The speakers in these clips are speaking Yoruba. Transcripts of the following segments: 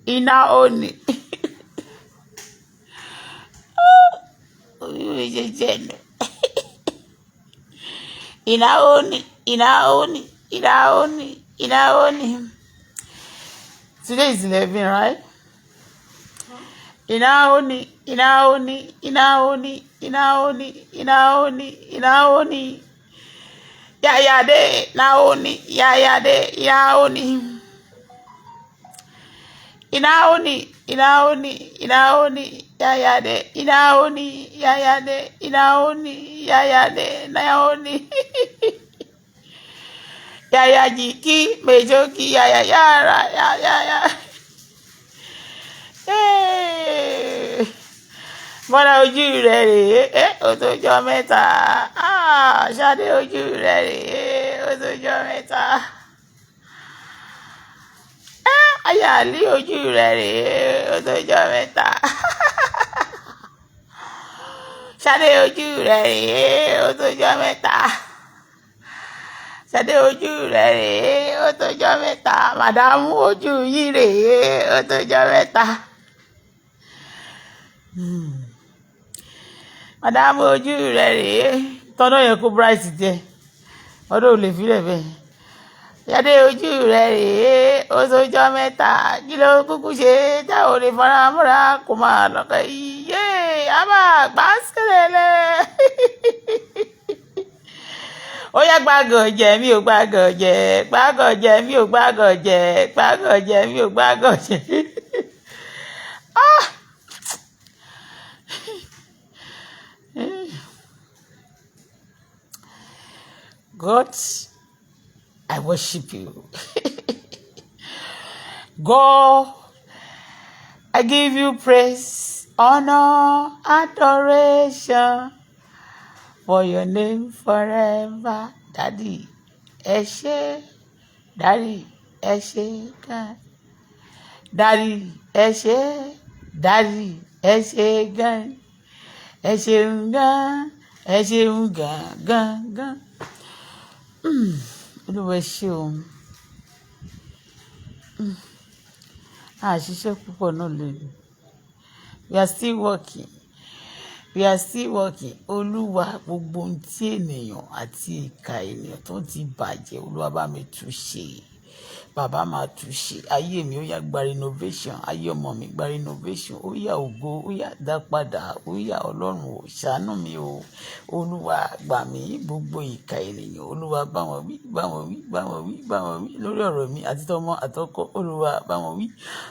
Iná òní. Iná òní, iná òní, iná òní, iná òní. Today is 11, right? Iná òní, iná òní, iná òní, iná òní, iná òní, iná òní. Yaya de, naoni, yaya de, yaoni. Inaoni, inaoni, inaoni, yaya de, inaoni, yaya de, inaoni, yaya de, naoni. Yaya jiki, mejoki, yaya yara, yaya ya. Hey. Bọ́lá, ojú rẹ̀ rèé, ẹ́ ó tó jọ mẹ́ta. Ah, Ṣadé, ojú rẹ̀ rèé, ó tó jọ mẹ́ta. Ayáàlí, ojú rẹ̀ rèé, ó tó jọ mẹ́ta. Ṣadé, ojú rẹ̀ rèé, ó tó jọ mẹ́ta. Ṣadé, ojú rẹ̀ rèé, ó tó jọ mẹ́ta. Màdàmú, ojú yín rèé, ó tó jọ mẹ́ta. Màdàmú, ojú rẹ̀ rèé. Tọ́nà yẹn kó bright díẹ̀. Ọdún ò lè filẹ̀ bẹ́ẹ̀. Ṣadé, ojú rẹ̀ rèé, ó tó jọ mẹ́ta. Kí ló kúkú ṣe tá ò lè fara mọ́ra kó máa lọ́kọ̀ iye a máa gbá sílẹ̀. Ó yá, gbàgọ̀jẹ̀ mi ò gbàgọ̀jẹ̀, gbàgọ̀jẹ̀ mi ò gbàgọ̀jẹ̀, gbàgọ̀jẹ̀ mi ò gbàgọ̀jẹ̀. Ah! God, I worship you. God, I give you praise, honor, adoration for your name forever. Daddy, ẹ ṣé, Daddy, ẹ ṣé gan. Daddy, ẹ ṣé, Daddy, ẹ ṣé gan. Ẹ ṣeun gan, ẹ ṣeun gan gan gan. Olúwa, ẹ ṣé o. A ṣiṣẹ́ púpọ̀ náà lónìí. We are still working. We are still working. Olúwa, gbogbo ohun tí ènìyàn àti ìkà ènìyàn tó ti bàjẹ́, Olúwa, bá mi tún ṣe. Bàbá, máa tún ṣe. Ayé mi, ó yá, gba renovation. Ayé ọmọ mi, gba renovation. Ó yá, ògo, ó yá, dá padà. Ó yá, Ọlọ́run ò ṣàánú mi o. Olúwa, gbà mí, gbogbo ìkà ènìyàn. Olúwa, bá wọn wí, bá wọn wí, bá wọn wí, bá wọn wí lórí ọ̀rọ̀ mi àti tọmọ àtọkọ. Olúwa, bá wọn wí,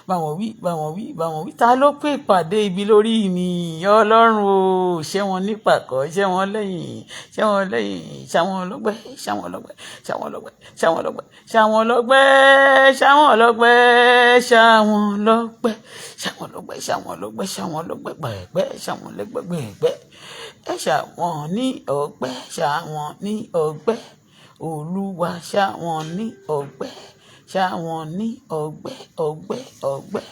bá wọn wí, bá wọn wí, bá wọn wí. Ta ló pè ìpàdé ibi lórí mi? Ọlọ́run o, ṣẹ́ wọn nípàkọ́, ṣẹ́ wọn lẹ́yìn, ṣẹ́ wọn lẹ́yìn, ṣá wọn lọ́gbẹ́, ṣá wọn lọ́gbẹ́, ṣá wọn lọ́gbẹ́, ṣá wọn lọ́gbẹ́, ṣá wọn lọ́gbẹ́, ṣá wọn lọ́gbẹ́, ṣá wọn lọ́gbẹ́, ṣá wọn lọ́gbẹ́, ṣá wọn lọ́gbẹ́, ṣá wọn lọ́gbẹ́ gbẹ̀gbẹ́, ṣá wọn lọ́gbẹ́ gbẹ̀gbẹ́. Ẹ ṣá wọn ní ọgbẹ́, ṣá wọn ní ọgbẹ́. Olúwa, ṣá wọn ní ọgbẹ́, ṣá wọn ní ọgbẹ́, ọgbẹ́, ọgbẹ́,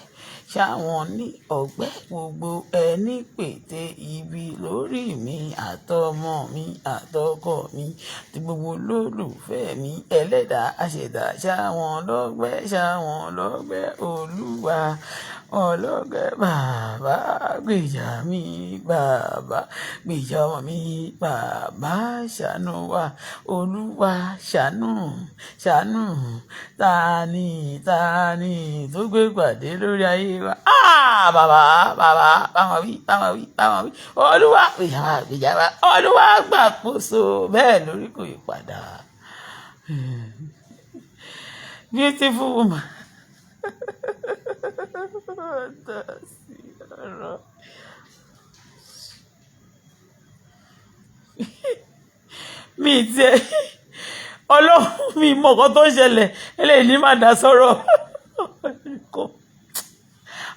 ṣá wọn ní ọgbẹ́. Gbogbo ẹni pète ibi lórí mi àtọmọ mi àtọkọ mi àti gbogbo olólùfẹ́ mi, ẹlẹ́dàá àṣẹ̀dá, ṣá wọn lọ́gbẹ́, ṣá wọn lọ́gbẹ́. Olúwa ọlọ́gbẹ́, bàbá, gbèjà mi, bàbá, gbèjà ọmọ mi, bàbá, ṣàánú wa. Olúwa, ṣàánú, ṣàánú. Tani, tani tó gbé pàdé lórí ayé wa? Ah, bàbá, bàbá, báwọn wí, báwọn wí, báwọn wí. Olúwa, gbèjà wa, gbèjà wa. Olúwa, gbàkóso. Bẹ́ẹ̀ lórí, kò yí padà. Beautiful woman. Dá sí ọ̀rọ̀. Mi tiẹ̀, Ọlọ́run, mi mọ̀ nǹkan tó ń ṣẹlẹ̀. Eléyìí ní má dá sọ̀rọ̀.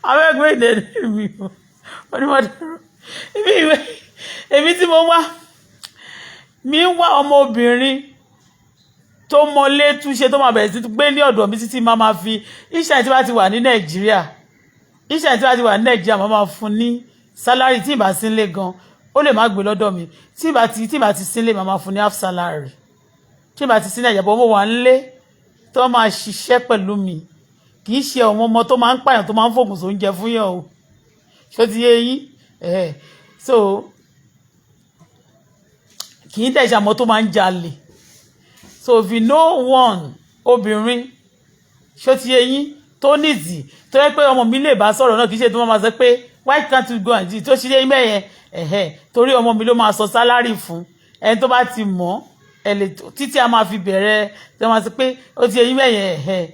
Àwọn ẹgbẹ́ ìdẹ mi ò ní má dá sọ̀rọ̀. Èmi tí mo wá, mi ń wá ọmọbìnrin tó mọlé túnṣe, tó máa bẹ̀rẹ̀ sí gbé ní ọ̀dọ̀ mi títí máa fi iṣẹ́ tí bá ti wà ní Nàìjíríà. Iṣẹ́ tí bá ti wà ní Nàìjíríà, máa máa fún ní salary. Tí ìbá sí nílé gan, ó lè má gbé lọ́dọ̀ mi. Tí ìbá ti sí nílé, máa máa fún ní half salary. Tí ìbá ti sí Nàìjíríà bọ́, mo wà nílé, tó máa ṣiṣẹ́ pẹ̀lú mi. Kì í ṣe àwọn ọmọ tó máa ń pààyàn, tó máa ń fògùn sóúnjẹ fún yàn o. Ṣó ti yé yín? So kì í dẹ̀ ṣe àwọn tó máa ń jalè. So if you know one obìnrin, ṣó ti yé yín, tó nìtì, tó yẹ pé ọmọ mi lè bá sọ̀rọ̀ náà, kì í ṣe tó máa sọ pé, "Why can't you go and do?" Tó ṣe yé mẹ́yẹn, ẹ̀hẹ́, torí ọmọ mi ló máa sọ salary fún ẹni tó bá ti mọ̀ ẹ lè títí a máa fi bẹ̀rẹ̀, tó máa sọ pé ó ti yé yín mẹ́yẹn, ẹ̀hẹ́,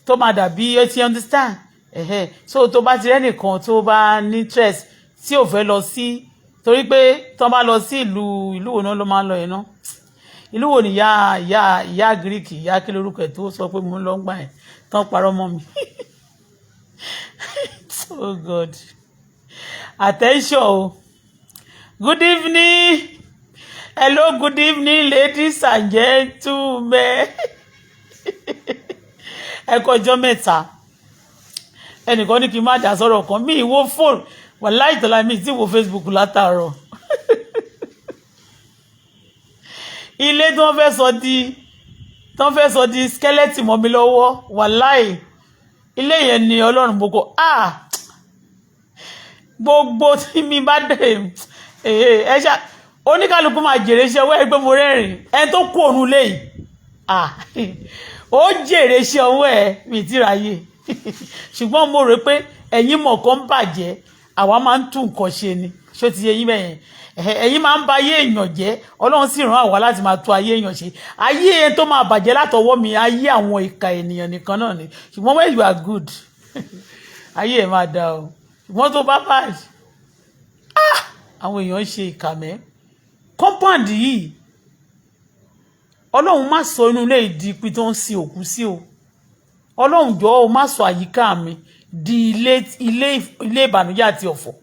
tó máa dàbí ó ti understand, ẹ̀hẹ́. So tó bá ti rẹ́nìkan tó bá ní interest, tí ò fẹ́ lọ sí, torí pé tó bá lọ sí ìlú wo náà ló máa ń lọ yẹn náà? Ìlú wo ni ìyá Greek, ìyá kí lórúkọ ẹ̀ tó sọ pé mo ń lọ ń gbà yẹn tán parọ́ mọ́ mi? Oh God, attention o. Good evening, hello, good evening, ladies and gentlemen. Ẹ kú ọjọ́ mẹ́ta. Ẹnìkan ní kí n má dá sọ̀rọ̀ kan mi ìwo fóònù wàláì tọ́lá mi tí wo Facebook látàárọ̀. Ilé tí wọ́n fẹ́ sọ di skeleton mọ́ mi lọ́wọ́, wàláì, ilé yẹn ni Ọlọ́run gbogbo. Ah, gbogbo tí mi bá dé, ẹ ṣá, oníkálukú máa jèrè iṣẹ́ ọwọ́ ẹ pé mo rẹ́rìn. Ẹni tó kú òun léyìí, ah, ó jèrè iṣẹ́ ọwọ́ ẹ. Mi ti ráyè, ṣùgbọ́n mo rò pé ẹ̀yin mọ̀ kan bàjẹ́, àwa máa ń tún nǹkan ṣe ni. Ṣó ti yé yín bẹ́yẹn? Ẹ̀yin máa ń ba ayé èèyàn jẹ́, Ọlọ́run sì rán àwa láti máa tún ayé èèyàn ṣe. Ayé tó máa bàjẹ́ látọwọ́ mi, ayé àwọn ìka ènìyàn nìkan náà ni. Ṣùgbọ́n when you are good, ayé ẹ̀ máa da o. Ṣùgbọ́n tó bá bad, ah, àwọn èèyàn ń ṣe ìkà mẹ́. Compound yìí, Ọlọ́run má sọ inú ilé ìdí pin tó ń sin òkú sí o. Ọlọ́run jọ̀ọ́ o, má sọ àyíká mi di ilé ìbànújẹ́ àti ọ̀fọ̀.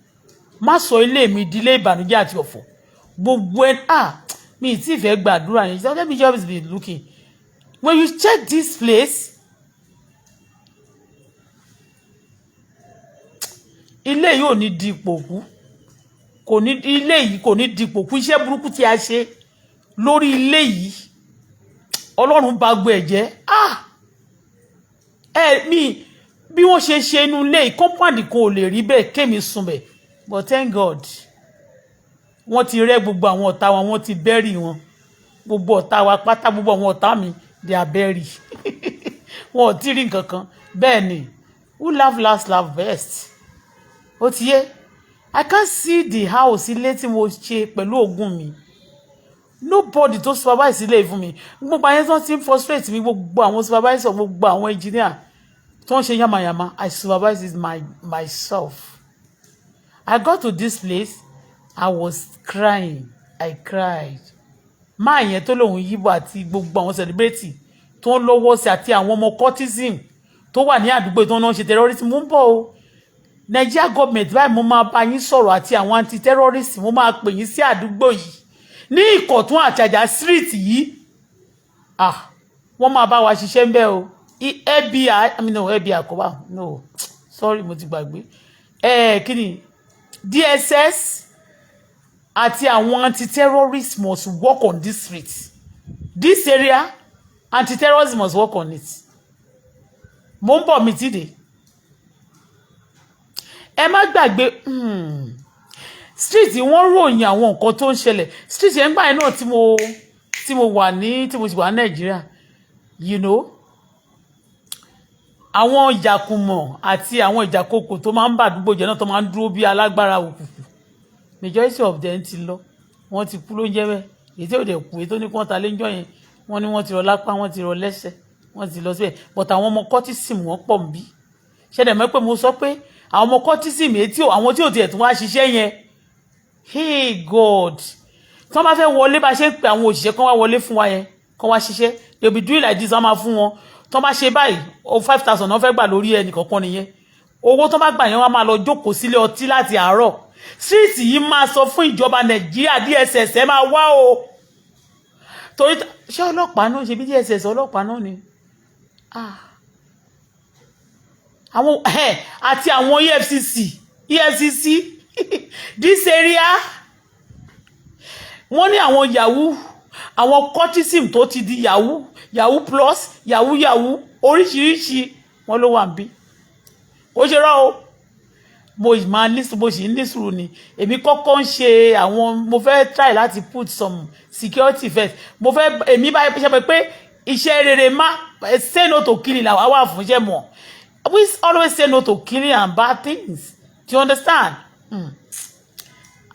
Má sọ ilé mi di ilé ìbànújẹ́ àti ọ̀fọ̀. Gbogbo ẹ, ah, mi ì tí ì fẹ́ gbàdúrà yẹn. Let me just be looking. When you check this place, ilé yìí ò ní di ipò kú, kò ní, ilé yìí kò ní di ipò kú. Iṣẹ́ burúkú tí a ṣe lórí ilé yìí, Ọlọ́run bá gbọ́ ẹ̀ jẹ́. Ah, ẹ mi bí wọ́n ṣe ṣe inú ilé compound kan ò lè rí bẹ́ẹ̀ kémi sùn bẹ̀. But thank God, wọ́n ti rẹ́ gbogbo àwọn ọ̀tá wa, wọ́n ti bury wọn. Gbogbo ọ̀tá wa pátá, gbogbo àwọn ọ̀tá mi, they are bury. Wọn ò tí rí nǹkan kan. Bẹ́ẹ̀ ni, who laugh last laugh best. Ó ti yé. I can't see the house, ilé tí mo ṣe pẹ̀lú ògùn mi. Nobody tó supervise ilé fún mi. Gbogbo àyẹn tó ti ń frustrate mi, gbogbo àwọn supervisor, gbogbo àwọn engineer tó ń ṣe yamayama, I supervise it myself. I got to this place, I was crying, I cried. Máa yẹn tó lòun yíbo àti gbogbo àwọn celebrity tó ń lọ́wọ́ sí àti àwọn ọmọ cultism tó wà ní àdúgbò tó ń ṣe terrorism, mú ń bọ̀ o. Nigeria government, báyìí mo máa bá yín sọ̀rọ̀, àti àwọn anti-terrorist, mo máa pè yín sí àdúgbò yìí ní Ìkọ̀tún àti Àjà Street yìí. Ah, wọ́n máa bá wa ṣiṣẹ́ ń bẹ́ o. FBI, I mean, no, FBI kọ́ bá, no, sorry, mo ti gbàgbé. Ẹ kí ni DSS àti àwọn anti-terrorists must work on this street, this area. Anti-terrorists must work on it. Mo ń bọ̀, mi ti dé. Ẹ má gbàgbé street, wọ́n ròyìn àwọn nǹkan tó ń ṣẹlẹ̀ street yẹn gbà yẹn náà tí mo wà ní, tí mo sì wà ní Nàìjíríà, àwọn ìjàkùmọ̀ àti àwọn ìjàkokò tó máa ń bà àdúgbò jẹ́ náà, tó máa ń dúró bí alágbára òkùnkùn, majority of them ti lọ, wọ́n ti kú ló ń jẹ́ bẹ́ẹ̀. Èyí tí ò dẹ̀ kú, èyí tó ní kí wọ́n ta léńjọ́ yẹn, wọ́n ní wọ́n ti rọ lápá, wọ́n ti rọ lẹ́sẹ̀, wọ́n ti lọ síbẹ̀. But àwọn ọmọ cultism, wọ́n pọ̀ ń bí. Ṣẹlẹ̀ mọ́ pé mo sọ pé àwọn ọmọ cultism, èyí tí àwọn tí ò tiẹ̀ tún wá ṣiṣẹ́ yẹn, hey God, tí wọ́n bá fẹ́ wọlé, bá ṣe ń pe àwọn òṣìṣẹ́ kan wá wọlé fún wa yẹn, kan wá ṣiṣẹ́, they be doing like this. Wọ́n máa fún wọn, tí wọ́n bá ṣe báyìí o, 5,000 náà fẹ́ gbà lórí ẹnì kọ̀ọ̀kan nìyẹn. Owó tó bá gbà yẹn, wọ́n máa lọ jókòó sílé ọtí láti àárọ̀. Street yìí, máa sọ fún ìjọba Nàìjíríà, DSS, ẹ máa wá o. Torí ṣé ọlọ́pàá náà ṣe bí DSS, ọlọ́pàá náà ni. Ah, àwọn àti àwọn EFCC, EFCC, this area, wọ́n ní àwọn yahoo, àwọn cultism tó ti di yahoo, yahoo plus, yahoo yahoo, oríṣiríṣi. Wọ́n ló wà ń bí. Kò ṣe rọ́ o. Mo máa ní, mo sì ń ní sùúrù ni. Èmi kọ́kọ́ ń ṣe àwọn, mo fẹ́ try láti put some security first. Mo fẹ́ èmi bá ṣe pé iṣẹ́ rere, má say no to killing làwa wà fún iṣẹ́ mọ̀. We always say no to killing and bad things. Do you understand?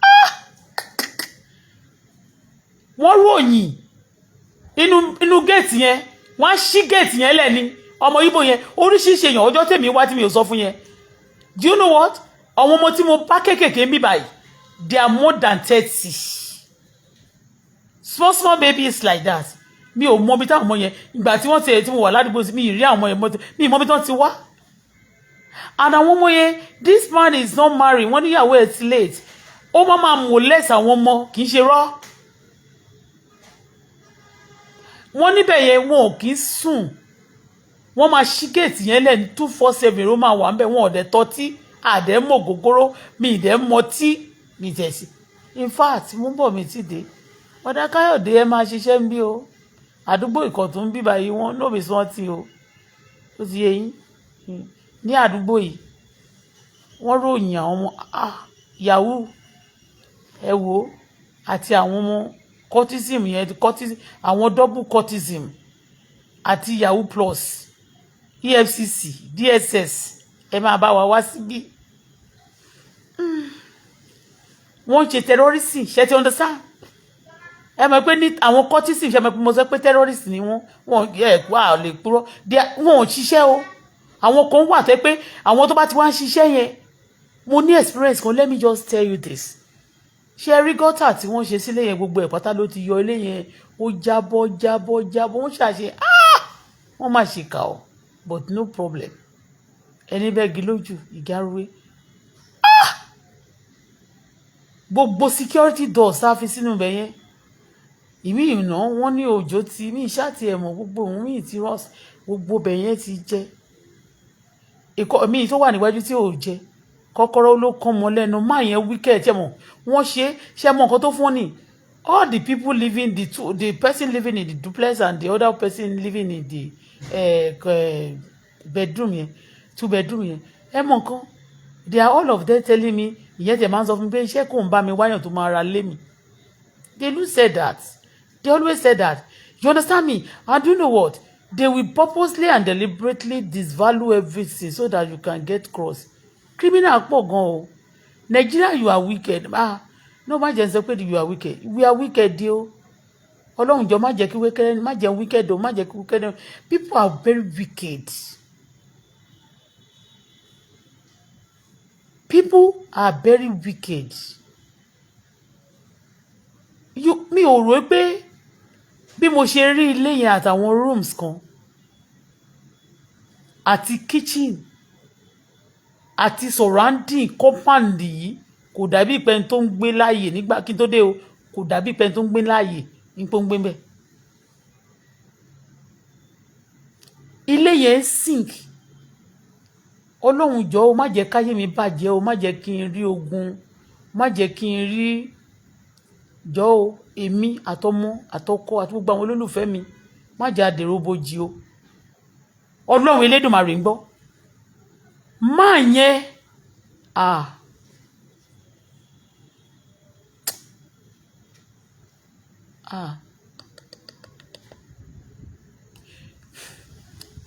Ah! Wọ́n ròyìn inú géètì yẹn, wọ́n á ṣí géètì yẹn lẹ́ni ọmọ Ìgbò yẹn, oríṣiríṣi èèyàn. Ọjọ́ tèmi wá tí mi ò sọ fún yẹn, do you know what? Àwọn ọmọ tí mo bá kéékèèké ń bí báyìí, they are more than 30, small small babies like that. Mi ò mọ bí táwọn ọmọ yẹn, ìgbà tí wọ́n ti tí mo wà ládùúgbò, mi ì rí àwọn ọmọ yẹn, mi ì mọ bí tí wọ́n ti wá. And àwọn ọmọ yẹn, this man is not married. Wọ́n níyàwó ẹ̀ ti late. Ó máa máa molest àwọn ọmọ, kì í ṣe rọ́. Wọ́n níbẹ̀ yẹn, wọn ò kì í sùn. Wọ́n máa ṣí géètì yẹn lẹ́nu 247, ó máa wà ń bẹ̀. Wọn ò dẹ̀ tọ́tí, àdẹ̀ mọ̀ gógóró, mi ì dẹ̀ mọtí, mi tẹ̀ sí. In fact, mo ń bọ̀, mi ti dé. Ọ̀dà Káyọ̀dé, ẹ máa ṣiṣẹ́ ń bí o. Àdúgbò Ìkọ̀tún ń bí báyìí, wọn no be small thing o. Ó ti yé yín. Ní àdúgbò yìí, wọ́n ròyìn àwọn ọmọ, ah, yahoo, ẹ wo, àti àwọn ọmọ cultism yẹn, cultism, àwọn double cultism àti yahoo plus, EFCC, DSS, ẹ máa bá wa wá síbí. Wọ́n ń ṣe terrorism, ṣe ti understand? Ẹ mọ̀ pé ní àwọn cultism, ṣe mọ̀ pé mo sọ pé terrorist ni wọ́n. Wọ́n ẹ̀ wà lè purọ́, wọ́n ò ṣiṣẹ́ o. Àwọn kan wà tó pé àwọn tó bá ti wá ń ṣiṣẹ́ yẹn, mo ní experience kan. Let me just tell you this. Ṣe rí gutter tí wọ́n ṣe sílé yẹn, gbogbo ẹ̀ pátá ló ti yọ. Ilé yẹn, ó jábọ́, jábọ́, jábọ́. Wọ́n ṣàṣe, wọ́n má ṣe kà ọ́, but no problem. Ẹni bẹ́ẹ̀ gí lójú ìgárúwé. Gbogbo security doors tá a fi sínú ibẹ̀ yẹn, ìmí ìná wọ́n ní òjò ti mí ìṣáàtì ẹ̀mọ́, gbogbo òun mí ti rọ́ọ̀sì, gbogbo ibẹ̀ yẹn ti jẹ́. Ìkọ́ mi tó wà níwájú tí ò jẹ́, kọ́kọ́rọ́ ló kàn mọ́ lẹ́nu. Má yẹn wicked ẹ̀ mọ̀ wọ́n ṣe ṣe mọ̀ nǹkan tó fún ni. All the people living, the two, the person living in the duplex and the other person living in the bedroom yẹn, two bedroom yẹn, ẹ mọ̀ nǹkan, they are all of them telling me. Ìyẹn tẹ̀ máa ń sọ fún mi pé iṣẹ́ kò ń bá mi wáyàn tó máa ra lé mi. They do say that, they always say that, you understand me? And do you know what? They will purposely and deliberately disvalue everything so that you can get cross. Criminal pọ̀ gan o. Nigeria, you are wicked. Ah no, má jẹ́ sọ pé you are wicked. We are wicked o. Ọlọ́run jọ, má jẹ́ kí wicked, má jẹ́ wicked o, má jẹ́ kí wicked o. People are very wicked. People are very wicked. You, mi ò rò pé bí mo ṣe rí ilé yẹn àtàwọn rooms kan àti kitchen àti surrounding compound yìí, kò dàbí ìpẹ́ni tó ń gbé láàyè nígbà kí n tó dé o. Kò dàbí ìpẹ́ni tó ń gbé láàyè ní pé ó ń gbé bẹ́ẹ̀. Ilé yẹn sink. Ọlọ́run jọ̀ọ́ o, má jẹ́ káyé mi bàjẹ́ o, má jẹ́ kí n rí ogun, má jẹ́ kí n rí, jọ̀ọ́ o. Èmi àtọmọ àtọkọ àti gbogbo àwọn olólùfẹ́ mi, má jẹ́ àdèrò bojì o. Ọlọ́run Elédùmarè ń gbọ́. Má yẹn, ah, ah,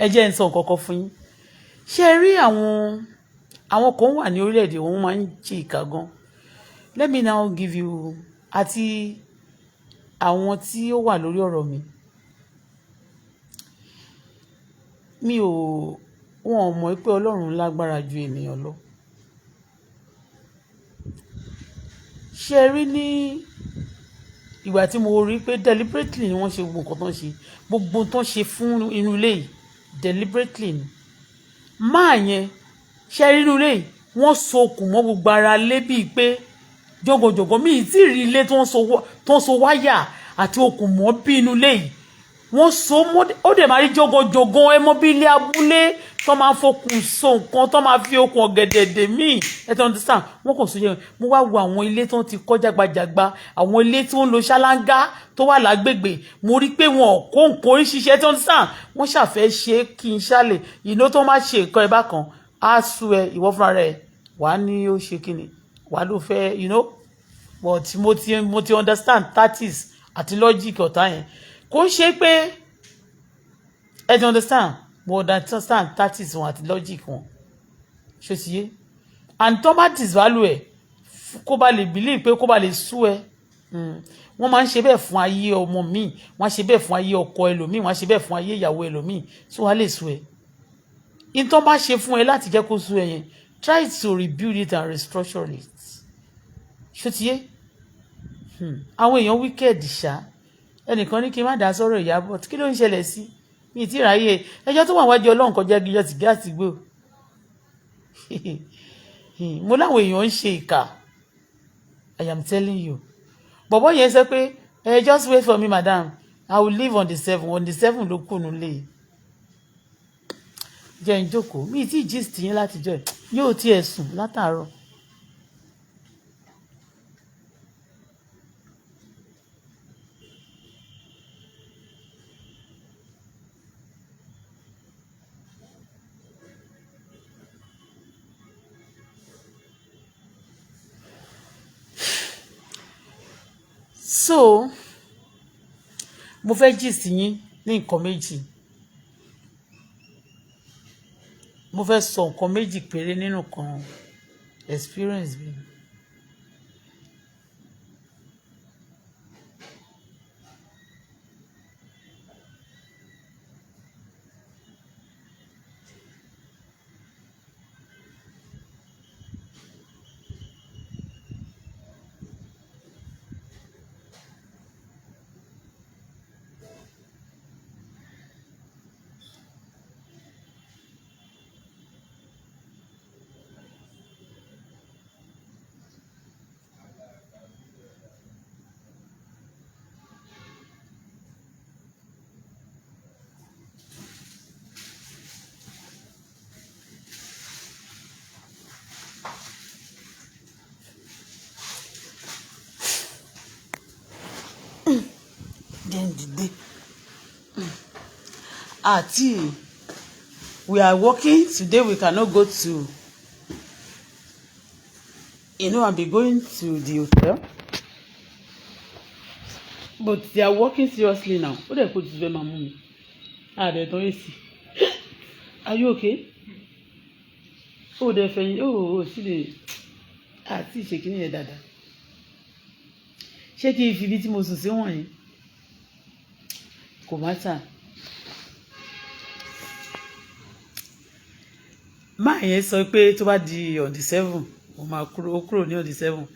ẹ jẹ́ n sọ nǹkan kan fún yín. Ṣé ẹ rí àwọn kan wà ní orílẹ̀-èdè, wọn máa ń ṣe ìkà gan. Let me now give you àti àwọn tí ó wà lórí ọ̀rọ̀ mi. Mi ò, wọn ò mọ̀ pé Ọlọ́run lágbára ju ènìyàn lọ. Ṣé ẹ rí ní ìgbà tí mo rí pé deliberately ni wọ́n ṣe gbogbo nǹkan tó ń ṣe, gbogbo tó ń ṣe fún inú ilé yìí, deliberately ni. Máa yẹn, ṣé ẹ rí inú ilé yìí, wọ́n so okùn mọ́ gbogbo ara lé bíi pé jọ̀gọ̀jọ̀gọ̀. Mi ì tí ì rí ilé tó ń so wáyà àti okùn mọ́ bí inú ilé yìí. Wọ́n so mọ́, ó dẹ̀ máa rí jogojogan. Ẹ mọ̀ bí ilé abúlé tó máa fokùn so nǹkan, tó máa fi okùn ọ̀gẹ̀dẹ̀ dè míì, ẹ tó understand. Wọ́n kàn so yẹn. Mo wá wo àwọn ilé tó ti kọ́ jágbajàgba, àwọn ilé tí wọ́n ń lo ṣáláńgá tó wà lágbègbè. Mo rí pé wọn ò kó nǹkan oríṣiríṣi, ẹ tó understand. Wọ́n ṣàfẹ́ ṣe kí n ṣàlè ìná tó má ṣe nǹkan ẹ bákan á sú ẹ, ìwọ fúnra rẹ wàá ní ó ṣe kíni, wàá ló fẹ́. But mo ti understand tactics àti logic ọ̀tá yẹn. Kò ń ṣe pé ẹ ti understand, mo understand tactics wọn àti logic wọn. Ṣé ti yé? And tó bá disvalue ẹ, kó bá lè believe pé kó bá lè sú ẹ. Wọ́n máa ń ṣe bẹ́ẹ̀ fún ayé ọmọ míì, wọ́n á ṣe bẹ́ẹ̀ fún ayé ọkọ ẹlòmíì, wọ́n á ṣe bẹ́ẹ̀ fún ayé ìyàwó ẹlòmíì, so wàá lè sú ẹ. Ìtọ́ bá ṣe fún ẹ láti jẹ́ kó sú ẹ yẹn, try to rebuild it and restructure it. Ṣó ti yé? Àwọn èèyàn wicked ṣá. Ẹnìkan ní kí n má dá sọ́rọ̀ Ìyábọ̀. Kí ló ń ṣẹlẹ̀ sí mi tí ráyè ẹjọ́ tó wà wájú Ọlọ́run kọjá gíjọ́ tìgá àtìgbò. Mo láwọn èèyàn ń ṣe ìkà, I am telling you. Bọ̀bọ̀ yẹn sọ pé, "Eh, just wait for me, madam, I will leave on the 7." On the 7 ló kù nílé. Jẹ́ ń jókòó, mi tí gist yín látijọ́ yóò tiẹ̀ sùn látàárọ̀. So mo fẹ́ gist yín ní nǹkan méjì. Mo fẹ́ sọ nǹkan méjì péré nínú kan experience mi. Jẹ́ ń dìde. Àti we are working today, we cannot go to, I be going to the hotel, but they are working seriously now. Ó dẹ̀ kó ti fẹ́ máa mú mi àdẹ̀ tán èsì. Are you okay? Ó dẹ̀ fẹ̀yìn, ó sì lè àti ìṣèkínní yẹn dáadáa. Ṣé kí n fi ibi tí mo sùn sí wọ̀nyí? Kò má tà. Máa yẹn sọ pé tó bá di on the 7, ó máa kúrò. Ó kúrò ní on the 7.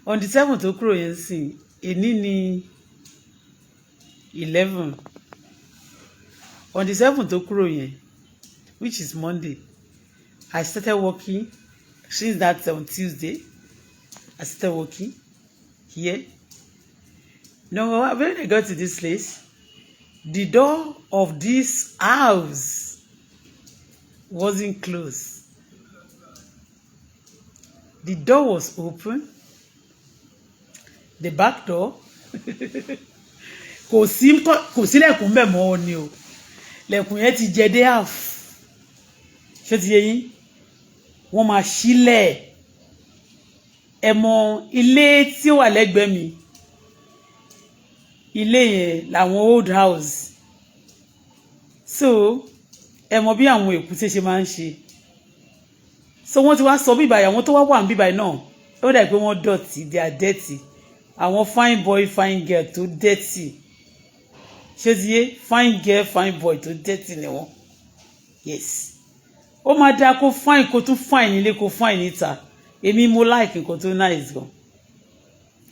On the 7 tó kúrò yẹn sìn, èní ní 11. On the 7 tó kúrò yẹn, which is Monday, I started working. Since that on Tuesday, I started working here. No, when I got to this place, the door of this house wasn't closed. The door was open, the back door. Kò sí, kò sílẹ̀kùn bẹ́ẹ̀ mọ́ ọ ni o. Lẹ̀kùn yẹn ti jẹ dé half. Ṣé ti yé yín? Wọ́n máa ṣílẹ̀. Ẹ mọ ilé tí ó wà lẹ́gbẹ̀ẹ́ mi, ilé yẹn làwọn old house. So ẹ mọ bí àwọn èkúté ṣe máa ń ṣe. So wọ́n ti wá sọ bíbá, àwọn tó wá wà ní bíbá náà, ó dà pé wọ́n dọ̀tí, they are dirty. Àwọn fine boy, fine girl tó dirty, ṣé ti yé? Fine girl, fine boy tó dirty ni wọ́n. Yes, ó máa dáa kó fine, kó tún fine nílé, kó fine níta. Èmi mo like nǹkan tó nice gan.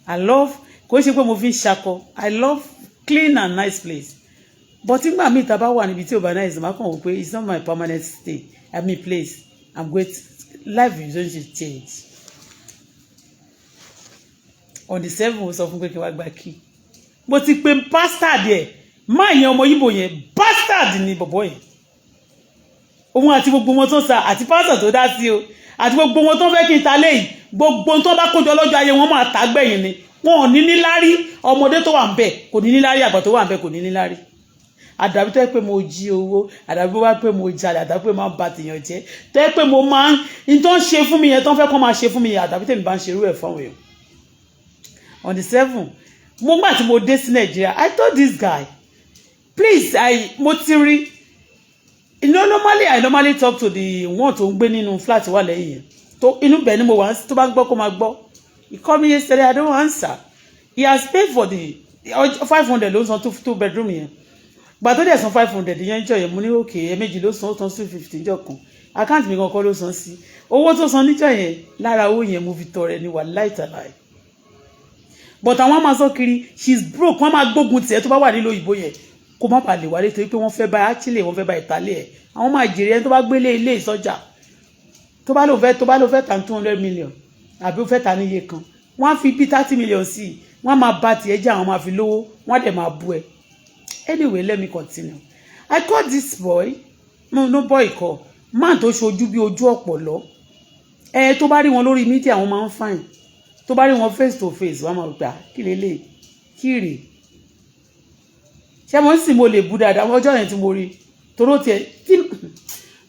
I love, kò ṣe pé mo fi ń ṣakọ, I love clean and nice place. But nígbà míì tá a bá wà níbi tí ò bá nice, má kàn wò pé it's not my permanent stay, I mean place. I'm going to, life is going to change. On the 7, mo sọ fún pé kí n wá gba key. Mo ti pe pastor díẹ̀. Máa yẹn, ọmọ Yíbò yẹn, bastard ni bọ̀bọ̀ yẹn. Òun àti gbogbo wọn tó sa, àti pásítọ̀ tó dá sí o, àti gbogbo wọn tó fẹ́ kí n ta léyìí, gbogbo tó bá kójọ lọ́jọ́ ayé wọn máa tà gbẹ̀yìn ni. Wọn ò ní níláárí. Ọmọdé tó wà ń bẹ̀ kò ní níláárí, àgbà tó wà ń bẹ̀ kò ní níláárí. Àdàbí tó yẹ pé mo jí owó, àdàbí tó bá pé mo jalè, àdàbí pé máa ń ba tèèyàn jẹ́, tó yẹ pé mo máa ń tó ń ṣe fún mi yẹn, tó ń fẹ́ kó máa ṣe fún mi yẹn, àdàbí tèmi bá ń ṣerú ẹ̀ fáwọn èèyàn. On the 7, mo gbà tí mo dé sí Nàìjíríà, I told this guy, please, I mo ti rí, normally I normally talk to the one tó ń gbé nínú flat wà lẹ́yìn yẹn, tó inú bẹ̀ ni mo wà. Tó bá ń gbọ́, kó máa gbọ́. He call me yesterday, I don't answer. He has paid for the 500 ló ń san two bedroom yẹn. Gbà tó dẹ̀ san 500 yẹn jọ yẹn, mo ní òkè, ẹ̀ẹ̀mejì ló san, ó san 250 níjọ́ kan. Account mi kankan ló san sí. Owó tó san níjọ́ yẹn, lára owó yẹn mo fi tọrẹ ní, wà láìtàláì. But àwọn máa sọ kiri, she is broke. Wọ́n máa gbógun tiẹ̀ tó bá wà nílò òyìnbó yẹn, kó má bàa lè wálé, torí pé wọ́n fẹ́ bá actually wọ́n fẹ́ bá ìtàlẹ̀ ẹ̀. Àwọn máa jèrè ẹni tó bá gbélé ilé ìsọjà, tó bá lò fẹ́ ta 200 million àbí ó fẹ́ ta níye kan, wọ́n á fi bí 30 million sí i. Wọ́n á máa ba tiẹ̀ jẹ́, àwọn máa fi lówó, wọ́n á dẹ̀ máa bú ẹ. Anyway, let me continue. I call this boy, no, no boy kọ́, man tó ṣojú bí ojú ọ̀pọ̀lọ́ ẹ. Tó bá rí wọn lórí media, wọn máa ń fine. Tó bá rí wọn face to face, wọn máa gbà kí lélẹ̀ kí rè. Ṣé mo ń sìn, mo lè bú dáadáa. Ọjọ́ yẹn tí mo rí toró tiẹ̀ tí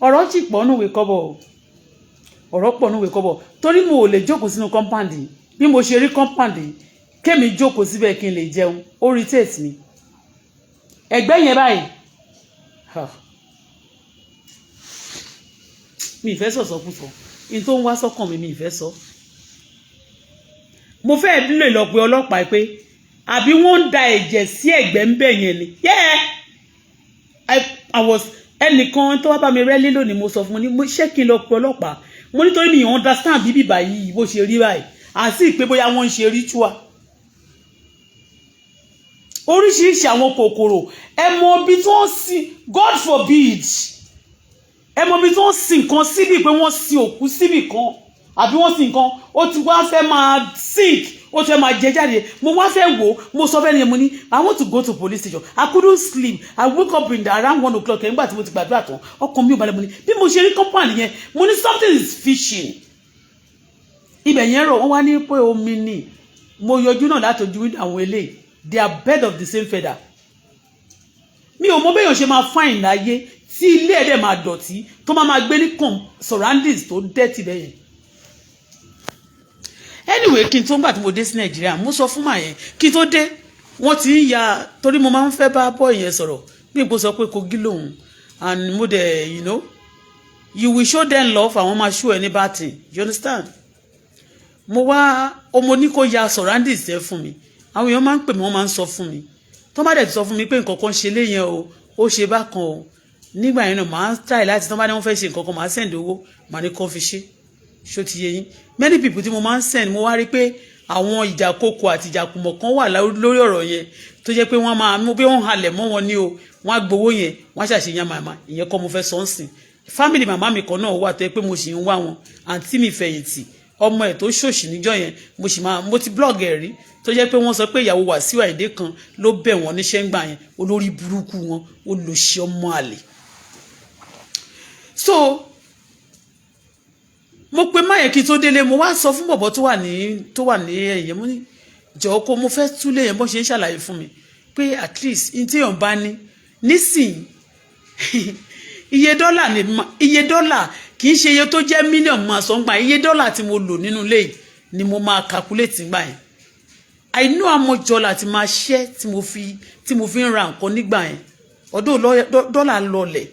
ọ̀rọ̀ sì pọ̀ nùwé kọ́bọ̀, ọ̀rọ̀ pọ̀ nùwé kọ́bọ̀, torí mo ò lè jókòó sínú compound. Bí mo ṣe rí compound, kémi jókòó síbẹ̀ kí n lè jẹun, ó irritate mi. Ẹgbẹ́ yẹn báyìí, ha, mi ìfẹ́ sọ̀sọ̀kùsọ ní tó ń wá sọ́kàn mi, mi ìfẹ́ sọ. Mo fẹ́ lè lọ pe ọlọ́pàá pé àbí wọ́n ń da ẹ̀jẹ̀ sí ẹ̀gbẹ́ ń bẹ̀ yẹn ni. Yeah, I was ẹnìkan tó wá bá mi rẹ́lí lónìí, mo sọ fún un ní mo ṣé kí n lọ pe ọlọ́pàá. Mo nítorí mi understand bíbí báyìí bó ṣe rí báyìí, àti pé bóyá wọ́n ń ṣe ritual, oríṣiríṣi àwọn kòkòrò. Ẹ mọ ibi tí wọ́n sin, God forbid, ẹ mọ ibi tí wọ́n sin nǹkan síbi, pé wọ́n sin òkú síbì kan àbí wọ́n sin nǹkan, ó ti wá fẹ́ máa sink, ó ti fẹ́ máa jẹ jáde. Mo wá fẹ́ wò ó. Mo sọ fẹ́ ni, mo ní I want to go to police station. I couldn't sleep. I woke up in the around 1 o'clock nígbà tí mo ti gbàdúrà tán. Ọkàn mi ò balẹ̀. Mo ní bí mo ṣe rí compound yẹn, mo ní something is fishing. Ibẹ̀ yẹn rọ̀, wọ́n wá ní pé omi ni. Mo yọjú náà láti ojú window. Àwọn eléyìí, they are bird of the same feather. Mi ò mọ béèyàn ṣe máa fine láyé tí ilé ẹ̀ dẹ̀ máa dọ̀tí, tó máa máa gbé ní surroundings tó dirty bẹ́yẹn. Anyway, kí n tó ń gbà tí mo dé sí Nàìjíríà, mo sọ fún màá yẹn kí n tó dé, wọ́n ti ń ya, torí mo máa ń fẹ́ bá boy yẹn sọ̀rọ̀ bí n kò sọ pé Kogi lòun. And mo dẹ̀, you will show them love, àwọn máa show ẹ ní bad thing, you understand? Mo wá ọmọ ní kó ya surroundings ẹ fún mi. Àwọn èèyàn máa ń pè mí, wọ́n máa ń sọ fún mi. Tó bá dẹ̀ ti sọ fún mi pé nǹkan kan ṣe léyìn o, ó ṣe bákan o, nígbà yẹn náà màá try láti, tó bá ní wọ́n fẹ́ ṣe nǹkan kan, màá send owó, màá ní kó fi ṣe. Ṣó ti yé yín? Many people tí mo máa ń send, mo wá rí pé àwọn ìjàkokò àti ìjàkùmọ̀ kan wà lórí ọ̀rọ̀ yẹn, tó jẹ́ pé wọ́n máa mú bí wọ́n halẹ̀ mọ́ wọn ní o, wọ́n á gbowó yẹn, wọ́n á ṣàṣeyàn màmá. Ìyẹn kọ́ mo fẹ́ sọ ń sìn. Family màmá mi kan náà wà tó yẹ pé mo sì ń wá wọn. Àǹtí mi fẹ̀yìntì, ọmọ ẹ̀ tó ṣòṣì níjọ́ yẹn, mo sì máa mo ti blog ẹ̀ rí, tó jẹ́ pé wọ́n sọ pé ìyàwó Wàsíù Àyìndé kan ló bẹ̀ wọ́n níṣẹ́ ńgbà yẹn. Olórí burúkú wọn, olòṣì, ọmọ àlè. So mo pe máyẹ̀ kí n tó délé. Mo wá sọ fún bọ̀bọ̀ tó wà ní ẹ̀yẹ, mo ní jọ̀ọ́ kó mo fẹ́ túlé yẹn. Bó ṣe ń ṣàlàyé fún mi pé at least n tí èèyàn bá ní nísìnyí, iye dọ́là ní, iye dọ́là, kì í ṣe iye tó jẹ́ mílíọ̀nù máa sọ ń gbà, iye dọ́là tí mo lò nínú ilé yìí ni mo máa calculate gbà yẹn. I know how much dollar ti máa ṣẹ́ tí mo fi ń ra nǹkan nígbà yẹn, ọdún dọ́là lọlẹ̀.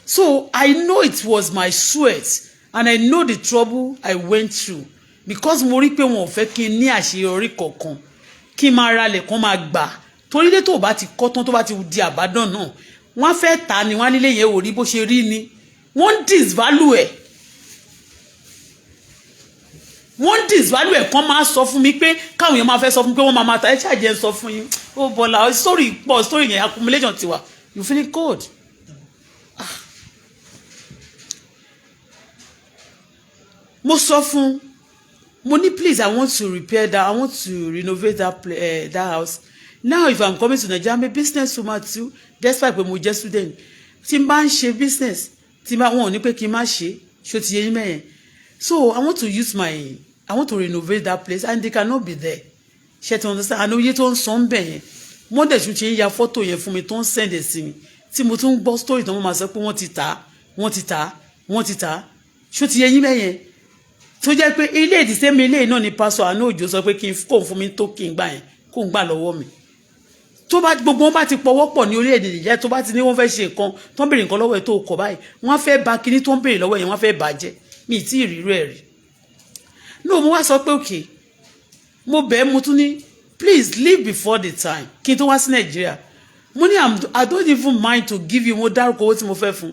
So I know it was my sweat and I know the trouble I went through, because mo rí pé wọn ò fẹ́ kí n ní àṣeyọrí kankan, kí n máa ralẹ̀ kán máa gbà, torí lé tó bá ti kọ́ tán, tó bá ti di àbádàn náà, wọ́n fẹ́ tà ní, wọ́n á nílé yẹn ò rí bó ṣe rí ni. Wọ́n ń disvalue ẹ̀, wọ́n ń disvalue ẹ̀. Kán máa sọ fún mi pé káwọn èèyàn máa fẹ́ sọ fún mi pé wọ́n máa máa ta ẹ. Ṣáàjẹ́ ń sọ fún yín. Ó bọ̀lá, story pọ̀, story yẹn accumulation ti wà. You feeling cold? Ah. Mo sọ fún, mo ní please, I want to repair that, I want to renovate that house. Now if I'm coming to Nigeria, I'm a business woman too, despite pé mo jẹ́ student. Tí n bá ń ṣe business, tí n bá wọn ò ní pé kí n má ṣe. Ṣó ti yé yín mẹ́yẹn? So I want to renovate that place and they cannot be there. Ṣe ti understand? Àná oye tó ń san bẹ̀ yẹn, wọ́n dẹ̀ tún ṣe ń ya fọ́tò yẹn fún mi, tó ń send ẹ̀ sí mi, tí mo tún ń gbọ́ story tó ń máa sọ pé wọ́n ti tà á, wọ́n ti tà á, wọ́n ti tà á. Ṣó ti yé yín mẹ́yẹn? Tó jẹ́ pé ilé ìdísẹ́mi, ilé náà ni pásọ Àánú Òjó sọ pé kí n kó fún mi tó kí n gbà yẹn, kó n gbà lọ́wọ́ mi. Tó bá gbogbo wọn bá ti pọwọ́ pọ̀ ní orílẹ̀-èdè Nàìjíríà, tó bá ti ní wọ́n fẹ́ ṣe nǹkan, tó ń béèrè nǹkan lọ́wọ́ ẹ̀ tó kọ̀ báyìí, wọ́n fẹ́ ba kíní tó ń béèrè lọ́wọ́ yẹn, wọ́n fẹ́ bàjẹ́. Mi ì tí ì rírú ẹ̀ rí. No, mo wá sọ pé okay, mo bẹ́ẹ̀, mo tún ní please leave before the time kí n tó wá sí Nàìjíríà. Mo ní I don't even mind to give you. Mo dárúkọ owó tí mo fẹ́ fún.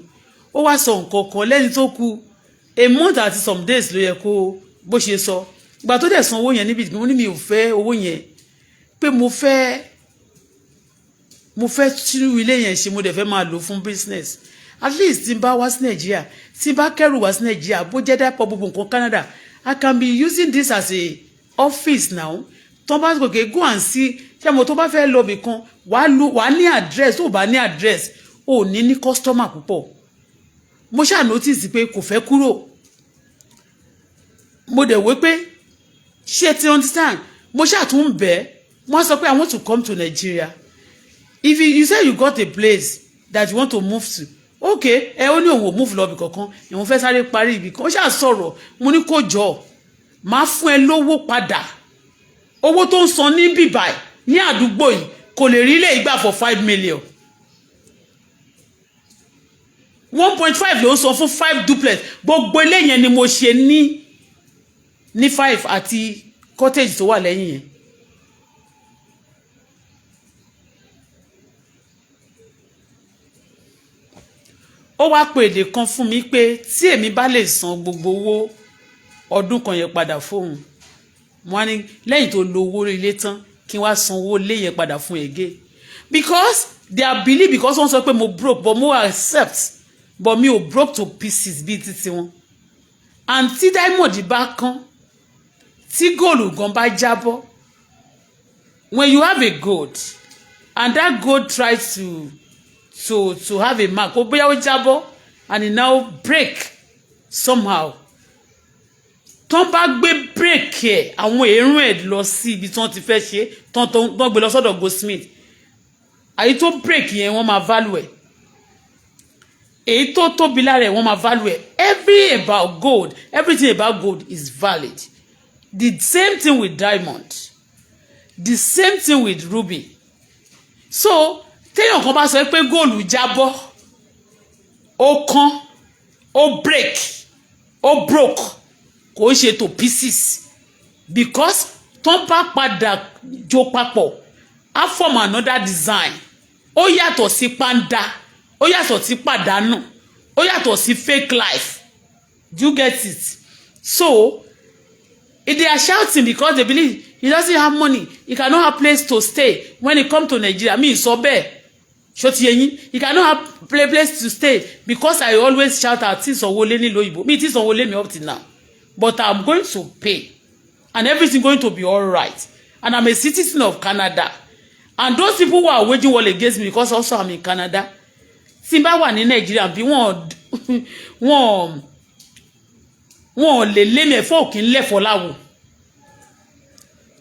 Ó wá sọ nǹkan kan lẹ́ni tó kù a month àti some days ló yẹ kó bó ṣe sọ. Ìgbà tó dẹ̀ san owó yẹn níbi, mo ní mi ò fẹ́ owó yẹn, pé mo fẹ́ tún ilé yẹn ṣe, mo dẹ̀ fẹ́ máa lò fún business. At least tí n bá wá sí Nàìjíríà, tí n bá kẹ́rù wá sí Nàìjíríà, bó jẹ́ dápọ̀ gbogbo nǹkan Canada, I can be using this as a office now. Tó bá gòkè, go and see. Ṣé mo tó bá fẹ́ lọ ibì kan, wàá ní address. Tó bá ní address, ò ní ní customer púpọ̀. Mo ṣáà notice pé kò fẹ́ kúrò. Mo dẹ̀ wé pé ṣé ti understand? Mo ṣáà tún bẹ́ẹ̀, wọ́n sọ pé I want to come to Nigeria. If you say you got a place that you want to move to, okay. Ẹ ó ní òun ò move lọ ibì kankan, ìwọ̀n fẹ́ sáré parí ibì kan. Ó ṣáà sọ̀rọ̀. Mo ní kó jọ, máa fún ẹ lówó padà. Owó tó ń san ní bíbáì ní àdúgbò yìí, kò lè rí ilé ìgbà for 5 million. 1.5 ló ń san fún five duplex. Gbogbo ilé yẹn ni mo ṣe ní five àti cottage tó wà lẹ́yìn yẹn. Ó wá pè èdè kan fún mi pé tí èmi bá lè san gbogbo owó ọdún kan yẹn padà fóun, mo wá ní lẹ́yìn tó lo owó ilé tán, kí n wá san owó ilé yẹn padà fún again, because they are believe, because wọ́n sọ pé mo broke, but mo accept, but mi ò broke to pieces bíi títí wọn. And tí diamond bá kán, tí góòlù gan bá jábọ́, when you have a gold and that gold tries to have a mark, ó bóyá ó jábọ́ and it now break somehow, tán bá gbé break ẹ̀, àwọn èérún ẹ̀ lọ sí ibi tí wọ́n ti fẹ́ ṣe, tán tán gbé lọ sọ́dọ̀ goldsmith, àyí tó break yẹn, wọ́n máa value ẹ̀. Èyí tó tóbi lára ẹ̀, wọ́n máa value ẹ̀. Every about gold, everything about gold is valid. The same thing with diamond, the same thing with ruby. So téèyàn kan bá sọ pé góòlù jábọ́, ó kán, ó break, ó broke, kò ń ṣe to pieces, because tó bá padà jó papọ̀, á form another design. Ó yàtọ̀ sí pàǹdà, ó yàtọ̀ sí pàdánù, ó yàtọ̀ sí fake life. Do you get it? So if they are shouting because they believe he doesn't have money, he cannot have place to stay when he come to Nigeria. Mi sọ bẹ́ẹ̀. Ṣó ti yé yín? He cannot have place to stay because I always shout out tí sanwó lé nílùú òyìnbó mi, tí sanwó lé mi up till now, but I'm going to pay and everything going to be alright, and I'm a citizen of Canada, and those people who are waging war against me because also I'm in Canada, tí n bá wà ní Nàìjíríà bí, wọ́n lè lé mi. Ẹ̀fọ́ òkè ńlẹ̀fọ́ láwo,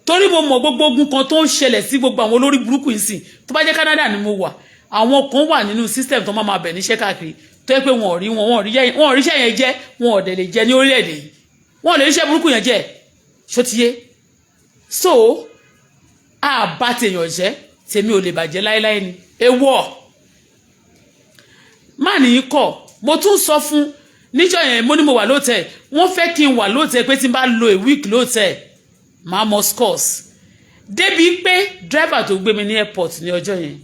torí mo mọ̀ gbogbo ogun kan tó ń ṣẹlẹ̀ sí gbogbo àwọn olórí burúkú yìí sìn. Tó bá jẹ́ Canada ni mo wà, àwọn kan wà nínú system tó máa ma bẹ̀ níṣẹ́ káàkiri, tó yẹ pé wọn ò rí wọn, wọn ò ríṣẹ́ yẹn jẹ́, wọn ò dẹ̀ lè jẹ ní orílẹ̀-èdè yìí, wọn ò lè ríṣẹ́ burúkú yẹn jẹ́. Ṣó ti yé? So a bá tèèyàn jẹ́, tèmi ò lè bàjẹ́ láéláé ni. Ewọ́ má ní kọ̀. Mo tún sọ fún níjọ́ yẹn, mo ní mo wà lóòtẹ́, wọ́n fẹ́ kí n wà lóòtẹ́, pé tí n bá lo a week lóòtẹ́, máa mọ scores. Débi pé driver tó gbé mi ní airport ní ọjọ́ yẹn,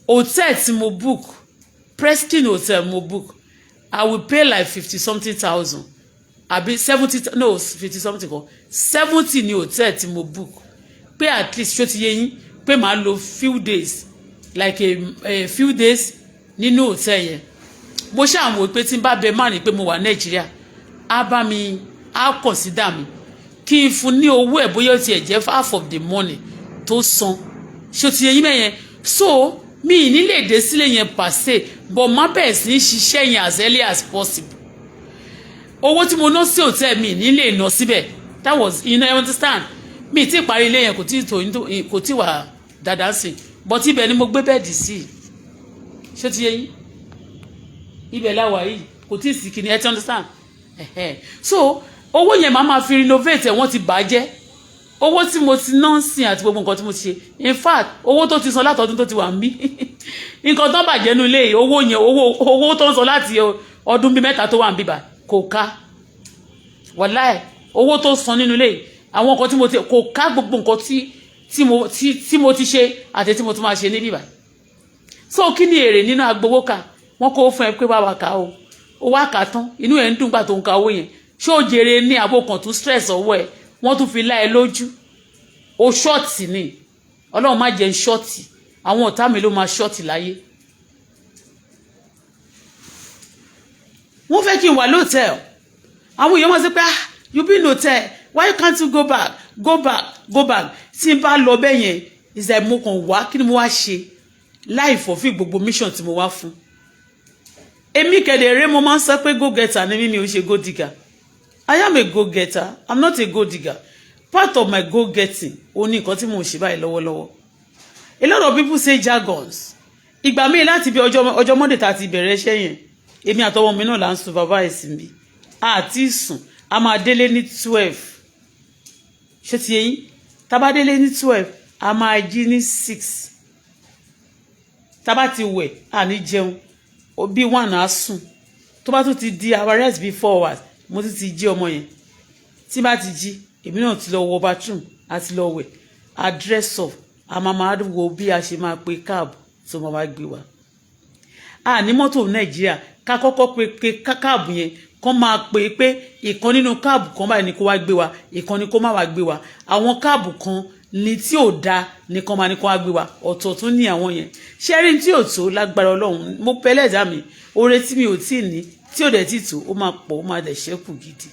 hotel tí mo book, Preston Hotel mo book, I will pay like fifty something thousand àbí 70, no, 50 something kan, 70 ní hotel tí mo book, pé at least, ṣó ti yé yín, pé màá lo few days, like a few days nínú hotel yẹn. Mo ṣàmù pé tí n bá bẹ má ní pé mo wà Nàìjíríà, á bá mi, á consider mi kí n fún ní owó ẹ̀, bóyá ó tiẹ̀ jẹ́ half of the money tó san. Ṣó ti yẹ yín mẹ́yẹn? So mi ì ní lè dé sílé yẹn pàṣẹ, but má bẹ̀rẹ̀ sí í ṣiṣẹ́ yẹn as early as possible. Owó tí mo ná sí hotel, mi ní lè ná síbẹ̀. That was, you know, you understand, mi ti parí ilé yẹn, kò tí tó, kò tí wà dáadáa sí, but ibẹ̀ ni mo gbé bed sí. Ṣé ti yé yín? Ibẹ̀ láwà yìí, kò tí ì sí kíni, ẹ ti understand? So owó yẹn máa ma fi renovate ẹ̀. Wọ́n ti bàjẹ́. Owó tí mo ti ná ń sìn àti gbogbo nǹkan tí mo ti ṣe, in fact, owó tó ti san látọdún tó ti wà ń bí, nǹkan tó bàjẹ́ nínú ilé, owó yẹn, owó tó ń san láti ọdún bíi 3 tó wà ń bíbà kò ká. Wàláì, owó tó san nínú ilé, àwọn nǹkan tí mo ti, kò ká gbogbo nǹkan tí mo ti ṣe àti tí mo tún máa ṣe ní bíbà. So kí ni èrè nínú agbowó ká? Wọ́n kó fún ẹ pé wàá wà ká o, ó wá kà tán, inú ẹ̀ ń dùn gbà tó ń ka owó yẹn. Ṣé ó jèrè ní àbò kan tún stress ọwọ́ ẹ̀? Wọ́n tún fi lá ẹ lójú o. Short ni. Ọlọ́run má jẹ́ ń short. Àwọn ọ̀tá mi ló máa short láyé. Wọ́n fẹ́ kí n wà lóòtẹ́ẹ̀lì. Àwọn èèyàn máa sọ pé, "Ah, you been hotel, why can't you go back, go back, go back?" Tí n bá lọ bẹ́ẹ̀ yẹn, is like mo kàn wá, kí ni mo wá ṣe láì fulfill gbogbo mission tí mo wá fún? Èmi kẹ̀dẹ̀rẹ́, mo máa ń sọ pé go getter ni mí, mi ò ṣe go digger. I am a go getter, I'm not a go digger. Part of my go getting ó ní nǹkan tí mo ń ṣe báyìí lọ́wọ́lọ́wọ́. A lot of people say jargons. Ìgbà míì, láti bí ọjọ́ Monday tá a ti bẹ̀rẹ̀ iṣẹ́ yẹn, èmi àtọwọ́ mi náà là ń supervise mi àti sùn. A máa délé ní 12. Ṣé ti yé yín? Tá bá délé ní 12, a máa jí ní 6. Tá bá ti wẹ̀, à ní jẹun, bí 1 á sùn. Tó bá tún ti di our rest bí 4 hours, mo tún ti jí ọmọ yẹn. Tí bá ti jí, èmi náà ti lọ wọ bathroom, a ti lọ wẹ̀, a dress up, a máa máa wo bí a ṣe máa pe cab tó máa wá gbé wa. A ní mọ́tò Nàìjíríà. Ká kọ́kọ́ pe cab yẹn, kán máa pè pé ìkan nínú cab kan báyìí ni kó wá gbé wa, ìkan ni kó má wá gbé wa. Àwọn cab kan ni tí ò da ní kán máa ní kó wá gbé wa, ọ̀tọ̀ tún ní àwọn yẹn. Ṣẹ́rí tí ò tó lágbára Ọlọ́run, mo pẹ́lẹ́ ẹ̀dá mi, oore tí mi ò tí ì ní, tí ò dẹ̀ tí tó, ó máa pọ̀, ó máa dẹ̀ ṣẹ́kù gidi.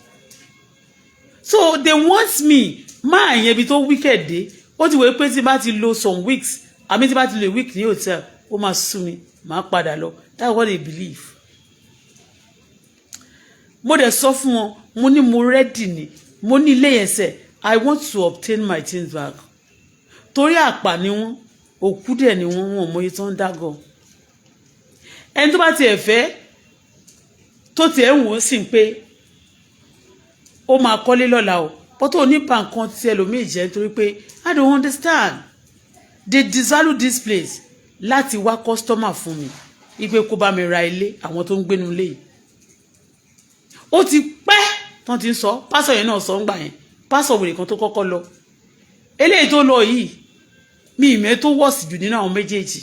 So they want me. Máa yẹn ibi tó wicked dé, ó ti wò pé tí bá ti lo some weeks, àmì tí bá ti lo a week ní hotel, ó máa sú mi, máa padà lọ. That's what they believe. Mo dẹ̀ sọ fún wọn, mo ní mo ready ni, mo ní ilé yẹn sẹ̀, I want to obtain my things back, torí àpà ni wọ́n, òkú dẹ̀ ni wọ́n, wọn mọ iye tó ń dágọ̀. Ẹni tó bá tiẹ̀ fẹ́, tó tiẹ̀ ń wò ó sì pé ó máa kọ́lé lọ́la o, bọ́tò onípa nǹkan tí ẹlòmíì jẹ́, nítorí pé I don't understand. They disvalue this place láti wá customer fún mi, ipe kó bá mi ra ilé. Àwọn tó ń gbénu ilé yìí, ó ti pẹ́ tán ti ń sọ. Pásọ̀ yẹn náà sọ ń gbà yẹn, pásọ̀ wèrè kan tó kọ́kọ́ lọ, eléyìí tó lọ yìí, mi ìmẹ́ tó wọ̀sì jù nínú àwọn méjèèjì.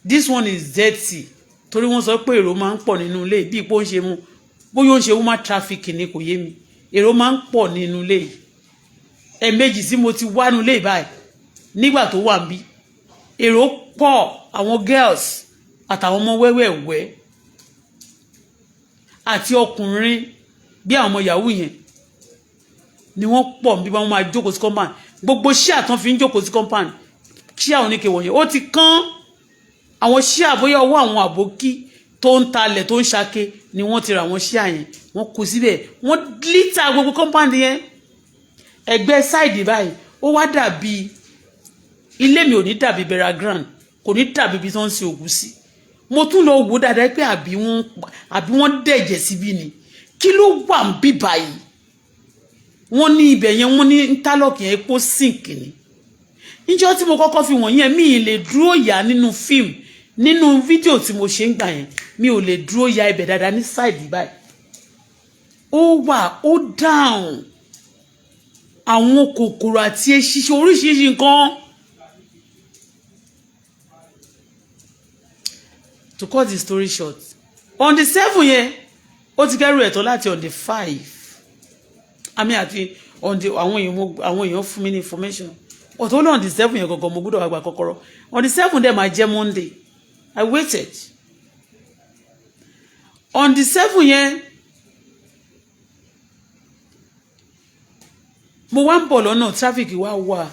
This one is dirty, torí wọ́n sọ pé èrò máa ń pọ̀ nínú ilé, bí ipò ń ṣe mu, bóyá ó ń ṣe human traffic ni, kò yé mi. Èrò máa ń pọ̀ nínú ilé yìí. Ẹ̀ẹ̀mejì tí mo ti wá nínú ilé báyìí, nígbà tó wà níbí, èrò pọ̀, àwọn girls àtàwọn ọmọ wẹ́wẹ́wẹ́ àti ọkùnrin bí àwọn ọmọ yahoo yẹn ni wọ́n pọ̀ bí wọ́n máa jókòó sí compound. Gbogbo chair tán fi ń jókòó sí compound, chair oníke wọ̀nyẹn, ó ti kán. Àwọn chair, bóyá ọwọ́ àwọn àbókí tó ń talẹ̀, tó ń ṣake ni wọ́n ti ra àwọn chair yẹn, wọ́n kó síbẹ̀, wọ́n litter gbogbo compound yẹn. Ẹgbẹ́ side báyìí, ó wá dàbí ilé mi ò ní dàbí burial ground, kò ní dàbí ibi tí wọ́n ń sin òkú sí. Mo tún lọ wò dáadáa pé àbí wọ́n dẹ̀jẹ̀ síbí ni? Kí ló wà ń bí báyìí? Wọ́n ní ibẹ̀ yẹn, wọ́n ní interlock yẹn, epo sink ni. Níjọ́ tí mo kọ́kọ́ fi wọ̀nyí yẹn, mi ì lè dúró yà nínú fíìmù, nínú fídíò tí mo ṣe ń gbà yẹn, mi ò lè dúró ya ibẹ̀ dáadáa ní side báyìí. Ó wà, ó down, àwọn kòkòrò àti eṣinṣin, oríṣiríṣi nǹkan. To cut the story short, on the 7 yẹn, ó ti kẹ́rù ẹ̀tọ́ láti on the 5 àmì àti on the, àwọn èèyàn fún mi ní information, but ó lọ on the 7 yẹn gangan, mo gbọ́dọ̀ wá gba kọ́kọ́rọ́. On the 7 dẹ̀ máa jẹ́ Monday. I waited on the 7 yẹn. Mo wá ń bọ̀ lọ́nà, traffic wá wà.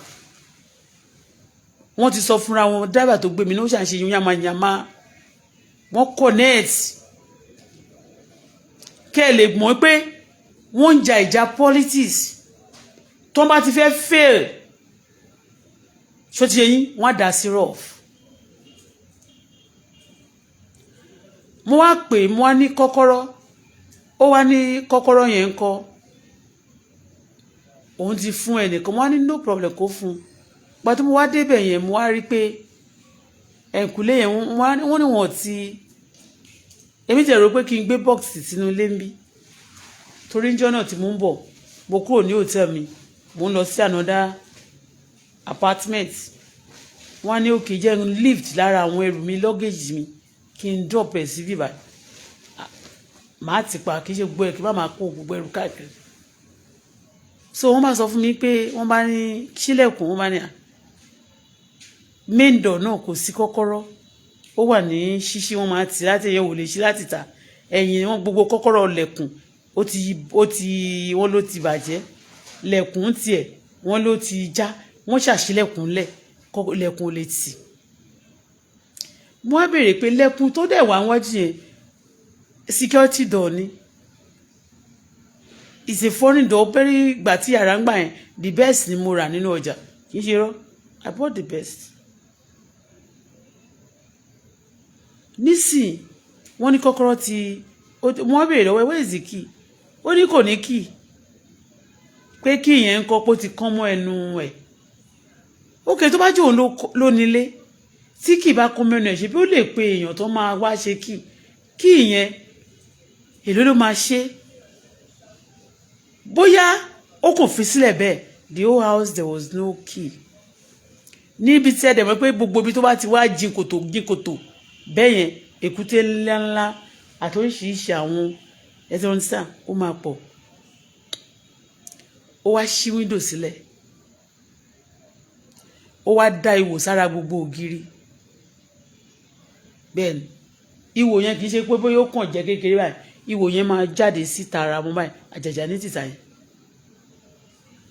Wọ́n ti sọ fúnra wọn. Driver tó gbé mi ní ó ṣàṣe yamayama. Wọ́n connect kẹ́ ẹ lè mọ̀ pé wọ́n ń ja ìjà politics. Tó bá ti fẹ́ fail, ṣó ti yẹ yín? Wọ́n á dá sí rough. Mo wá pè, mo wá ní kọ́kọ́rọ́. Ó wá ní kọ́kọ́rọ́ yẹn ń kọ́, òun ti fún ẹnìkan. Mo wá ní no problem, kó fún un. Gbà tí mo wá débẹ̀ yẹn, mo wá rí pé ẹ̀kúlé yẹn, wọ́n ní wọ́n ti, èmi ti rò pé kí n gbé box sínú ilé ń bí, torí níjọ́ náà tí mo ń bọ̀, mo kúrò ní hotel mi, mo ń lọ sí another apartment. Wọ́n á ní òkè jẹ́ n lift lára àwọn ẹrù mi, luggage mi, kí n drop ẹ̀ sí bíbá, màá ti pa, kì í ṣe gbogbo ẹ̀, kí n má máa kó gbogbo ẹrù káàkiri. So wọ́n bá sọ fún mi pé wọ́n bá ní sílẹ̀kùn, wọ́n bá ní à main door náà kò sí kọ́kọ́rọ́, ó wà ní ṣíṣí, wọ́n máa tì láti ẹ̀yẹ wò lè ṣí láti ta ẹ̀yìn wọn. Gbogbo kọ́kọ́rọ́ lẹ̀kùn ó ti wọ́n ló ti bàjẹ́, lẹ̀kùn tiẹ̀ wọ́n ló ti já, wọ́n ṣàṣìlẹ̀kùn lẹ̀, lẹ̀kùn ò lè tì. Mo wá béèrè pé lẹ̀kùn tó dẹ̀ wá wájú yẹn, security door ni, it's a foreign door. Very gbà tí yàrá ń gbà yẹn, the best ni mo rà nínú ọjà, kì í ṣe rọ́. I bought the best. Nísìn wọ́n ní kọ́kọ́rọ́ ti, wọ́n béèrè lọ́wọ́, "Where is the key?" Ó ní kò ní key, pé key yẹn ń kọ́ pé ó ti kán mọ́ ẹnu ẹ̀. Ókè, tó bá jẹ́ òun ló nílé, tí kì bá kán mẹ́nu ẹ̀, ṣe bí ó lè pe èèyàn tó máa wá ṣe key? Key yẹn, èló ló máa ṣe? Bóyá ó kò fi sílẹ̀ bẹ́ẹ̀. The whole house, there was no key níbi tí ẹ dẹ̀ mọ̀ pé gbogbo ibi tó bá ti wá jìn kòtò jìn kòtò bẹ́ẹ̀ yẹn, èkúté ńláńlá àti oríṣiríṣi àwọn ẹsẹ̀ wọn sàn, ó máa pọ̀. Ó wá ṣí window sílẹ̀, ó wá dá ihò sára gbogbo ògiri. Bẹ́ẹ̀ ni ihò yẹn kì í ṣe pé bóyá ó kàn jẹ́ kékeré báyìí, ihò yẹn máa jáde síta ara mọ́ báyìí, àjàjà ní tìta yẹn.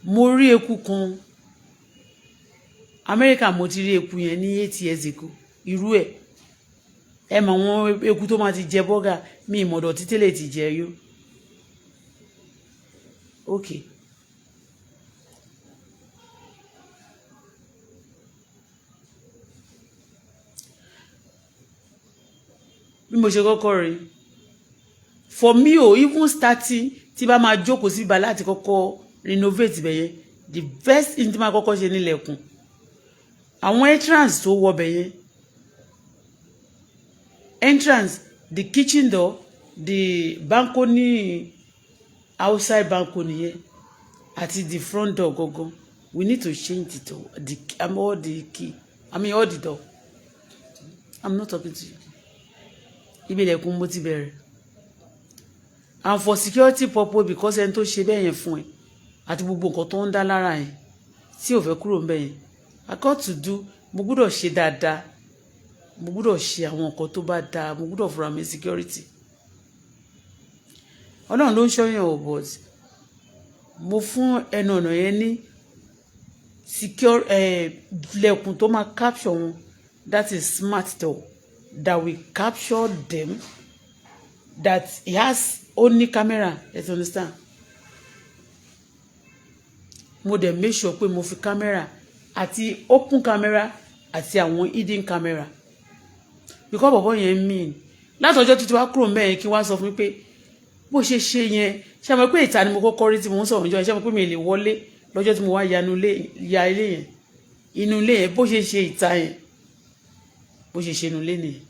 Mo rí eku kan Amẹ́ríkà, mo ti rí eku yẹn ní 8 years ago. Irú ẹ̀, ẹ mọ̀ àwọn eku tó máa ti jẹ burger mi, ìmọ̀dọ̀ títẹ́lẹ̀ ti jẹ yó. Okay. Bí mo ṣe kọ́kọ́ rí, for me o, even starting, tí bá máa jókòó síba láti kọ́kọ́ renovate bẹ̀ yẹn, the best thing tí máa kọ́kọ́ ṣe nílẹ̀kùn àwọn entrance tó wọ bẹ̀ yẹn, entrance, the kitchen door, the balcony, outside balcony yẹn àti the front door gangan, we need to change the door, the I mean, all the key, I mean all the door. I'm not talking to you. Ibi ilẹ̀kùn mo ti bẹ̀rẹ̀, and for security purpose, because ẹni tó ṣe bẹ́ẹ̀ yẹn fún ẹ àti gbogbo nǹkan tó ń dá lára yẹn tí ò fẹ́ kúrò ńbẹ̀ yẹn, I got to do, mo gbúdọ̀ ṣe dáadáa, mo gbúdọ̀ ṣe àwọn nǹkan tó bá dáa, mo gbúdọ̀ fúnra mi security. Ọlọ́run ló ń ṣọ́yàn o, but mo fún ẹnu ọ̀nà yẹn ní secure lẹ̀kùn tó máa capture wọn. That is smart door that will capture them, that it has only camera, you understand? Mo dẹ̀ make sure pé mo fi camera àti open camera àti àwọn hidden camera, because bọ̀bọ̀ yẹn mean látọjọ́ títí wá kúrò mẹ́rin, kí wá sọ fún mi pé bó ṣe ṣe yẹn, ṣe mọ̀ pé ìta ni mo kọ́kọ́ rí tí mo ń sọ̀rọ̀ níjọ́ yẹn? Ṣe mọ̀ pé mi lè wọlé lọ́jọ́ tí mo wá yanu ilé, ya ilé yẹn, inú ilé yẹn, bó ṣe ṣe ìta yẹn, bó ṣe ṣe inú ilé nìyẹn.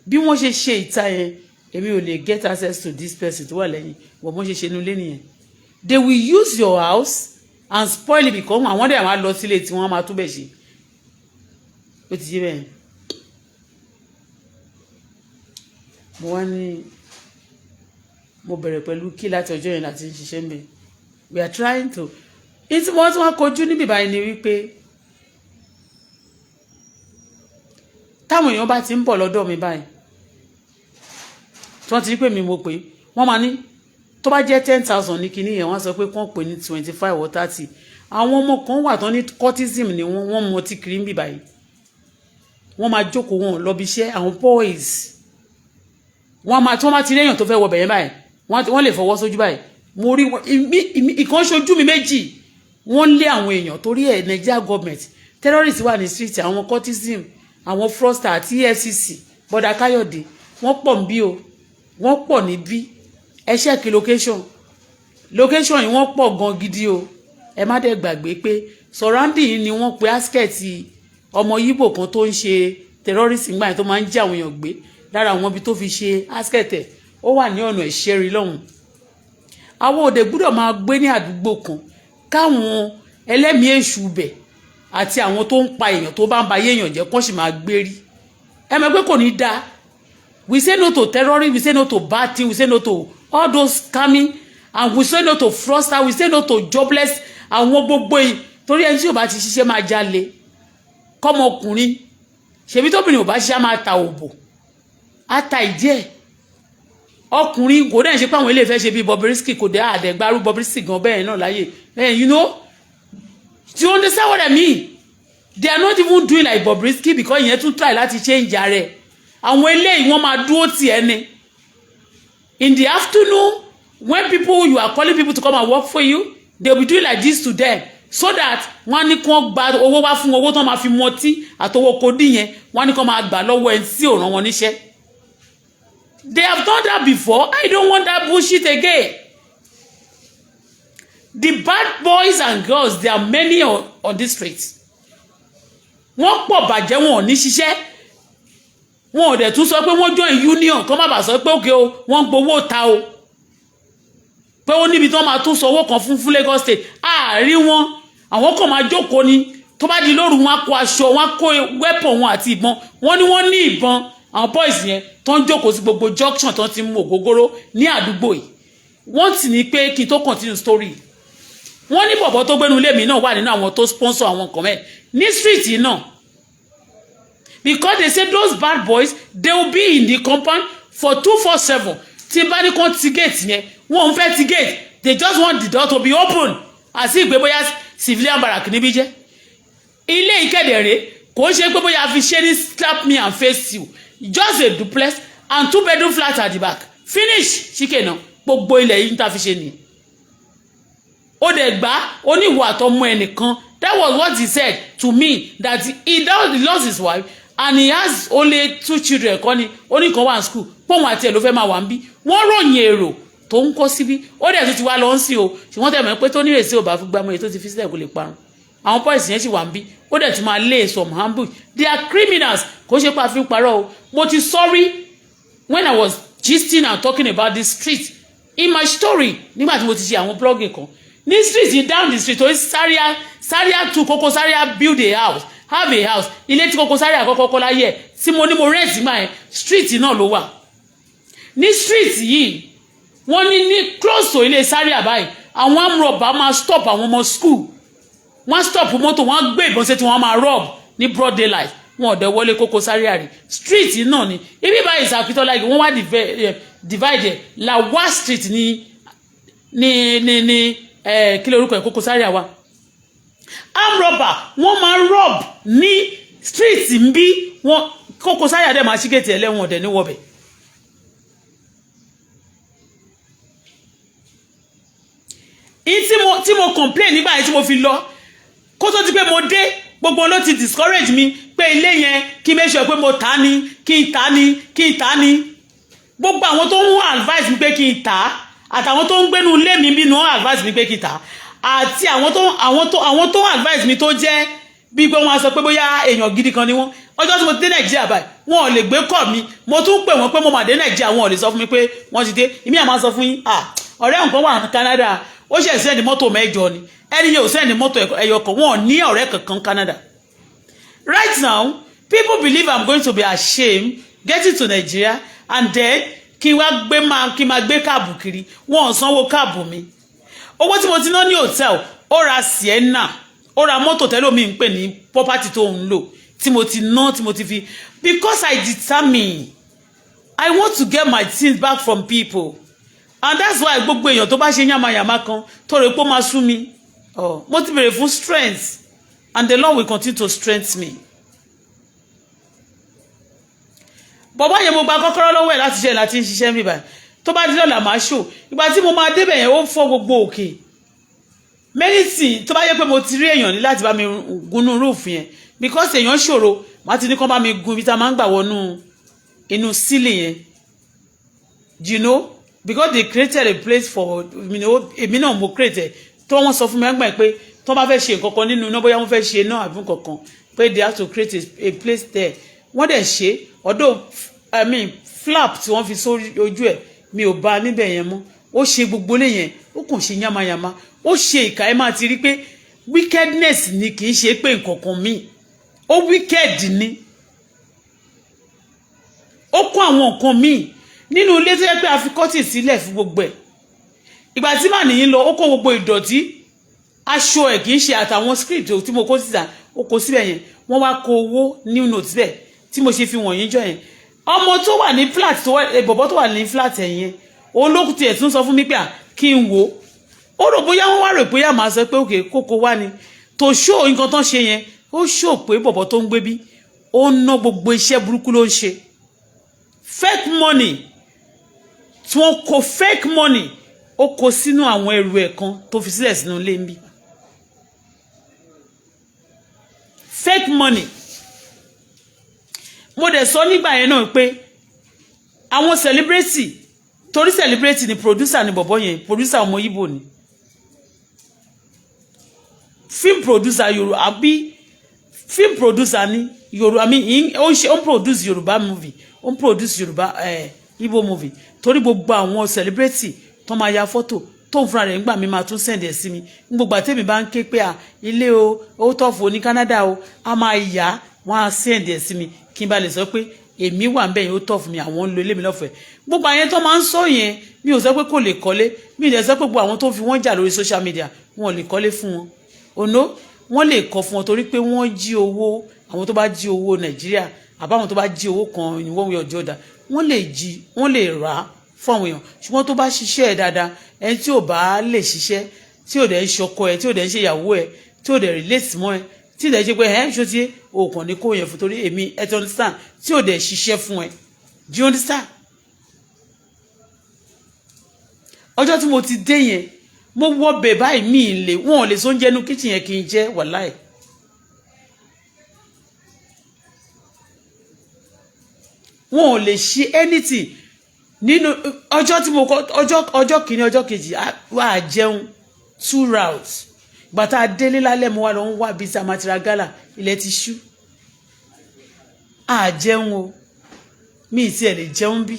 Bí wọ́n ṣe ṣe ìta yẹn, èmi ò lè get access to this person tó wà lẹ́yìn wọ́n. Bọ́n ṣe ṣe inú ilé nìyẹn. They will use your house and spoil it, because àwọn dẹ̀ máa lọ sílé tí wọ́n máa túbẹ̀ ṣe. Ó ti yé bẹ́ẹ̀. Mo wá ní mo bẹ̀rẹ̀ pẹ̀lú kí láti ọjọ́ yẹn láti ń ṣiṣẹ́ ń bẹ̀. We are trying to ní tí wọ́n tún wá kojú níbí báyìí ni wípé táwọn èèyàn bá ti ń bọ̀ lọ́dọ̀ mi báyìí, tí wọ́n ti rí pé mi mo pè, wọ́n máa ní tó bá jẹ́ 10,000 ní kinní yẹn, wọ́n sọ pé kán pè ní 25 or 30. Àwọn ọmọ kan wà tán ní cultism ni wọ́n. Wọ́n mú ọtí kiri ń bì báyìí, wọ́n máa jókòó, wọn lọ bí iṣẹ́. Àwọn boys, wọ́n máa tí wọ́n bá ti réyàn tó fẹ́ wọ bẹ̀yẹn báyìí, wọ́n lè fọwọ́ sójú báyìí. Mo rí ìkan ṣojú mi méjì, wọ́n lé àwọn èèyàn torí ẹ̀. Nigeria government, terrorist wà ní street, àwọn cultism, àwọn fraudster àti EFCC. Bọ́dà Káyọ̀dé, wọ́n pọ̀ níbí o, wọ́n pọ̀ níbí. Ẹ check location, location yìí, wọ́n pọ̀ gan gidi o. Ẹ má dẹ̀ gbàgbé pé surrounding yìí ni wọ́n pe asket ọmọ Yíbò kan tó ń ṣe terrorist ńgbà yẹn, tó máa ń jí àwọn èèyàn gbé. Lára àwọn ibi tó fi ṣe asket ẹ̀, ó wà ní ọ̀nà Ìṣẹ́rí lọ́hùn. Àwọn òde gbúdọ̀ máa gbé ní àdúgbò kan káwọn ẹlẹ́mìí èṣù bẹ̀ àti àwọn tó ń pa èèyàn, tó bá ń ba ayé èèyàn jẹ́, kó sì máa gbé rí. Ẹ mọ̀ pé kò ní dáa. We say no to terrorism, we say no to bad thing, we say no to all those scamming, and we say no to fraudster, we say no to jobless. Àwọn gbogbo yìí, torí ẹni tí ò bá ti ṣiṣẹ́ máa jalè. Kọ́mọkùnrin ṣèbí, tóbìnrin ò bá ṣiṣẹ́ máa ta òbò, á ta ìdí ẹ̀. Ọkùnrin kò dẹ̀ ṣe pé àwọn ilé ìfẹ́ ṣe bíi Bobrisky, kò dé àdẹ̀gbárù Bobrisky gan bẹ́ẹ̀ náà láyè bẹ́ẹ̀. You know, do you understand what I mean? They are not even doing like Bobrisky, because ìyẹn tún try láti change ara ẹ̀. Àwọn eléyìí, wọ́n máa dúró tì ẹ́ ni. In the afternoon, when people, you are calling people to come and work for you, they will be doing like this to them, so that wọ́n á ní kí wọ́n gba owó wá fún owó tó máa fi mọtí àtọwọ́ kodí yẹn. Wọ́n á ní kí wọ́n máa gbà lọ́wọ́ ẹni tí ò rán wọn níṣẹ́. They have done that before. I don't want that bullshit again. The bad boys and girls, there are many on this street. Wọ́n pọ̀ bàjẹ́, wọn ò ní ṣiṣẹ́, wọn ò dẹ̀ tún sọ pé wọ́n join union kọ́, má bàa sọ pé òkè o, wọ́n ń gbowó ta o, pé ó níbi tí wọ́n máa tún sọ owó kan fún Lagos State. Àárí wọn, àwọn kan máa jókòó ni. Tó bá di lóru, wọn á kó aṣọ, wọn á kó weapon wọn àti ìbọn. Wọn ní wọ́n ní ìbọn. Àwọn boys yẹn tó ń jókòó sí gbogbo junction tó ti mú ògógóró ní àdúgbò yìí, wọ́n sì ní pé kí n tó continue story, wọ́n ní bọ̀bọ̀ tó gbénu ilé mi náà wà nínú àwọn tó sponsor àwọn nǹkan mẹ́ẹ̀ ní street yìí náà, because they say those bad boys, they will be in the compound for 24/7. Tí n bá ní kàn ti gate yẹn, wọn ò fẹ́ ti gate. They just want the door to be open, àti ìgbé bóyá civilian barrack níbí jẹ́ ilé ìkẹ́dẹ̀rẹ́. Kò ń ṣe pé bóyá fi ṣe ní slap me and face you. Just a duplex and two bedroom flat at the back, finish. Ṣíkè náà, gbogbo ilẹ̀ yìí ń ta fi ṣe nìyẹn. Ó dẹ̀ gbá oníwò àtọmọ ẹnìkan. That was what he said to me, that he lost his wife and he has only two children. Kọ́ ni ó ní kan wà ní school, pòun àti ẹ̀ ló fẹ́ máa wà ń bí. Wọ́n ròyìn èrò tó ń kó síbí. Ó dẹ̀ tún ti wá lọ ń sìn o, ṣùgbọ́n tẹ̀ mọ́ pé tó nírèsí ò bá fi gbámọ́ èyí tó ti fi sílẹ̀, kó lè parun. Àwọn boys yẹn sì wà ń bí. Ó dẹ̀ tún máa lay some ambush. They are criminals. Kò ṣe pé a fi ń parọ́ o. Mo ti sorry when I was gisting and talking about this street in my story, nígbà tí mo ti ṣe àwọn blogging kan ní street yìí, down the street. Tó Zaria, Zaria to Koko Zaria build a house, have a house. Ilé tí Koko Zaria àkọ́kọ́ kọ́ láyé ẹ̀ tí mo ní mo rent gbà yẹn, street náà ló wà. Ní street yìí, wọ́n ní close to ilé Zaria báyìí, àwọn amrọ̀bà máa stop àwọn ọmọ school, wọ́n stop mọ́tò, wọ́n gbé ìbọn sí tí wọ́n máa rob ní broad daylight. Wọn ò dẹ̀ wọlé Koko Zaria rí. Street náà ni ibi báyìí, Sàkítọ́lá igi. Wọ́n wá divide Lawa Street ní kí lórúkọ ẹ̀, Koko Zaria wa. Arm robber, wọ́n máa rob ní street ń bí wọ́n. Koko Zaria dẹ̀ máa ṣí gate ẹlẹ́wọ̀n, ọ̀dẹ̀ ní wọ̀bẹ̀. Tí mo complain nígbà yẹn tí mo fi lọ, kó tó ti pé mo dé, gbogbo ló ti discourage mi pé ilé yẹn, kí n make sure pé mo tà ní, kí n tà ní, kí n tà ní. Gbogbo àwọn tó ń advice mi pé kí n tà á, àtàwọn tó ń gbénu ilé mi bínú advice mi pé kí n tà á, àti àwọn tó advice mi tó jẹ́ bí pé wọ́n á sọ pé bóyá èèyàn gidi kan ni wọ́n, ọjọ́ tí mo ti dé Nàìjíríà báyìí, wọn ò lè gbé kọ̀ mi. Mo tún pè wọ́n pé mo mà dé Nàìjíríà, wọn ò lè sọ fún mi pé wọ́n ti dé. Ìmí àmọ́ sọ fún yín, ọ̀rẹ́ nǹkan wà ní Canada, ó ṣe send mọ́tò mẹ́jọ ni. Ẹni yóò send mọ́tò ẹyọ kan. Wọn ò ní ọ̀rẹ́ kankan Canada. Right now, people believe I'm going to be ashamed getting to Nigeria and then kí n wá gbé máa kí n máa gbé cab kiri. Wọn ò sanwó cab mi. Owó tí mo ti ná ní hotel, ó ra Sienna, ó ra mọ́tò tẹ́lómi ń pè ní property tó ń lò, tí mo ti ná, tí mo ti fi, because I determine I want to get my things back from people. And that's why gbogbo èèyàn tó bá ṣe yàmàyàmà kan tó rè pé ó máa sú mi. Oh, mo ti béèrè fún strength, and the Lord will continue to strengthen me. Bọ̀bọ́ yẹn, mo gba kọ́kọ́rọ́ lọ́wọ́ ẹ̀ láti ṣe láti ṣiṣẹ́ mi báyìí. Tó bá di lọ́la, máa ṣò. Ìgbà tí mo máa débẹ̀ yẹn, ó fọ́ gbogbo òkè many things. Tó bá yẹ pé mo ti rí èèyàn ní láti bá mi gunú roof yẹn, because èèyàn ṣòro, màá ti ní kán bá mi gun ibi tá a máa ń gbà wọnú inú ceiling yẹn, because they created a place for, èmi náà mo create ẹ̀. Tó wọ́n sọ fún mi ẹgbẹ́ pé tó bá fẹ́ ṣe nǹkan kan nínú iná, bóyá wọ́n fẹ́ ṣe iná àbí nǹkan kan, pé they have to create a place there. Wọ́n dẹ̀ ṣe. Although, I mean, flap tí wọ́n fi sórí ojú ẹ̀, mi ò bá níbẹ̀ yẹn mọ́. Ó ṣe gbogbo lé yẹn, ó kàn ṣe yánmayànma, ó ṣe ìkà. Ẹ máa ti rí pé wickedness ni, kì í ṣe pé nǹkan kan míì. Ó wicked ni. Ó kó àwọn nǹkan míì nínú ilé tó yẹ pé a fi kọ́tì sílẹ̀ fún gbogbo ẹ̀. Ìgbà tí màá nìyí lọ, ó kó gbogbo ìdọ̀tí aṣọ ẹ̀, kì í ṣe àtàwọn script tí mo kó síta, ó kó síbẹ̀ yẹn. Wọ́n wá kó owó new note síbẹ̀ tí mo ṣe fi wọ̀nyí jọ yẹn. Ọmọ tó wà ní flat tó wà, bọ̀bọ̀ tó wà ní flat ẹ̀yẹn, òun ló tiẹ̀ tún sọ fún mi pé à kí n wò ó. Rò bóyá wọ́n wá rò bóyá màá sọ pé òkè kókó wá ni tó ṣó nǹkan tó ń ṣe yẹn. Ó ṣó pé bọ̀bọ̀ tó ń gbé bí, ó ń ná gbogbo iṣẹ́ burúkú ló ń ṣe. Fake money tí wọ́n kó, fake money, ó kó sínú àwọn ẹrù ẹ̀ kan tó fi sílẹ̀ sínú ilé ń bí. Fake money. Mo dẹ̀ sọ nígbà yẹn náà pé àwọn celebrity, torí celebrity ni, producer ni bọ̀bọ̀ yẹn, producer ọmọ Ìgbò ni, film producer Yorùbá àbí film producer ni Yorùbá, I mean, ó ń ṣe, ó ń produce Yorùbá movie, ó ń produce Yorùbá Igbo movie, torí gbogbo àwọn celebrity tó máa ya fọ́tò tó ń fúnra rẹ̀ ńgbà mi máa tún send ẹ̀ sí mi. Gbogbo àtẹ̀mí bá ń ké pé à ilé o, ó tọ̀fù ní Canada o, a máa yá wọ́n á send ẹ̀ sí mi kí n bá lè sọ pé èmi wà ń bẹ̀ yẹn, ó tọ̀ fún mi, àwọn ń lo ilé mi lọ́fẹ̀ẹ́. Gbogbo àyẹn tó máa ń sọ yẹn, mi ò sọ pé kò lè kọ́lé. Mi ò dẹ̀ sọ pé gbogbo àwọn tó fi wọ́n jà lórí social media, wọn ò lè kọ́lé fún wọn. Ònà wọ́n lè kọ́ fún wọn torí pé wọ́n jí owó. Àwọn tó bá jí owó Nàìjíríà àbáwọn tó bá jí owó kan in one way or the other, wọ́n lè jí, wọ́n lè rà á fún àwọn èèyàn. Ṣùgbọ́n tó bá ṣiṣẹ́ ẹ̀ dáadáa, ẹni tí ò bá lè ṣiṣẹ́, tí ò dẹ̀ ń ṣọkọ ẹ̀, tí ò dẹ̀ ń ṣe ìyàwó ẹ̀, tí ò dẹ̀ relate mọ́ ẹ̀, tí ò dẹ̀ ṣe pé ẹ̀ ṣó tí o kàn ní kó yẹn fún torí èmi ẹ ti understand, tí ò dẹ̀ ṣiṣẹ́ fún ẹ, do you understand? Ọjọ́ tí mo ti dé yẹn, mo wọ bẹ̀ báyìí, mi ì lè, wọn ò lè sóúnjẹ inú kitchen yẹn kí n jẹ́ wàláì. Wọn ò lè ṣe anything nínú ọjọ́ tí mo kọ ọjọ́ kìíní, ọjọ́ kejì, wà á jẹun two rounds. Gbàtà délé lálẹ́, mo wà lọ ń wá bíi samatira gala, ilẹ̀ ti ṣú, à jẹun o. Mi ì tiẹ̀ lè jẹun bí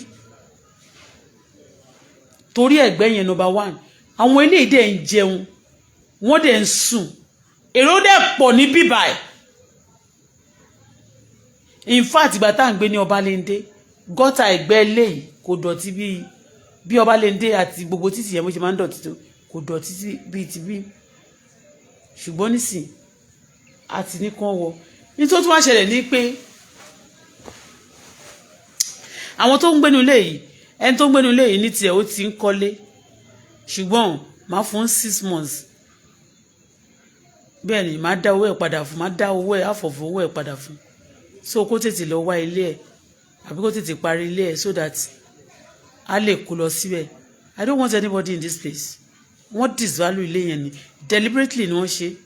torí ẹ̀gbẹ́ yẹn. Number one, àwọn eléyìí dẹ̀ ń jẹun, wọ́n dẹ̀ ń sùn, èrò dẹ̀ pọ̀ ní bíbá ẹ̀. In fact, ìgbà tá à ń gbé ní Ọbalẹ́ndé, gọ́tà ẹ̀gbẹ́ eléyìí kò dọ̀tí bíi bí Ọbalẹ́ndé àti gbogbo títì yẹn bó ṣe máa ń dọ̀tí tó, kò dọ̀tí bíi ti bí. Ṣùgbọ́n nísìn àti ní kán wọ nítorí tó wá ṣẹlẹ̀ ní pé àwọn tó ń gbénu ilé yìí, ẹni tó ń gbénu ilé yìí ní tiẹ̀, ó ti ń kọ́lé, ṣùgbọ́n màá fún 6 months. Bẹ́ẹ̀ ni, màá dá owó ẹ̀ padà fún, màá dá owó ẹ̀ àfọ̀fọ̀ owó ẹ̀ padà fún, so kó tètè lọ wá ilé ẹ̀ àbí kó tètè parí ilé ẹ̀ so that a lè kó lọ síbẹ̀. I don't want anybody in this place. Wọ́n disvalue ilé yẹn ni, deliberately ni wọ́n ṣe.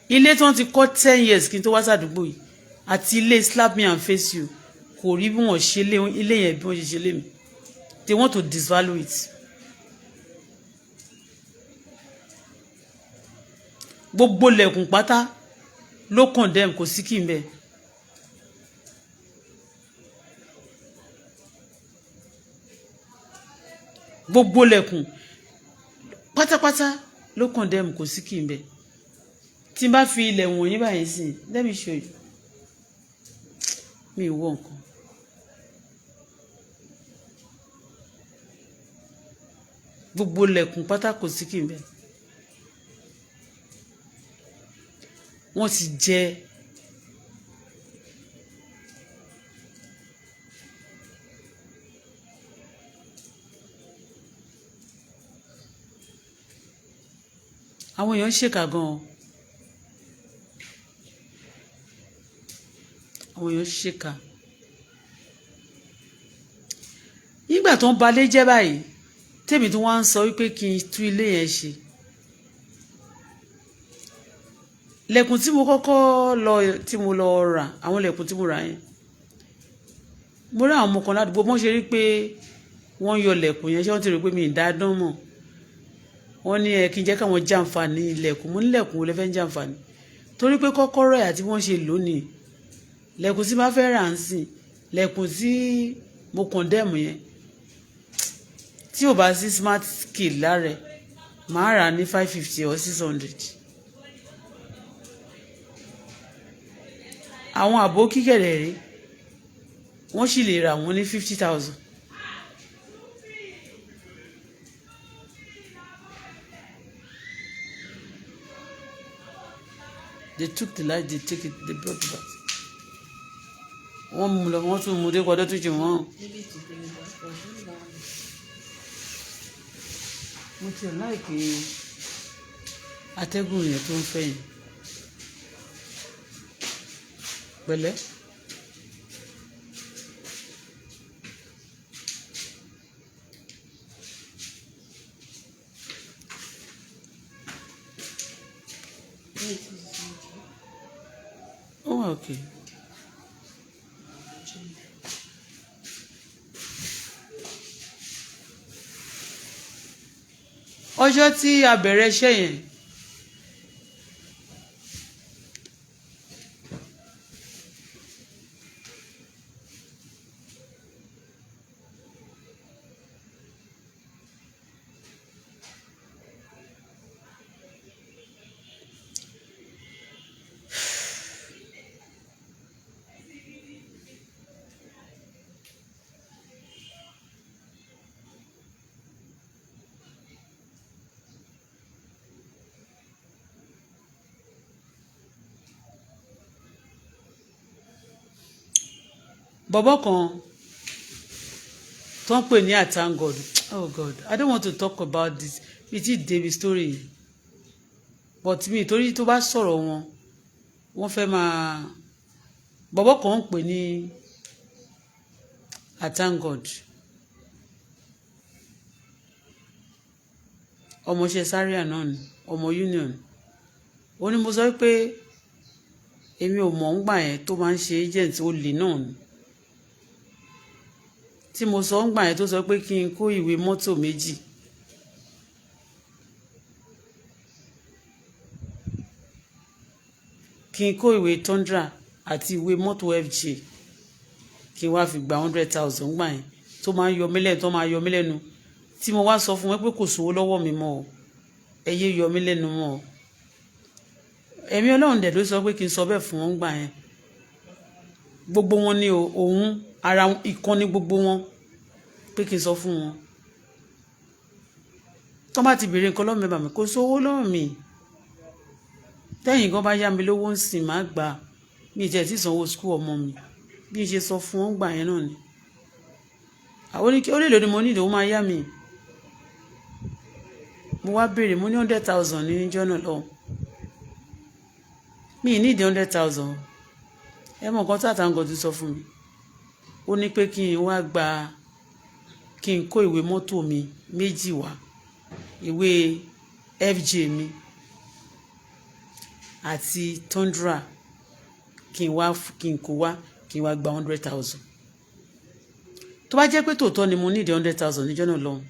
Ilé tí wọ́n ti kọ́ 10 years kí n tó wá sàdúgbò yìí àti ilé slap me and face you, kò rí bí wọ́n ṣe ilé yẹn bí wọ́n ṣe ṣe lé mi. They want to disvalue it. Gbogbo lẹ̀kùn pátá ló condemn, kò sí kí n bẹ́ẹ̀. Gbogbo lẹ̀kùn pátápátá ló condemn, kò sí kí n bẹ́ẹ̀. Tí n bá fi ilẹ̀ wọ̀nyí báyìí sí, let me show you. Mi ì wọ nǹkan. Gbogbo lẹ̀kùn pátá kò sí kí n bẹ́ẹ̀. Wọ́n ti jẹ Àwọn èèyàn ń ṣèkà gan-an, àwọn èèyàn ń ṣèkà. Nígbà tó ń balẹ̀ jẹ́ báyìí, tèmi tí wọ́n á ń sọ wípé kí n tú ilé yẹn ṣe, lẹ̀kùn tí mo kọ́kọ́ lọ, tí mo lọ rà, àwọn lẹ̀kùn tí mo rà yẹn, mo rí àwọn ọmọ kan ládùúgbò, wọ́n ṣe rí pé wọ́n yọ lẹ̀kùn yẹn. Ṣé wọ́n ti rò pé mi ì dá dán mọ̀? Wọ́n ní ẹ kí n jẹ́ káwọn jàǹfààní ilẹ̀kùn. Mo ní lẹ̀kùn wo lẹ fẹ́ ń jàǹfààní? Torí pé kọ́kọ́rọ́ ẹ̀ àti wọ́n ṣe lónìí, lẹ̀kùn tí bá fẹ́ rà ń sìn, lẹ̀kùn tí mo condemn yẹn, tí ò bá sí smart key lára ẹ̀, màá rà ní 550 or 600. Àwọn àbókí kẹ̀lẹ̀ rí, wọ́n sì lè rà wọ́n ní 50,000. They took the light, they take it, they brought it back. Wọ́n mú lọ, wọ́n tún mú dé kọ́dọ̀ tó jù wọ́n. Maybe to bring it back or bring down. Mo tiẹ̀ like atẹ́gùn yẹn tó ń fẹ́ yẹn. Pẹ̀lẹ́. Wait, this is okay. Ó wà okay. Change. Ọjọ́ tí a bẹ̀rẹ̀ iṣẹ́ yẹn, bọ̀bọ́ kan tó ń pè ní Atangod, oh God, I don't want to talk about this, mi ti débi story yìí, but mi torí tó bá sọ̀rọ̀ wọn, wọ́n fẹ́ máa. Bọ̀bọ́ kan ń pè ní Atangod, ọmọọṣẹ́ Zaria náà ni, ọmọ union. Ó ní mo sọ pé èmi ò mọ̀ ń gbà yẹn tó máa ń ṣe agent olè náà ni, tí mo sọ ń gbà yẹn, tó sọ pé kí n kó ìwé mọ́tò méjì, kí n kó ìwé Tundra àti ìwé mọ́tò FJ, kí n wá fi gba 100,000 gbà yẹn, tó máa ń yọ mí lẹ́nu, tó máa yọ mí lẹ́nu, tí mo wá sọ fún wọn pé kò sówó lọ́wọ́ mi mọ́ o, ẹ yé yọ mí lẹ́nu mọ́ o. Ẹ̀mí Ọlọ́run dẹ̀ ló sọ pé kí n sọ bẹ́ẹ̀ fún wọn gbà yẹn. Gbogbo wọn ní o, òun ara ìkan ní gbogbo wọn, pé kí n sọ fún wọn tó bá ti béèrè nǹkan lọ́wọ́ mi, bà mí kò sówó lọ́wọ́ mi. Tẹ́yìn gan bá yá mi lówó ń sìn, má gbà mí jẹ́ tí sanwó school ọmọ mi. Bí n ṣe sọ fún wọn gbà yẹn náà ni àwọn oníkẹ́ ó lè lò ní mo ní ìdòwò máa yá mi. Mo wá béèrè, mo ní 100,000 ní níjọ́ náà lọ́wọ́ mi ní ìdí 100,000. Ẹ mọ nǹkan tí àtàǹgọ̀ ti sọ fún mi? Ó ní pé kí n wá gba, kí n kó ìwé mọ́tò mi méjì wá, ìwé FJ mi àti Tundra, kí n wá, kí n kó wá, kí n wá gba 100,000. Tó bá jẹ́ pé tòótọ́ ni mo ní ìdí 100,000 níjọ́ náà lọ́hùn,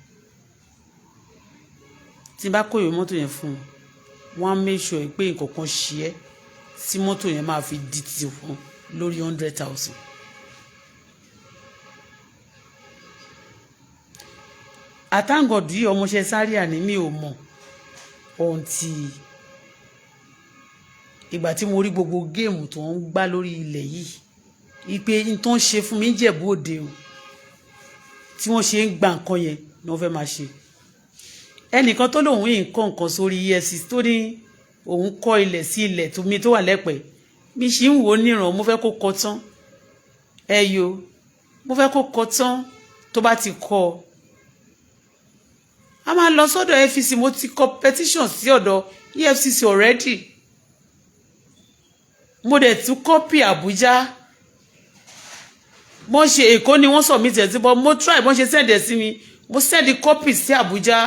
tí n bá kó ìwé mọ́tò yẹn fún un, wọ́n á make sure pé nǹkan kan ṣe é tí mọ́tò yẹn máa fi di tiwọn lórí 100,000. Àtàǹgọ̀dù yìí, ọmọọṣẹ́ Zaria ni, mi ò mọ̀ ọ̀ǹtì ìgbà tí mo rí gbogbo game tó ń gbá lórí ilẹ̀ yìí, ìpè n tó ń ṣe fún mi Jẹ̀bú Òde o, tí wọ́n ṣe ń gba nǹkan yẹn ni wọ́n fẹ́ máa ṣe. Ẹnìkan tó lòun yìí ń kọ́ nǹkan sórí EFCC, tó ní òun kọ́ ilẹ̀ sí ilẹ̀ tó mi tó wà lẹ́pẹ̀ẹ́ bí ṣe ń wò ó níran, mo fẹ́ kó kọ́ tán. Ẹ yo, mo fẹ́ kó kọ́ tán. Tó bá ti kọ́ ọ, A máa lọ sọ́dọ̀ EFCC. Mo ti kọ petition sí ọ̀dọ̀ EFCC already. Mo dẹ̀ tún copy Àbújá. Wọ́n ṣe Èkó ni wọ́n submit ẹ̀ sí, but mo try, wọ́n ṣe send ẹ̀ sí mi, mo send copy sí Àbújá,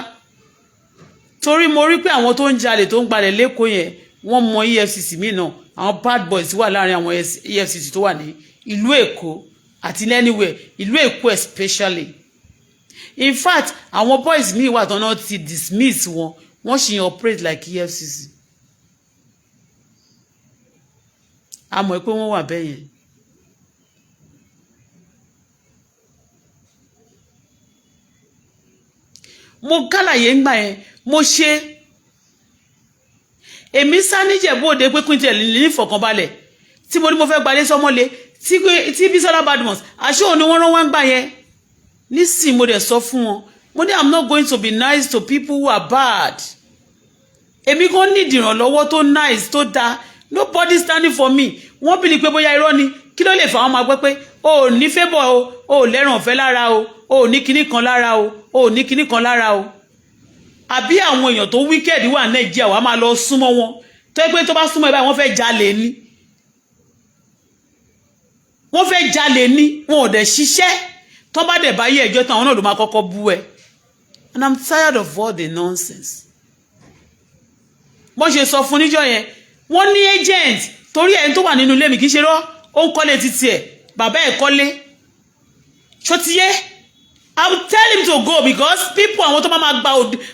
torí mo rí pé àwọn tó ń jalè, tó ń gbalẹ̀ lẹ́kọ̀ọ́ yẹn, wọ́n mọ EFCC mi náà. Àwọn bad boys wà láàrin àwọn EFCC tó wà ní ìlú Èkó àti anywhere, ìlú Èkó especially. In fact, àwọn boys míì wà tán náà ti dismiss wọn, wọ́n sì ń operate like EFCC. A mọ̀ pé wọ́n wà bẹ́ẹ̀ yẹn. Mo kálàyé ńgbà yẹn, mo ṣe èmi sá níjẹ̀bú òde pé kí n tiẹ̀ ní ìfọ̀kànbalẹ̀ tí mo ní mo fẹ́ gbalé sọ́mọ́lé tí Bísọ́lá Badmus, àṣé òun ni wọ́n rán wá ń gbà yẹn. Nísìnyí, mo dẹ̀ sọ fún wọn, mo ní I'm not going to be nice to people who are bad. Èmi kan ní ìdìrànlọ́wọ́ tó nice, tó dáa. Nobody standing for me. Wọ́n bí ni pé bóyá irọ́ ni. Kí ló lè fà wọ́n máa gbọ́ pé o ò ní favour o, o ò lẹ́ràn ọ̀fẹ́ lára o, o ò ní kinní kan lára o, o ò ní kinní kan lára o? Àbí àwọn èèyàn tó wicked wà Nàìjíríà, wàá máa lọ súnmọ́ wọn, tó yẹ pé tó bá súnmọ́ ẹ báyìí, wọ́n fẹ́ jalè ni, wọ́n fẹ́ jalè ni, wọn ò dẹ̀ ṣiṣẹ́. Tó bá dẹ̀ bá yé ẹjọ́ tán, àwọn náà ló máa kọ́kọ́ bú ẹ. And I'm tired of all the nonsense. Bọ́n ṣe sọ fún níjọ́ yẹn, wọ́n ní agent, torí ẹni tó wà nínú ilé mi kì í ṣe rọ́, ó ń kọ́lé títí ẹ̀, bàbá ẹ̀ kọ́lé. Ṣó ti yé? I will tell him to go because people, àwọn tó máa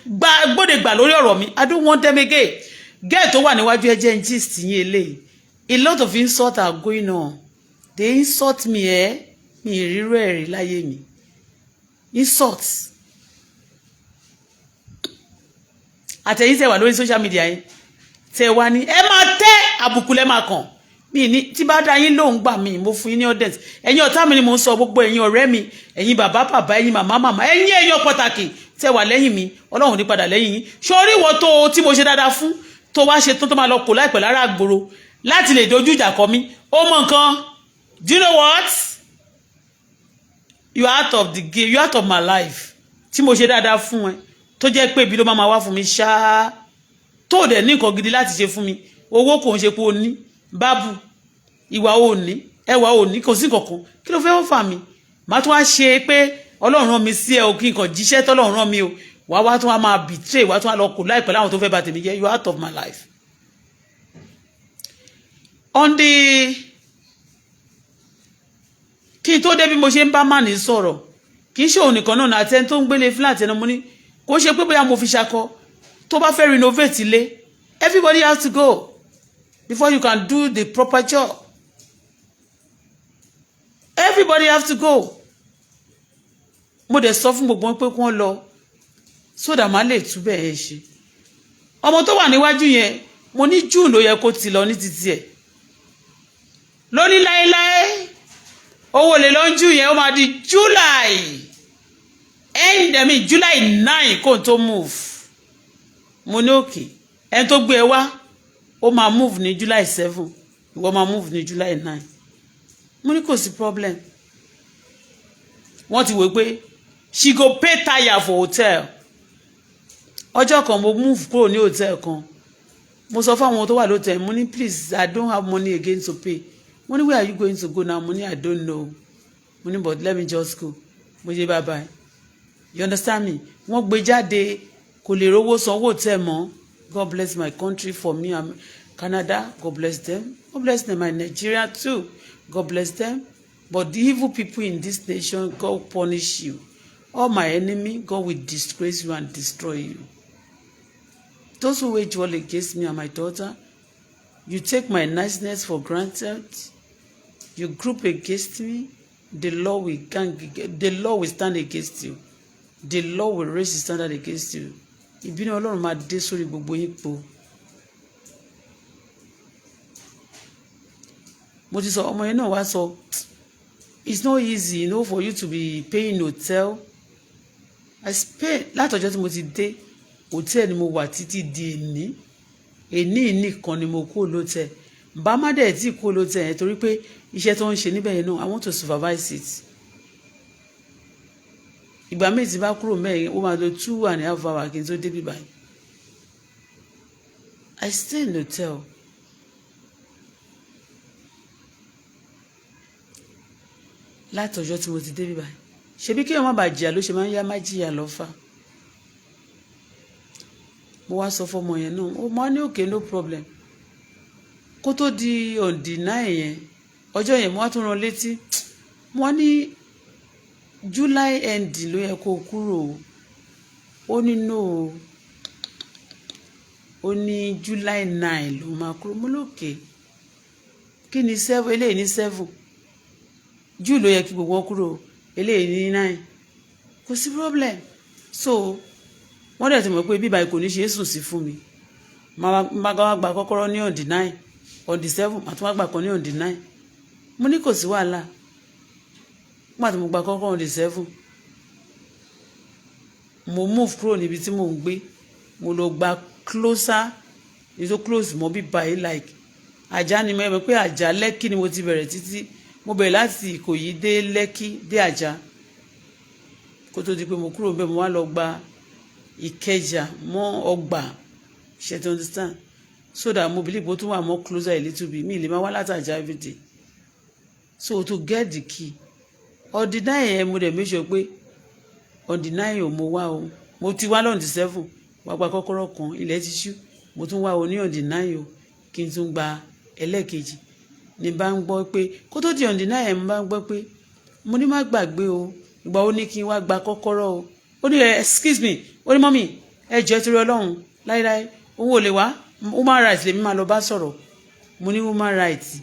gba gbóde gbà lórí ọ̀rọ̀ mi, I don't want them again. Girl tó wà níwájú ẹ jẹ́ gist yín eléyìí. A lot of insult are going on. They insult me. Ẹ mi ìrírú ẹ̀ rí láyé mi. Insult àtẹ̀yìn tẹ̀ wà lórí social media yẹn, tẹ̀ wá ní ẹ máa tẹ́ àbùkù lẹ́ máa kàn mí ní tí bá dá yín lóhùn gbà mí. Mo fún yín ní audience. Ẹ̀yin ọ̀tá mi ni mo ń sọ, gbogbo ẹ̀yin ọ̀rẹ́ mi, ẹ̀yin bàbá bàbá, ẹ̀yin màmá màmá, ẹ̀yin èèyàn pàtàkì tẹ́ wà lẹ́yìn mi, Ọlọ́run ní padà lẹ́yìn yín. Sórí ìwọ tó tí mo ṣe dáadáa fún, tó wá ṣe tán, tó máa lọ kò láìpẹ́ lára àgbòrò láti lè dojú ìjà kọ mí, ó mọ nǹkan. Do you know what? You are out of the game. You are out of my life. Tí mo ṣe dáadáa fún ẹ, tó jẹ́ pé ibi ló máa wá fún mi ṣáá, tó dẹ̀ ní nǹkan gidi láti ṣe fún mi, owó kò ń ṣe pé o ní bábù, ìwà ò ní, ẹwà ò ní, kò sí nǹkan kan. Kí ló fẹ́ wọ́n fà mí? Màá tún wá ṣe pé Ọlọ́run rán mi sí ẹ o, kí n kàn jíṣẹ́ tọ́lọ́run rán mi o, wàá wá tún wá máa betray, wàá tún wá lọ kò láìpẹ́ láwọn tó fẹ́ bà tèmi jẹ́. You are out of my life. On the kí n tó dé, bí mo ṣe ń bá màní sọ̀rọ̀, kì í ṣe òun nìkan náà, àti ẹni tó ń gbélé flat ẹni mo ní kó ṣe pé bóyá mo fi ṣakọ. Tó bá fẹ́ renovate ilé, everybody has to go before you can do the proper job. Everybody has to go. Mo dẹ̀ sọ fún gbogbo wọn pé kí wọ́n lọ sódà má lè túbẹ̀ ẹ ṣe. Ọmọ tó wà níwájú yẹn, mo ní June ló yẹ kó ti lọ ní títí ẹ̀ lóní láéláé, owó lè lọ ń jù yẹn, ó máa di July end, I mean July 9 kó tó move. Mo ní òkè, ẹni tó gbé ẹ wá, ó máa move ní July 7, ìwọ máa move ní July 9. Mo ní kò sí problem. Wọ́n ti wò pé she go pay tire for hotel. Ọjọ́ kan, mo move kúrò ní hotel kan, mo sọ fáwọn tó wà lótẹ̀, mo ní, "Please, I don't have money again to pay." Mo ní, "Where are you going to go now?" Mo ní, "I don't know." Mo ní, "But let me just go." Mo ṣe bye bye, you understand me? Wọ́n gbé jáde, kò lè rówó sanwó hotel mọ́. God bless my country for me and Canada. God bless them. God bless them. And Nigeria too, God bless them. But the evil people in this nation, God punish you. All my enemy, God will disgrace you and destroy you. Those who wage war against me and my daughter, you take my niceness for granted, you group against me, the Lord will gang, the Lord will stand against you. The Lord will raise his standard against you. Ìbínú Ọlọ́run máa dé sórí gbogbo yín po. Mo ti sọ, ọmọ yẹn náà wá sọ, it's not easy for you to be paying hotel. I spend látọjọ́ tí mo ti dé, hotel ni mo wà títí di èní. Èní nìkan ni mo kúrò lótẹ̀. Bá má dẹ̀ tí kúrò lótẹ̀ yẹn, torí pé iṣẹ́ tó ń ṣe níbẹ̀ yẹn náà, I want to supervise it. Ìgbà míì tí bá kúrò mẹ́rin, ó máa lo 2.5 hours kí n tó débi báyìí. I stay in hotel. Láti ọjọ́ tí mo ti débi báyìí, ṣebí kéèyàn má bàa jìyà ló ṣe máa ń yá má jìyà lọ́fà. Mo wá sọ fọmọ yẹn náà, ó máa ní okay, no problem. Kó tó di on the 9 yẹn, ọjọ́ yẹn, mo wá tún rán létí. Mo wá ní July end ló yẹ kó kúrò. Ó ní no, ó ní July 9 ló máa kúrò. Mo lókè kí ni 7, eléyìí ní 7, June ló yẹ kí gbogbo wọn kúrò, eléyìí ní 9, kò sí problem. So wọ́n dẹ̀ ti mọ̀ pé bíbá kò ní ṣe é sùn sí fún mi. Máa wá gba kọ́kọ́rọ́ ní on the 9, on the 7, màá tún wá gbà kan ní on the 9. Mo ní kò sí wàhálà. Nígbà tí mo gba kọ́kọ́rọ́ on the 7, mo move kúrò níbi tí mò ń gbé, mo lọ gba closer ní tó close mọ́ bíbá yìí, like Àjà ni. Mo mọ̀ pé Àjà, Lẹ́kì ni mo ti bẹ̀rẹ̀ títí. Mo bẹ̀rẹ̀ láti Ìkòyí dé Lẹ́kì dé Àjà kó tó di pé mo kúrò níbẹ̀. Mo wá lọ gba Ìkẹjà mọ́ Ọgbà, ṣe to understand, so that mo believe ó tún wà more closer a little bit. Mi lè máa wá láti Àjà everyday. So to get the key on the 9 yẹn, mo dẹ̀ make sure pé on the 9 ò mo wá o. Mo ti wá lọ́n the 7, wá gba kọ́kọ́rọ́ kan, ilẹ̀ ti ṣú. Mo tún wá o ní on the 9 o, kí n tún gba ẹlẹ́ẹ̀kejì. Ní bá ń gbọ́ pé kó tó di on the 9 yẹn, mo bá ń gbọ́ pé mo ní má gbàgbé o, ìgbà ó ní kí n wá gba kọ́kọ́rọ́ o. Ó ní excuse me, ó ní mummy, ẹ jọ̀ọ́, torí Ọlọ́run, láíláí òun ò lè wá, human rights lèmi máa lọ bá sọ̀rọ̀. Mo ní human rights,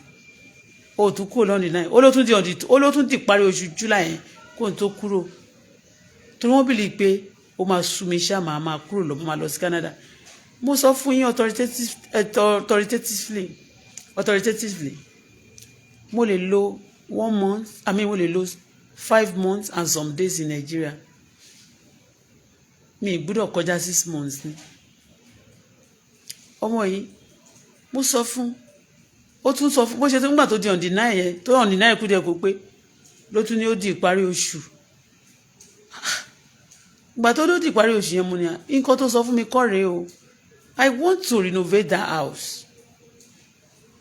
ó tún kúrò lọ́ndì náà. Ó ló tún di ọ̀dì, ó ló tún di parí oṣù July yẹn kó n tó kúrò, torí wọ́n believe pé ó máa sú mi ṣá, máa máa kúrò lọ, máa lọ sí Canada. Mo sọ fún yín authoritatively, mo lè lo one month, I mean, mo lè lo 5 months and some days in Nigeria. Mi ì gbúdọ̀ kọjá 6 months ni. Ọmọ yìí, mo sọ fún, ó tún sọ fún bó ṣe tó ń gbà tó di on the 9 yẹn, tó on the 9 kú díẹ̀ kó pé, ló tún ní ó di ìparí oṣù. Ìgbà tó ló di ìparí oṣù yẹn, mo ní nǹkan tó sọ fún mi kọ́ rèé o. I want to renovate that house.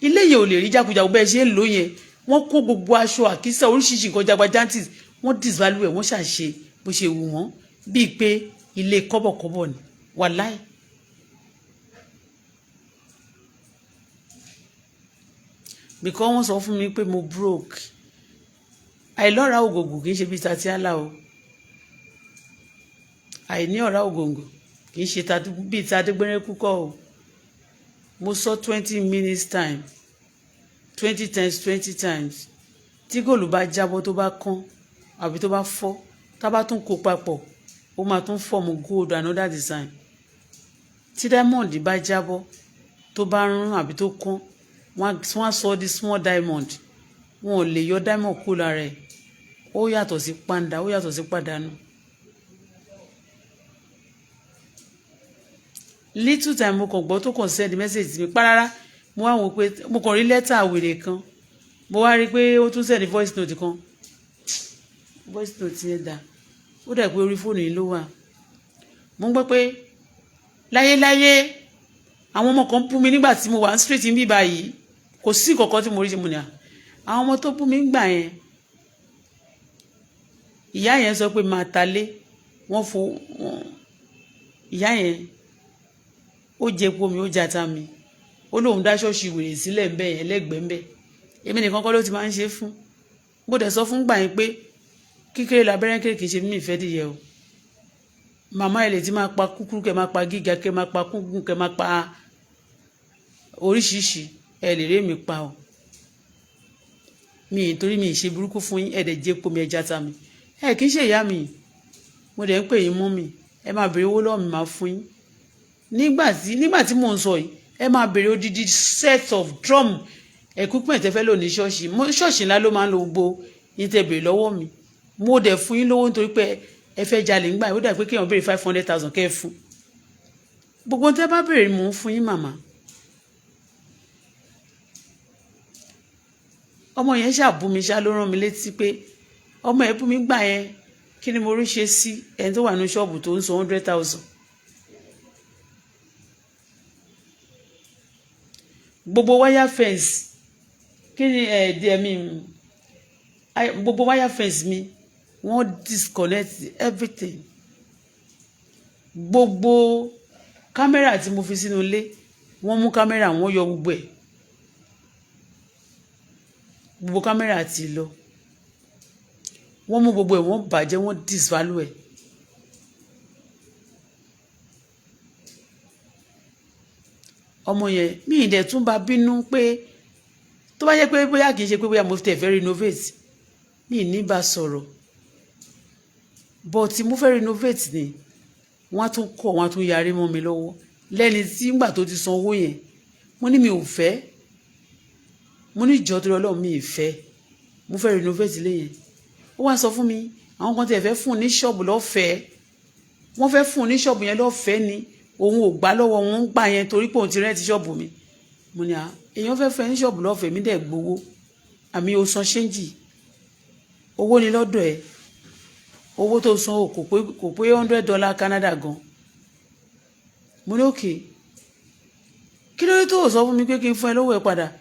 Ilé yẹn ò lè rí jákujàku bẹ́ẹ̀ ṣe ń lò yẹn. Wọ́n kó gbogbo aṣọ àkísà, oríṣiríṣi nǹkan jagbajantis, wọ́n disvalue ẹ̀, wọ́n ṣàṣe bó ṣe wù wọ́n, bíi pé ilé kọ́bọ̀kọ́bọ̀ ni, wàláì. Because wọ́n sọ fún mi pé mo broke. Àìlọ́ra ògògò kì í ṣe bíi tatiala o. Àìní ọ̀rá ògòǹgò kì í ṣe bíi tadégbẹ́rẹ́ kúkọ́ o. Mo sọ 20 minutes time, 20 times, 20 times. Tí góòlù bá jábọ́, tó bá kán àbí tó bá fọ́, tá bá tún kó papọ̀, ó máa tún form gold, another design. Tí diamond bá jábọ́, tó bá rún àbí tó kán, wọ́n á sọ di small diamond. Wọn ò lè yọ diamond kúrò lára ẹ̀. Ó yàtọ̀ sí pàǹdà, ó yàtọ̀ sí pàdánù. Little time, mo kàn gbọ́ tó kàn send message sí mi párárá. Mo wá wò pé mo kàn rí lẹ́tà wèrè kan. Mo wá rí i pé ó tún send voice note kan. Voice note yẹn dà, ó dà pé orí fóònù yìí ló wà. Mo ń gbọ́ pé láyéláyé, àwọn ọmọ kan bú mi nígbà tí mo wà ní street níbí báyìí, kò sí nǹkan tí mo rí ṣe. Mo ní à, àwọn ọmọ tó bú mi ń gbà yẹn, ìyá yẹn sọ pé máa ta lé wọ́n fo ìyá yẹn, ó jẹ epo mi, ó jata mi, ó lóun dá ṣọ́ọ̀ṣì wèrè sílẹ̀ ńbẹ̀ yẹn lẹ́gbẹ̀ẹ́ ńbẹ̀. Èmi nìkan kọ́ ló ti máa ń ṣe fún. Mo dẹ̀ sọ fún gbà yẹn pé kékeré labẹ́rẹ́ kékeré, kì í ṣe mímì ìfẹ́ dìyẹ o. Màmá ẹ lè ti máa pa kúkúrú, kẹ máa pa gíga, kẹ máa pa kúngún, kẹ máa pa oríṣiríṣi, ẹ lè rí mi pa o. Mi torí mi ì ṣe burúkú fún yín. Ẹ dẹ̀ jẹ́ epo mi, ẹ jata mi, ẹ kì í ṣe ìyá mi. Mo dẹ̀ ń pè yín mú mi, ẹ máa béèrè owó lọ́wọ́ mi, máa fún yín. Nígbà tí mò ń sọ yìí, ẹ máa béèrè odidi set of drum equipment ẹ fẹ́ lò ní ṣọ́ọ̀ṣì. Ṣọ́ọ̀ṣì ńlá ló máa ń lo gbogbo yín tẹ́ béèrè lọ́wọ́ mi. Mo dẹ̀ fún yín lówó nítorí pé ẹ fẹ́ jalè ńgbà. Ó dà pé kéèyàn béèrè 500,000 kẹ́ ẹ fún. Gbogbo tẹ́ bá béèrè, mò ń fún yín, màmá. Ọmọ yẹn ṣàbú mi ṣá, ló rán mi létí pé ọmọ ẹ bú mi gbà yẹn. Kí ni mo rí ṣe sí ẹni tó wà ní ṣọ́ọ̀bù tó ń san 100,000? Gbogbo wire fence, kí ni ẹ díẹ̀ mi, gbogbo wire fence mi, wọ́n disconnect everything. Gbogbo camera tí mo fi sínú ilé, wọ́n mú camera, wọ́n yọ gbogbo ẹ̀. Gbogbo camera ti lọ. Wọ́n mú gbogbo ẹ̀, wọ́n bàjẹ́, wọ́n disvalue ẹ̀. Ọmọ yẹn, mi ì dẹ̀ tún bá bínú pé tó bá yẹ pé bóyá kì í ṣe pé bóyá mo tẹ̀ fẹ́ renovate, mi ì ní bá sọ̀rọ̀. But mo fẹ́ renovate ni, wọ́n á tún kọ̀, wọ́n á tún yarí mọ́ mi lọ́wọ́ lẹ́ni tí ńgbà tó ti san owó yẹn. Mo ní mi ò fẹ́. Mo ní ìjọ tó lọ́wọ́, mi ì fẹ́, mo fẹ́ renovate ilé yẹn. Ó wá sọ fún mi, àwọn kan tí ẹ fẹ́ fún un ní ṣọ́ọ̀bù lọ́fẹ̀ẹ́. Wọ́n fẹ́ fún un ní ṣọ́ọ̀bù yẹn lọ́fẹ̀ẹ́ ni. Òun ò gbà lọ́wọ́ wọn ń gbà yẹn torí pé òun ti rent ṣọ́ọ̀bù mi. Mo ní à, èèyàn fẹ́ fẹ́ ní ṣọ́ọ̀bù lọ́fẹ̀ẹ́, mi dẹ̀ gbowó àmì o san change. Owó ni lọ́dọ̀ ẹ̀. Owó tó san o kò pé $100 Canada gan. Mo ní okay, kí ló dé tó o sọ fún mi pé kí n fún ẹ lówó ẹ padà,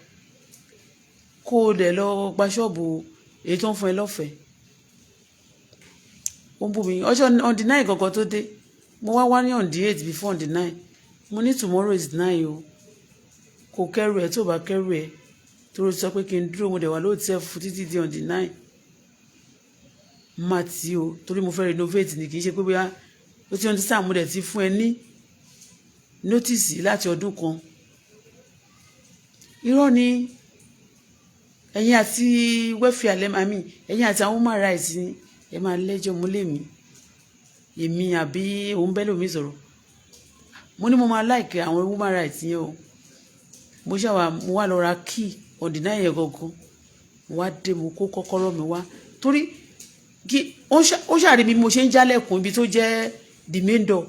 kó o dẹ̀ lọ gba ṣọ́ọ̀bù èyí tó ń fún ẹ lọ́fẹ̀ẹ́? Ó ń bú mi. Ọjọ́ on the 9 kankan tó dé, mo wá wá ní on the 8, before on the 9. Mo ní tomorrow is 9 o, kò kẹ́rù ẹ̀. Tó bá kẹ́rù ẹ̀ tó sọ pé kí n dúró, mo dẹ̀ wà lóòótẹ́ fún títí di on the 9, má tí o, torí mo fẹ́ renovate ni. Kì í ṣe pé bóyá ó ti understand. Mo dẹ̀ ti fún ẹ ní notice láti ọdún kan. Irọ́ ni. Ẹ̀yin àti welfare lẹ́mọ̀ àmì, ẹ̀yin àti àwọn human rights ni ẹ máa lẹ́jọ́. Mo lè mí èmi àbí òun bẹ́ẹ̀ lómi sọ̀rọ̀. Mo ní mo máa like àwọn human rights yẹn o. Mo ṣàwà, mo wá lọ ra key on the 9 yẹn gangan. Mo wá dé, mo kó kọ́kọ́rọ́ mi wá, torí kí ó ṣàrí bí mo ṣe ń jálẹ̀kùn ibi tó jẹ́ the main door.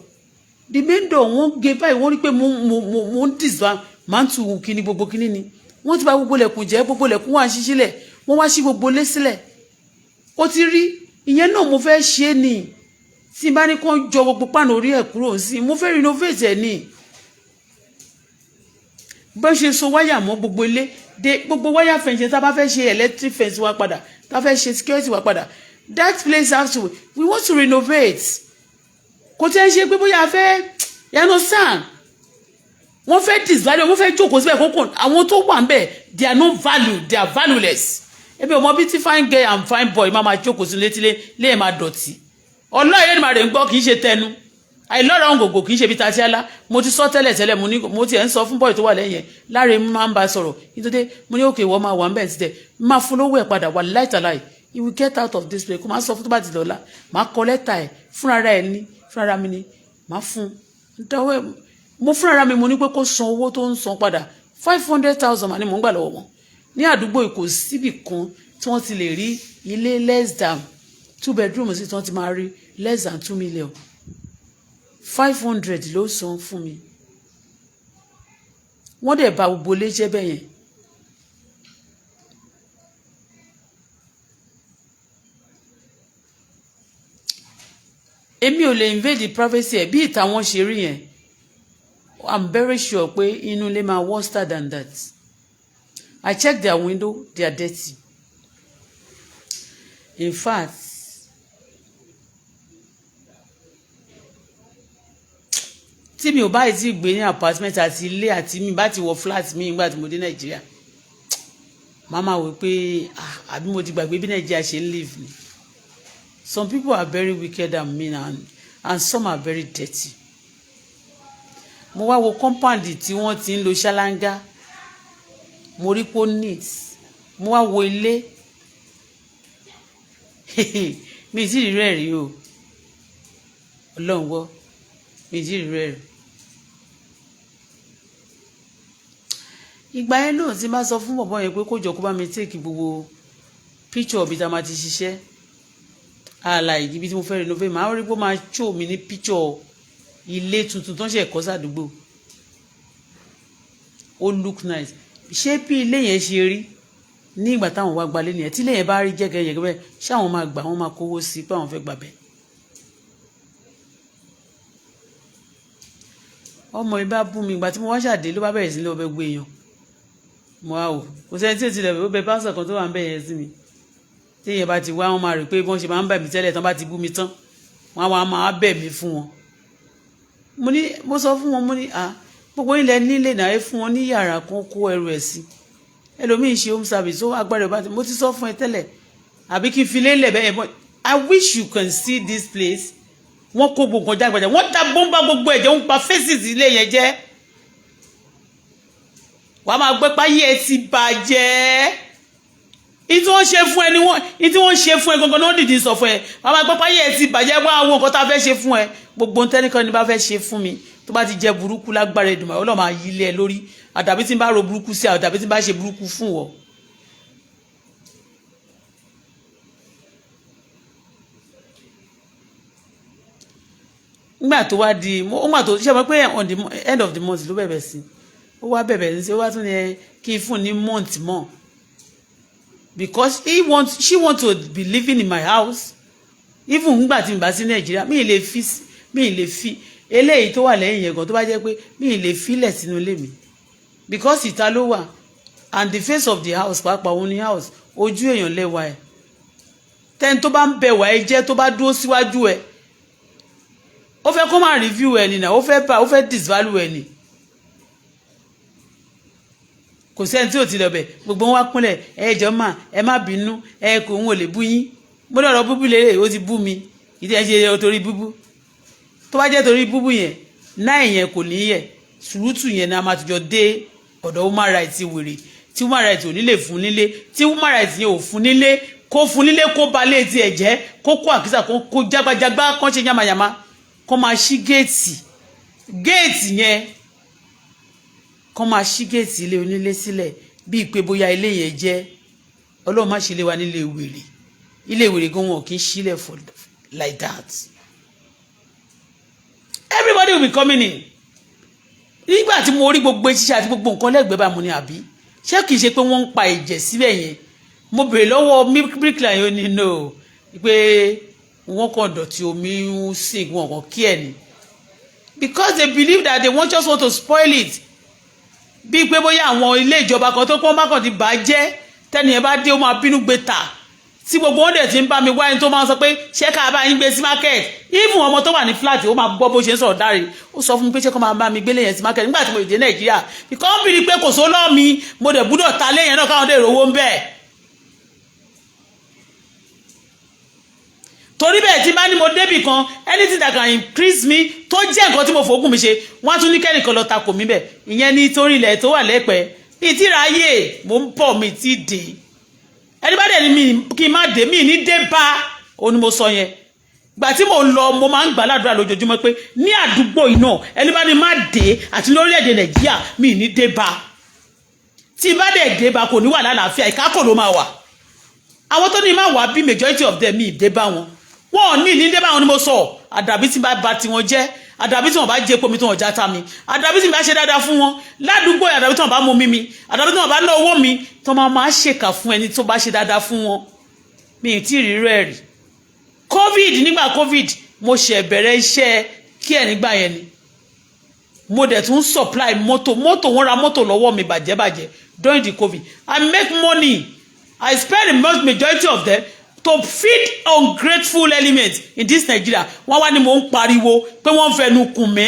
The main door, wọ́n gé báyìí. Wọ́n rí pé mo ń dismantle kíní, gbogbo kíní ni wọ́n ti bà gbogbo lẹ̀kùn jẹ́. Gbogbo lẹ̀kùn wà ṣí sílẹ̀, wọ́n wá sí gbogbo lé sílẹ̀. Ó ti rí ìyẹn náà, mo fẹ́ ṣe é ni. Tí n bá ní kó jọ gbogbo páànù orí ẹ̀ kúrò sí, mo fẹ́ renovate ẹ̀ ni. Bó ṣe so wáyà mọ́ gbogbo ilé de, gbogbo wáyà fence, tá a bá fẹ́ ṣe electric fence wa padà, tá a fẹ́ ṣe security wa padà, that place has to, we want to renovate. Kò tẹ́ ń ṣe pé bóyá a fẹ́ yànnà sàn. Wọ́n fẹ́ disvalue, wọ́n fẹ́ jókòó síbẹ̀ kókò. Àwọn tó wà ń bẹ̀, they are no value, they are valueless. Ebi ọmọ bíi ti fine girl and fine boy máa máa jókòó sí létílé lé, máa dọ̀tí. Ọlọ́ọ̀yẹ́ ni màá rè ń gbọ́. Kì í ṣe tẹnu àìlọ́rọ̀ òǹgògò, kì í ṣe bí tatiala. Mo ti sọ tẹ́lẹ̀ tẹ́lẹ̀. Mo ní mo tiẹ̀ ń sọ fún boy tó wà lẹ́yìn ẹ̀ láre, máa ń bá a sọ̀rọ̀ nítorí mo ní òkè, ìwọ máa wà ń bẹ̀ títẹ̀, máa fún lówó ẹ̀ padà wà láìtàláì. He will get out of this place. Kó máa sọ fún tó bá ti dọ̀la, máa kọ lẹ́tà ẹ̀ fúnra ẹ̀ ní fúnra mi ni máa fún dáwọ́ ẹ̀. Mo fúnra mi, mo ní pé kó san owó tó ń san padà. 500,000 mà ní mò ń gbà lọ́wọ́ wọn ní àdúgbò. Kò síbì kan tí wọ́n ti lè rí ilé less than two bedroom sí tí wọ́n ti máa rí less than 2 million. 500 ló san fún mi. Wọ́n dẹ̀ bà gbogbo ilé jẹ́ bẹ́ẹ̀ yẹn. Èmi ò lè invade the privacy ẹ̀. Bí ìta wọn ṣe rí yẹn, I'm very sure pé inú ilé máa worse than that. I check their window, they are dirty. In fact, tí mi ò báyìí tí gbé ní apartment àti ilé àti mi bá ti wọ flat mi nígbà tí mo dé Nàìjíríà, màá máa wò pé àbí mo ti gbàgbé bí Nàìjíríà ṣe ń live ni. Some people are very wicked and mean, and some are very dirty. Mo wá wo compound tí wọ́n ti ń lo ṣáláńgá, mo rí pé ó neat. Mo wá wo ilé mi ì tí ì rí rẹ̀ rí o. Ọlọ́run gbọ́, mi ì tí ì rí rẹ̀ rí. Ìgbà yẹn lóun ti máa sọ fún bọ̀bọ̀ yẹn pé kó jọ, kó bá mi take gbogbo picture bí ta máa ti ṣiṣẹ́ ààlà ibi tí mo fẹ́ renovate. Màá rí pé ó máa show mi ní picture ilé tuntun tó ń ṣe ẹ̀kọ́ sàdúgbò. Ó look nice. Ṣé bí ilé yẹn ṣe rí ní ìgbà táwọn wá gbalé nìyẹn? Tí ilé yẹn bá rí jẹ́gẹ́jẹ́gẹ́ bẹ́ẹ̀, ṣé àwọn máa gbà? Wọ́n máa kówó sí pé àwọn fẹ́ gbà bẹ́ẹ̀. Ọmọ yìí bá bú mi. Ìgbà tí mo wá ṣàdé, ló bá bẹ̀rẹ̀ sí ní ọbẹ̀ gbé èèyàn. Mo wá wò, kò sẹ́ni tí ò ti lẹ̀. Ó bẹ pásítọ̀ kan tó wà ń bẹ̀ yẹn sí mi. Tí èèyàn bá ti wá, wọn máa rí pé bọ́n ṣe máa ń bẹ̀ mí tẹ́lẹ̀. Tán bá ti bú mi tán, wọ́n á wá máa bẹ̀ mí fún wọn. Mo ní, mo sọ fún wọn, mo ní, à, gbogbo ilẹ̀ nílé náà, ẹ fún wọn ní yàrá kan kó ẹrù ẹ̀ sí. Ẹlòmíín ṣe home service ó agbára ẹ̀ bá ti. Mo ti sọ fún ẹ tẹ́lẹ̀, àbí kí n fi lélẹ̀ bẹ́ẹ̀ bọ́. I wish you can see this place. Wọ́n kó gbogbo nǹkan jágbàjà, wọ́n ta bọ́ńbà, gbogbo ẹ̀jẹ̀ ń pa faces ilé yẹn jẹ́. Wàá máa gbé páyé ẹ ti bàjẹ́. Ìtí wọ́n ṣe fún ẹ ni wọ́n, ìtí wọ́n ṣe fún ẹ gangan ni wọ́n dìde sọ fún ẹ. Wàá máa gbé páyé ẹ ti bàjẹ́. Wá àwọn nǹkan tá a fẹ́ ṣe fún ẹ, gbogbo ohun tẹ́nìkan ni bá fẹ́ ṣe fún mi, tó bá ti jẹ́ burúkú, lágbára Èdùmàrè, Ọlọ́run máa yí lé ẹ lórí. Àdàbí tí n bá ro burúkú sí, àdàbí tí n bá ṣe burúkú fún ọ. Nígbà tó wá di, nígbà tó ṣe mọ̀ pé on the end of the month ló bẹ̀bẹ̀ sí, ó wá bẹ̀bẹ̀ sí, ó wá tún ní kí n fún ní month more, because he want she want to be living in my house even nígbà tí n bá sí Nàìjíríà. Mi lè fi eléyìí tó wà lẹ́yìn yẹn gan, tó bá jẹ́ pé mi lè filẹ̀ sínú ilé mi, because ìta ló wà and the face of the house pàápàá, òun ni house, ojú èèyàn lẹ́wà ẹ̀. Tẹ́ni tó bá ń bẹ̀ wá ẹ jẹ́, tó bá dúró síwájú ẹ̀, ó fẹ́ kó máa review ẹ̀ nìyà, ó fẹ́ bá, ó fẹ́ disvalue ẹ̀ nì. Kò sẹ́ni tí ò ti lọ bẹ̀. Gbogbo wọn wá kúnlẹ̀, ẹ jọ̀ọ́ mà, ẹ má bínú, ẹ kò ń wò lè bú yín. Mo lọ́rọ̀ búbú lélẹ̀, ó ti bú mi. Ìdí ẹ ṣe torí búbú, tó bá jẹ́ torí búbú yẹn náà, yẹn kò ní yẹ. Sùúrùtù yẹn ni a máa ti jọ dé ọ̀dọ̀ human rights wèrè, tí human rights ò ní lè fún nílé, tí human rights yẹn ò fún nílé, kó fún nílé, kó ba lé tiẹ̀ jẹ́, kó kó àkísà, kó jágbájágbá, kó ṣe yamayama, kó máa ṣí géètì yẹn, kó máa ṣí géètì ilé onílé sílẹ̀, bíi pé bóyá ilé yẹn jẹ́. Ọlọ́run má ṣe lé wa nílé wèrè. Ilé wèrè gan, wọn kì í sílẹ̀ for like that. Everybody will be coming in. Nígbà tí mo rí gbogbo eṣiṣẹ́ àti gbogbo nǹkan lẹ́gbẹ̀ẹ́ bá, mo ní, àbí ṣé kìí ṣe pé wọ́n ń pa ẹ̀jẹ̀ síbẹ̀ yẹn? Mo béèrè lọ́wọ́ bricklayer yẹn, ó ní no, pé wọ́n kàn dọ̀tí omi ń sìn, wọn kàn kí ẹ̀ ni, because they believe that they want just want to spoil it, bíi pé bóyá àwọn ilé ìjọba kan tó pọ́n bá kàn ti bà á jẹ́. Tẹ́ni ẹ bá dé, ó máa bínú gbé ta tí gbogbo wọn dẹ̀ ti ń bá mi wá. Ẹni tó máa ń sọ pé ṣé ká bá yín gbé sí market, even ọmọ tó wà ní flat, ó máa gbọ́ bó ṣe ń sọ̀rọ̀ dáre. Ó sọ fún mi pé ṣé kó máa bá mi gbélé yẹn sí market nígbà tí mo dé Nàìjíríà, because bí i pé kò só lọ́ mi, mo dẹ̀ gbúdọ̀ ta léyìn náà káwọn dẹ̀ rówó ń bẹ̀. Torí bẹ́ẹ̀, tí bá ní mo débì kan, anything that can increase me, tó jẹ́ nǹkan tí mo fòógùn mi ṣe, wọ́n á tún ní kẹ́nìkan lọ takò mí bẹ̀. Ìyẹn ní torí ilẹ̀ tó wà lẹ́pẹ́ ìtìráyè, mò ń bọ̀, mi ti dé. Ẹni bá dẹ̀ ní mi kí n má dé, mi ní dé bá. Òun ni mo sọ yẹn. Gbà tí mo lọ, mo máa ń gbà ládùúrà lójoojúmọ́ pé ní àdúgbò iná, ẹni bá ní má dé àti lórílẹ̀‐èdè Nàìjíríà, mi ní dé bá. Tí bá dẹ̀ dé bá, kò ní wà lálàáfíà, ìkákò ló máa wà. Àwọn tó ní má wà bí, majority of them, mi dé bá wọn, wọn ò ní ní dé bá wọn ni mo sọ. Àdàbí tí bá ba tiwọn jẹ́, àdàbí tí wọn bá jẹ pomi, tí wọn já ta mi, àdàbí tí wọn bá ṣe dáadáa fún wọn ládùúgbò, àdàbí tí wọn bá mú mi, àdàbí tí wọn bá ná owó mi, tó máa máa ṣèkà fún ẹni tó bá ṣe dáadáa fún wọn. Mi ì tí ì rírọ ẹ̀ rí. Covid, nígbà Covid, mo ṣe bẹ̀rẹ̀ iṣẹ́ kí ẹ̀ nígbà yẹn ni. Mo dẹ̀ tún supply mọ́tò. Mọ́tò, wọ́n ra mọ́tò lọ́wọ́ mi bàjẹ́bàjẹ́. During the Covid, I make money. I spend the most majority of them to feed ungrateful elements in this Nigeria. Wọ́n wá ní mò ń pariwo pé wọ́n ń fẹnu kùn mí.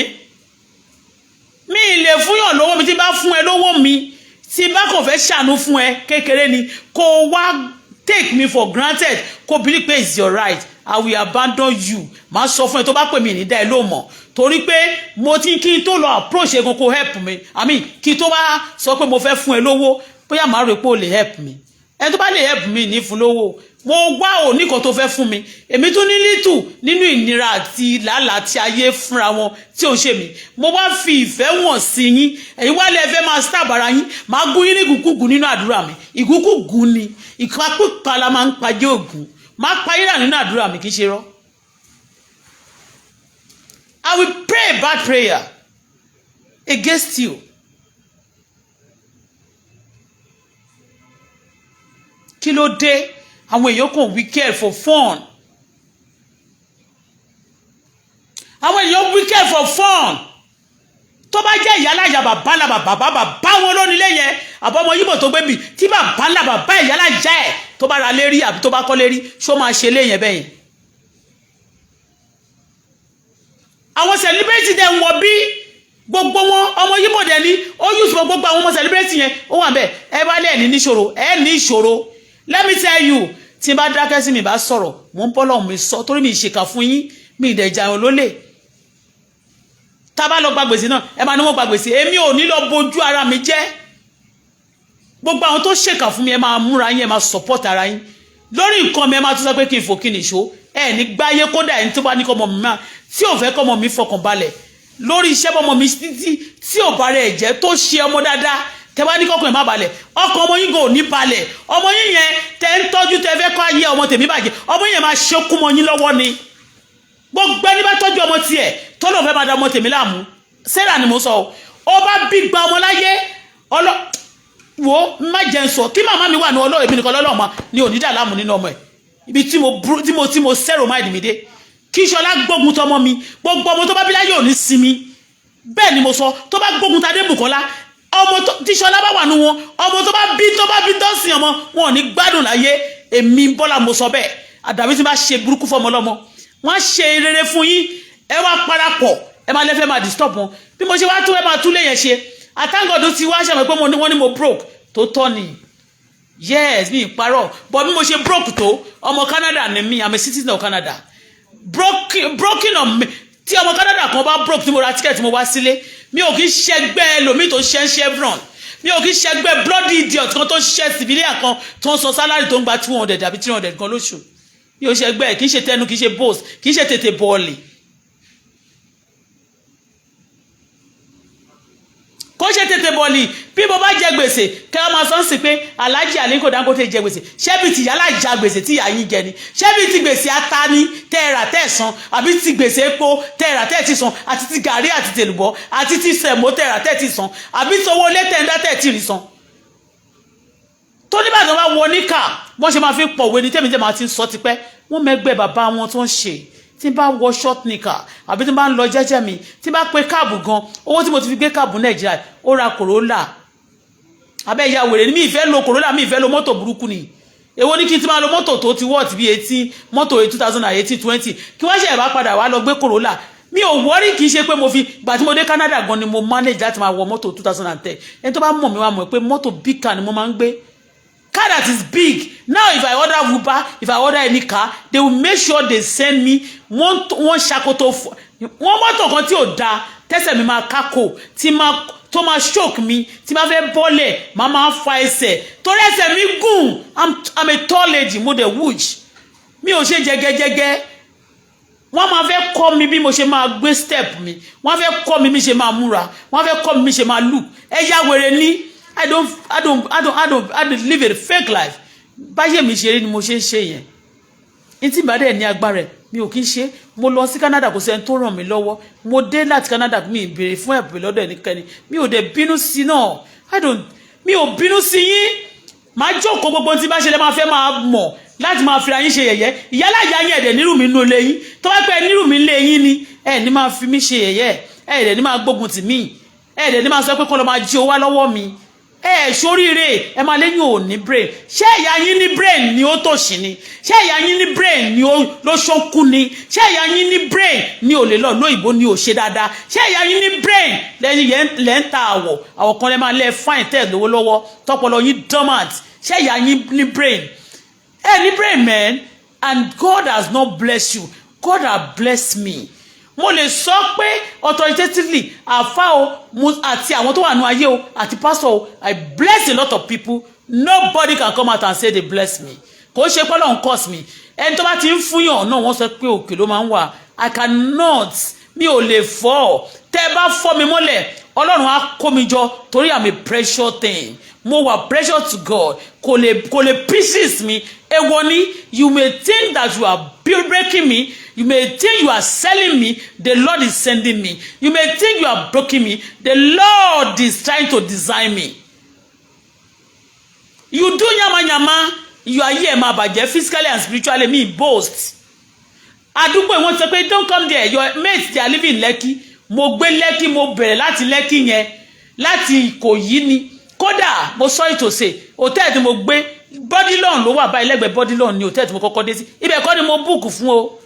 Mi ì lè fúnyàn lówó mi. Tí bá fún ẹ lówó mi, tí bá kàn fẹ́ ṣàánú fún ẹ kékeré ni, kó wá take me for granted, kó believe pé it's your right, I will abandon you. Màá sọ fún ẹ, tó bá pè mí ní dá ẹ ló mọ̀, torí pé mo ti kí n tó lọ approach ẹ gan kó help me. I mean, kí n tó wá sọ pé mo fẹ́ fún ẹ lówó, bóyá màá rò pé o lè help me. Ẹni tó bá lè help me ní fún lówó. Mo wá òní kan tó fẹ́ fún mi, èmi tún ní lítù nínú ìnira àti làálàá tí ayé fúnra wọn tí ò ń ṣe mí. Mo wá fi ìfẹ́ wọ̀n sí yín, ẹ̀yin wá lè fẹ́ máa stab ara yín. Máa gún yín ní ìgúnkúgùn nínú àdúrà mi. Ìgúnkúgùn ni, ìpakúpa la máa ń pajé ògùn. Máa pa yín nínú àdúrà mi, kì í ṣe rọ́. I will pray bad prayer against you. Kí ló dé? Àwọn èèyàn kàn wicked for fun. Àwọn èèyàn wicked for fun. Tó bá jẹ́ ìyálàyà bàbá ńlá bàbá bàbá wọn lónílé yẹn, àbọ̀mọ yíbò tó gbé bì tí bàbá ńlá bàbá ìyálàyà ẹ̀ tó bá ra lérí àbí tó bá kọ́ lérí, ṣó máa ṣe lé yẹn bẹ́yẹn? Àwọn celebrity dẹ̀ ń wọ bí gbogbo wọn, ọmọ yíbò dẹ̀ ni ó use fún gbogbo àwọn ọmọ celebrity yẹn, ó wà bẹ́ẹ̀. Ẹ bá lẹ́ẹ̀ ní níṣòro, ẹ ní ìṣòro. Let me tell you, tí n bá dákẹ́ sí mi bá sọ̀rọ̀, mò ń bọ́lọ̀ mi sọ torí mi ìṣèkà fún yín, mi ìdẹ̀jà lólè. Tá a bá lọ gba gbèsè náà, ẹ máa ní wọ́n gba gbèsè. Èmi ò ní lọ bojú ara mi jẹ́. Gbogbo àwọn tó ṣèkà fún mi, ẹ máa múra yín, ẹ máa support ara yín lórí nǹkan mi. Ẹ máa tún sọ pé kí n fò kí n nìṣó. Ẹ ní gbáyé kódà. Ẹni tó bá ní kọ́mọ mi máa tí ò fẹ́ kọ́mọ mi fọkàn balẹ̀ lórí iṣẹ́ bọ́mọ mi títí tí ò bá rẹ̀ jẹ́ tó ṣe ọmọ dáadáa, tẹ bá ní kọ́kàn ẹ̀ má balẹ̀, ọkàn ọmọ yín kò ní balẹ̀. Ọmọ yín yẹn tẹ ń tọ́jú, tẹ fẹ́ kọ́ ayé ọmọ tèmi bàjẹ́, ọmọ yín yẹn máa ṣekú mọ́ yín lọ́wọ́ ni. Gbogbo ẹni bá tọ́jú ọmọ tiẹ̀ tó lóun fẹ́ máa da ọmọ tèmi láàmú, Sarah ni mo sọ o. Bá bí gba ọmọ láyé ọlọ wo, má jẹ́ ń sọ kí màmá mi wà ní ọlọ́, èmi nìkan lọ́lọ́mọ ni ò ní dà láàmú nínú ọmọ ẹ̀. Ibi tí mo tí mo tí mo zero mind mi dé, kí Ṣọlá gbógun tọmọ mi, gbogbo ọmọ tó bá bí láyé ò ní sinmi. Bẹ́ẹ̀ ni mo sọ. Tó bá gbógun tadé Bùkọ́lá, ọmọ tí Ṣọlá bá wà nù wọn, ọmọ tó bá bí dọ́sìn ọmọ wọn ò ní gbádùn láyé. Èmi Bọ́lá mo sọ bẹ́ẹ̀. Àdàbí tí bá ṣe burúkú fọmọ lọ́mọ, wọ́n á ṣe rere fún yín. Ẹ wá parapọ̀, ẹ máa lẹ́fẹ̀ẹ́ máa disturb wọn. Bí mo ṣe wá tún ẹ máa tún lé yẹn ṣe àtàngọ̀dún tí wá ṣàmì pé wọ́n ní mo broke tó tọ́ ni. Yes, mi ìparọ́, but bí mo ṣe broke tó, ọmọ Canada ni mi. I'm a citizen of Canada. Broken on me, tí ọmọ Canada kan bá broke, tí mo ra ticket, mo wá sílé, mi ò kí ń ṣẹgbẹ́ ẹlòmíì tó ṣe ń Chevron. Mi ò kí ń ṣẹgbẹ́ bloody idiot kan tó ń ṣiṣẹ́ civilian kan tó ń sọ salary, tó ń gba 200 àbí 300 kan lóṣù. Mi ò ṣẹgbẹ́. Kì í ṣe tẹnu, kì í ṣe boast, kì í ṣe tètè bọ́ọ̀lì. Kó ṣe tètè bọ̀lì. Bí mo bá jẹ gbèsè, kẹ́ ọ máa sọ sí pé Alhaji Aliko Dangote jẹ gbèsè. Ṣé bí ti yálà já gbèsè tí ìyá yín jẹ ni? Ṣé bí ti gbèsè ata ní tẹ́ ẹ rà tẹ́ ẹ san, àbí ti gbèsè epo tẹ́ ẹ rà tẹ́ ẹ ti san, àti ti gàrí àti tèlùbọ́ àti ti sẹ̀mó tẹ́ ẹ rà tẹ́ ẹ ti san, àbí ti owó ilé tẹ́ ẹ ń dá tẹ́ ẹ ti rí san? Tó nígbà tó bá wọ níkà, wọ́n ṣe máa fi pọ̀wé ní tẹ́mi tẹ́ máa ti ń sọ tipẹ́. Wọ́n mẹ́gbẹ́ bàbá wọn tó ń ṣe. Tí n bá wọ short knicker àbí tí n bá ń lọ jẹ́jẹ́ mi, tí n bá pe cab gan, owó tí mo ti fi gbé cab Nàìjíríà, ó ra Corolla. Abẹ́ ìyá wèrè ni. Mi ìfẹ́ lo Corolla, mi ìfẹ́ lo mọ́tò burúkú ni. Èwo ní kí n ti máa lo mọ́tò tó ti worth bí eighteen, mọ́tò 2018, 20, kí wọ́n ṣe bá padà wá lọ gbé Corolla. Mi ò worry. Kì í ṣe pé mo fi gbà tí mo dé Canada gan ni mo manage láti máa wọ mọ́tò 2010. Ẹni tó bá mọ̀ mi wá mọ̀ pé mọ́tò big car ni mo máa ń gbé, car that is big. Now if I order Uber, if I order any car, they will make sure they send me one ṣakoto, one mọ́tò kan tí ò da, tẹ́sẹ̀ mi máa kákò, tí máa tó máa choke mi. Tí máa fẹ́ bọ́lẹ̀, máa máa fa ẹsẹ̀ torí ẹsẹ̀ mi gùn. I'm a tall lady, mo dẹ̀ huge. Mi ò ṣe jẹgẹjẹgẹ. Wọ́n máa fẹ́ kọ́ mi bí mo ṣe máa gbé step mi, wọ́n fẹ́ kọ́ mi bí ṣe máa múra, wọ́n fẹ́ kọ́ mi bí ṣe máa look. Ẹ yá wèrè ní. I don't live a fake life. Báyé mi ṣe rí ni mo ṣe ń ṣe yẹn. Ní tí ìbá dẹ̀ ní agbára ẹ̀, mi ò kí ń ṣe. Mo lọ sí Canada, kò sẹ́ni tó ràn mí lọ́wọ́. Mo dé láti Canada, mi ì béèrè fún ẹ̀bùn lọ́dọ̀ ẹnikẹ́ni. Mi ò dẹ̀ bínú sí náà. I don't, mi ò bínú sí yín. Máa jókòó, gbogbo tí bá ṣe lè máa fẹ́ máa mọ̀ láti máa fi ayín ṣe yẹ̀yẹ́. Ìyálà ìyá yín ẹ̀dẹ̀ nírù mi nínú ilé yín. Tó bá pẹ́ nírù mi nílé yín ni ẹ̀ ní máa fi mí ṣe yẹ̀yẹ́, ẹ̀ dẹ̀ ní máa gbógun tì mí, ẹ̀ dẹ̀ ní máa sọ pé kọ́ lọ́ máa jí owó wá lọ́wọ́ mi. Ẹ ṣoríire, ẹ máa léyìn ò ní brain. Ṣé ìyá yín ní brain ni ó tòṣì ni? Ṣé ìyá yín ní brain ni ó ló ṣókú ni? Ṣé ìyá yín ní brain ni ò lè lọ lóyìnbó ni ò ṣe dáadáa? Ṣé ìyá yín ní brain lẹ́yìn yẹn lẹ́ ń ta àwọ̀ àwọ̀ kan lẹ́ máa lẹ́ fine tẹ́ lówó lọ́wọ́, tọpọlọ yín dormant? Ṣé ìyá yín ní brain? Ẹ ní brain, man, and God has not blessed you. God has blessed me. Mo lè sọ pé authoritatively, àfa o àti àwọn tó wà nù ayé o àti pastor o, I bless a lot of people. Nobody can come out and say they bless me. Kò ṣe pé Ọlọ́run curse me. Ẹni tó bá ti ń fúnyàn náà, wọ́n sọ pé òkè ló máa ń wà. I cannot, mi ò lè fọ́. Tẹ́ ẹ bá fọ́ mi mọ́lẹ̀, Ọlọ́run á kó mi jọ torí I'm a precious thing. Mo wà precious to God. Kò lè pieces mi. Èwo ni? You may think that you are breaking me. You may think you are selling me. The Lord is sending me. You may think you are breaking me. The Lord is trying to design me. You do yamayama, you are here máa bàjẹ́ physically and spiritually. Me boast àdúgbò, ìwọ̀n ti sọ pé don't come there. Your mates, they are living in Lekki. Mo gbé Lẹ́kì, mo bẹ̀rẹ̀ láti Lẹ́kì yẹn, láti Ìkòyí ni. Kódà mo sọ ìtòsè, hòtẹ́ẹ̀lì tí mo gbé, Bourdillon ló wà báyìí. Lẹ́gbẹ̀ẹ́ Bourdillon ni hòtẹ́ẹ̀lì tí mo kọ́kọ́ dé sí. Ibẹ̀ kọ́ ni mo book fún o.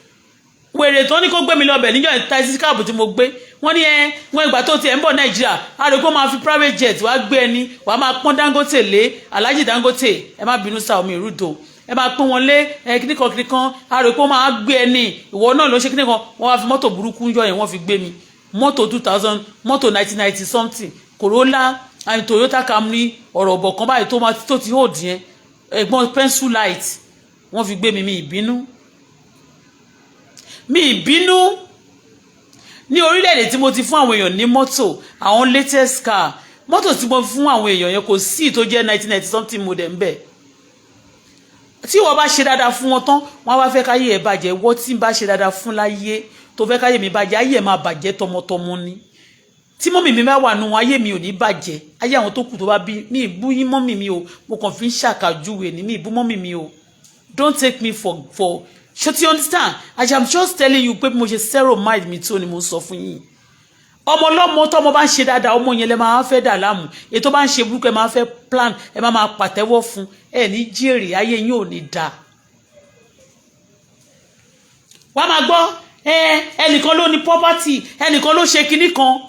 Wèrè tó ní kó gbé mi lọ bẹ̀ níjọ́, taxi cab tí mo gbé, wọ́n ní ẹ wọ́n ìgbà tó tiẹ̀ ń bọ̀ Nàìjíríà, a rò pé ó máa fi private jet wá gbé ẹni, wàá máa pọ́n Dangote lé, Alhaji Dangote. Ẹ má bínú sáà, omi ìrúdò ẹ máa pọ́n wọn lé ẹ kíníkan kíníkan. A rò pé ó máa gbé ẹni, ìwọ náà ló ṣe kíníkan. Wọ́n wá fi mọ́tò burúkú ń jọ yẹn, wọ́n fi gbé mi, mọ́tò 2000, mọ́tò 1990 something, Corolla and Toyota Camry, ọ̀rọ̀ ọ̀bọ̀ kan báyìí tó máa tó ti hold yẹn, ẹ̀gbọ́n pencil light, wọ́n fi gbé mi. Mi ìbínú, mi ìbínú. Ní orílẹ̀-èdè tí mo ti fún àwọn èèyàn ní mọ́tò, àwọn latest car, mọ́tò tí mo fún àwọn èèyàn yẹn, kò sí tó jẹ́ 1990 something model ń bẹ̀. Tí wọ́n bá ṣe dáadáa fún wọn tán, wọ́n á wá fẹ́ káyé ẹ̀ bàjẹ́. Wọ́n tí ń bá ṣe dáadáa fún láyé, tó fẹ́ káyé mi bàjẹ́, ayé ẹ̀ máa bàjẹ́ tọmọtọmọ ni. Tí mummy mi bá wà nù, ayé mi ò ní bàjẹ́. Ayé àwọn tó kù tó bá bí mi, ìbú yín mummy mi o. Mo kàn fi ń ṣàkàjúwe ní mi, ìbú mummy mi o. Don't take me for ṣó ti understand? I am just telling you pé bí mo ṣe zero mind mi tó ni mo sọ fún yín. Ọmọ ọlọ́mọ, tọmọ bá ń ṣe dáadáa, ọmọ yẹn lẹ máa fẹ́ dà láàmú. Ètò bá ń ṣe burúkú, ẹ máa fẹ́ plan, ẹ máa máa pàtẹ́wọ́ fún ẹ. Ní jèrè, ayé yín ò ní dáa. Wàá máa gbọ́ ẹ, ẹnìkan ló ní property, ẹnìkan ló ṣe kinní kan.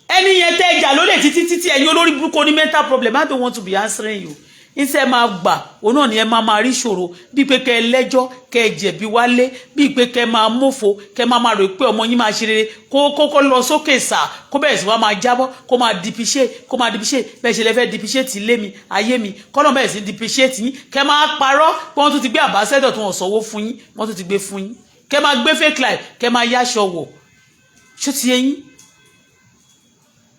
Ẹni yẹn tẹ́ ẹjà lólè títí títí. Ẹ̀yin olórí burúkú ní mental problem, I don't want to be answering you. Iṣẹ́ máa gbà òun náà ni ẹ máa máa rí ṣòro, bíi pé kẹ́ ẹ lẹ́jọ́, kẹ́ ẹ jẹ̀bi wálé, bíi pé kẹ́ ẹ máa mófo, kẹ́ ẹ máa máa rò pé ọmọ yín máa ṣe rere, kó kókó lọ sókè sà, kó bẹ̀rẹ̀ sí wá máa jábọ́, kó máa depreciate, kó máa depreciate. Bẹ́ẹ̀ ṣe lẹ fẹ́ depreciate ilé mi, ayé mi, kọ́nà bẹ̀rẹ̀ sí depreciate yín, kẹ́ máa parọ́ pé wọ́n tún ti gbé ambassador tó wọ́n sanwó fún yín, wọ́n tún ti gbé fún yín, kẹ́ máa gbé fake life, kẹ́ máa yáṣọ wọ̀. Ṣó ti yé yín?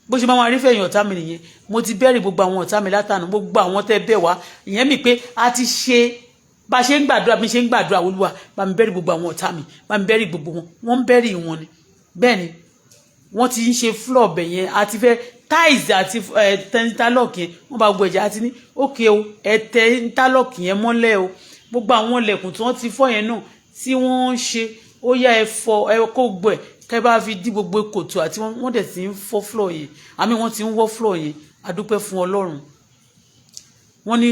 Bó ṣe máa ma rí fẹ̀yìn ọ̀tá mi nìyẹn. Mo ti bẹ́rì gbogbo àwọn ọ̀tá mi látànà, gbogbo àwọn tẹ́ bẹ̀ wá. Ìyẹn mi pé a ti ṣe bá a ṣe ń gbàdúrà, bí ṣe ń gbàdúrà, Olúwa bá mi bẹ́rì gbogbo àwọn ọ̀tá mi, bá mi bẹ́rì gbogbo wọn. Wọ́n ń bẹ́rì wọn ni. Bẹ́ẹ̀ ni wọ́n ti ń ṣe floor bẹ̀ yẹn, àti fẹ́ tiles àti interlock yẹn. Wọ́n bá gbogbo ẹ̀jẹ̀ àti ní òkè o, ẹ tẹ interlock yẹn mọ́lẹ̀ o. Gbogbo àwọn ilẹ̀kùn tí wọ́n ti fọ́ yẹn náà tí wọ́n ń ṣe, ó yá, ẹ fọ, ẹ kó gbọ́ ẹ, kẹ́ bá fi dí gbogbo kòtò. Àti wọ́n dẹ̀ ti ń fọ́ floor yẹn, àmì wọ́n ti ń wọ́ floor yẹn. Adúpẹ́ fún Ọlọ́run. Wọ́n ní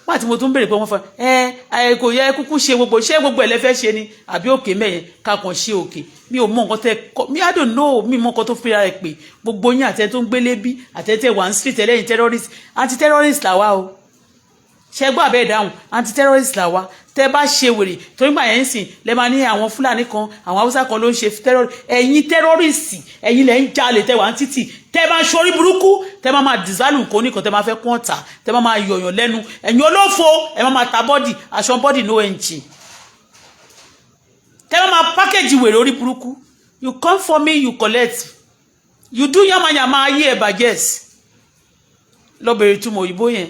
pàtí mo tún béèrè pé wọ́n fọ ẹ ẹ kò yẹ kúkú ṣe gbogbo, ṣé gbogbo ẹ̀ lẹ́fẹ́ ṣe ni àbí òkè mẹ́yẹn ká kàn ṣe òkè? Mi ò mọ nǹkan tẹ mi, I don't know. Mi mọ nǹkan tó fi ra ẹ pé gbogbo yín, àtẹ tó ń gbélé bí, àtẹ tẹ wà ń street ẹlẹ́yìn terrorist, anti terrorist làwa o. Ṣẹgbọ́n àbẹ́ ìdáhùn? Anti terrorist làwa. Tẹ bá ṣe wèrè torí gbà yẹn ń sìn lẹ máa ní àwọn Fúlàní kan, àwọn Haúsá kan ló ń ṣe terrorist. Ẹ̀yin terrorist, ẹ̀yin lẹ ń jalè, tẹ wà ń títì, tẹ bá ń ṣorí burúkú, tẹ máa máa dìsálù nǹkan oníkan, tẹ máa fẹ́ kún ọ̀tá, tẹ máa máa yọ̀yàn lẹ́nu. Ẹ̀yin olófo, ẹ máa máa ta body, aṣọ body no engine, tẹ máa máa package wèrè orí burúkú. You come for me, you collect, you do yamayama, ayé ẹ̀ bàjẹ́. Lọ bèrè ìtumọ̀ òyìnbó yẹn.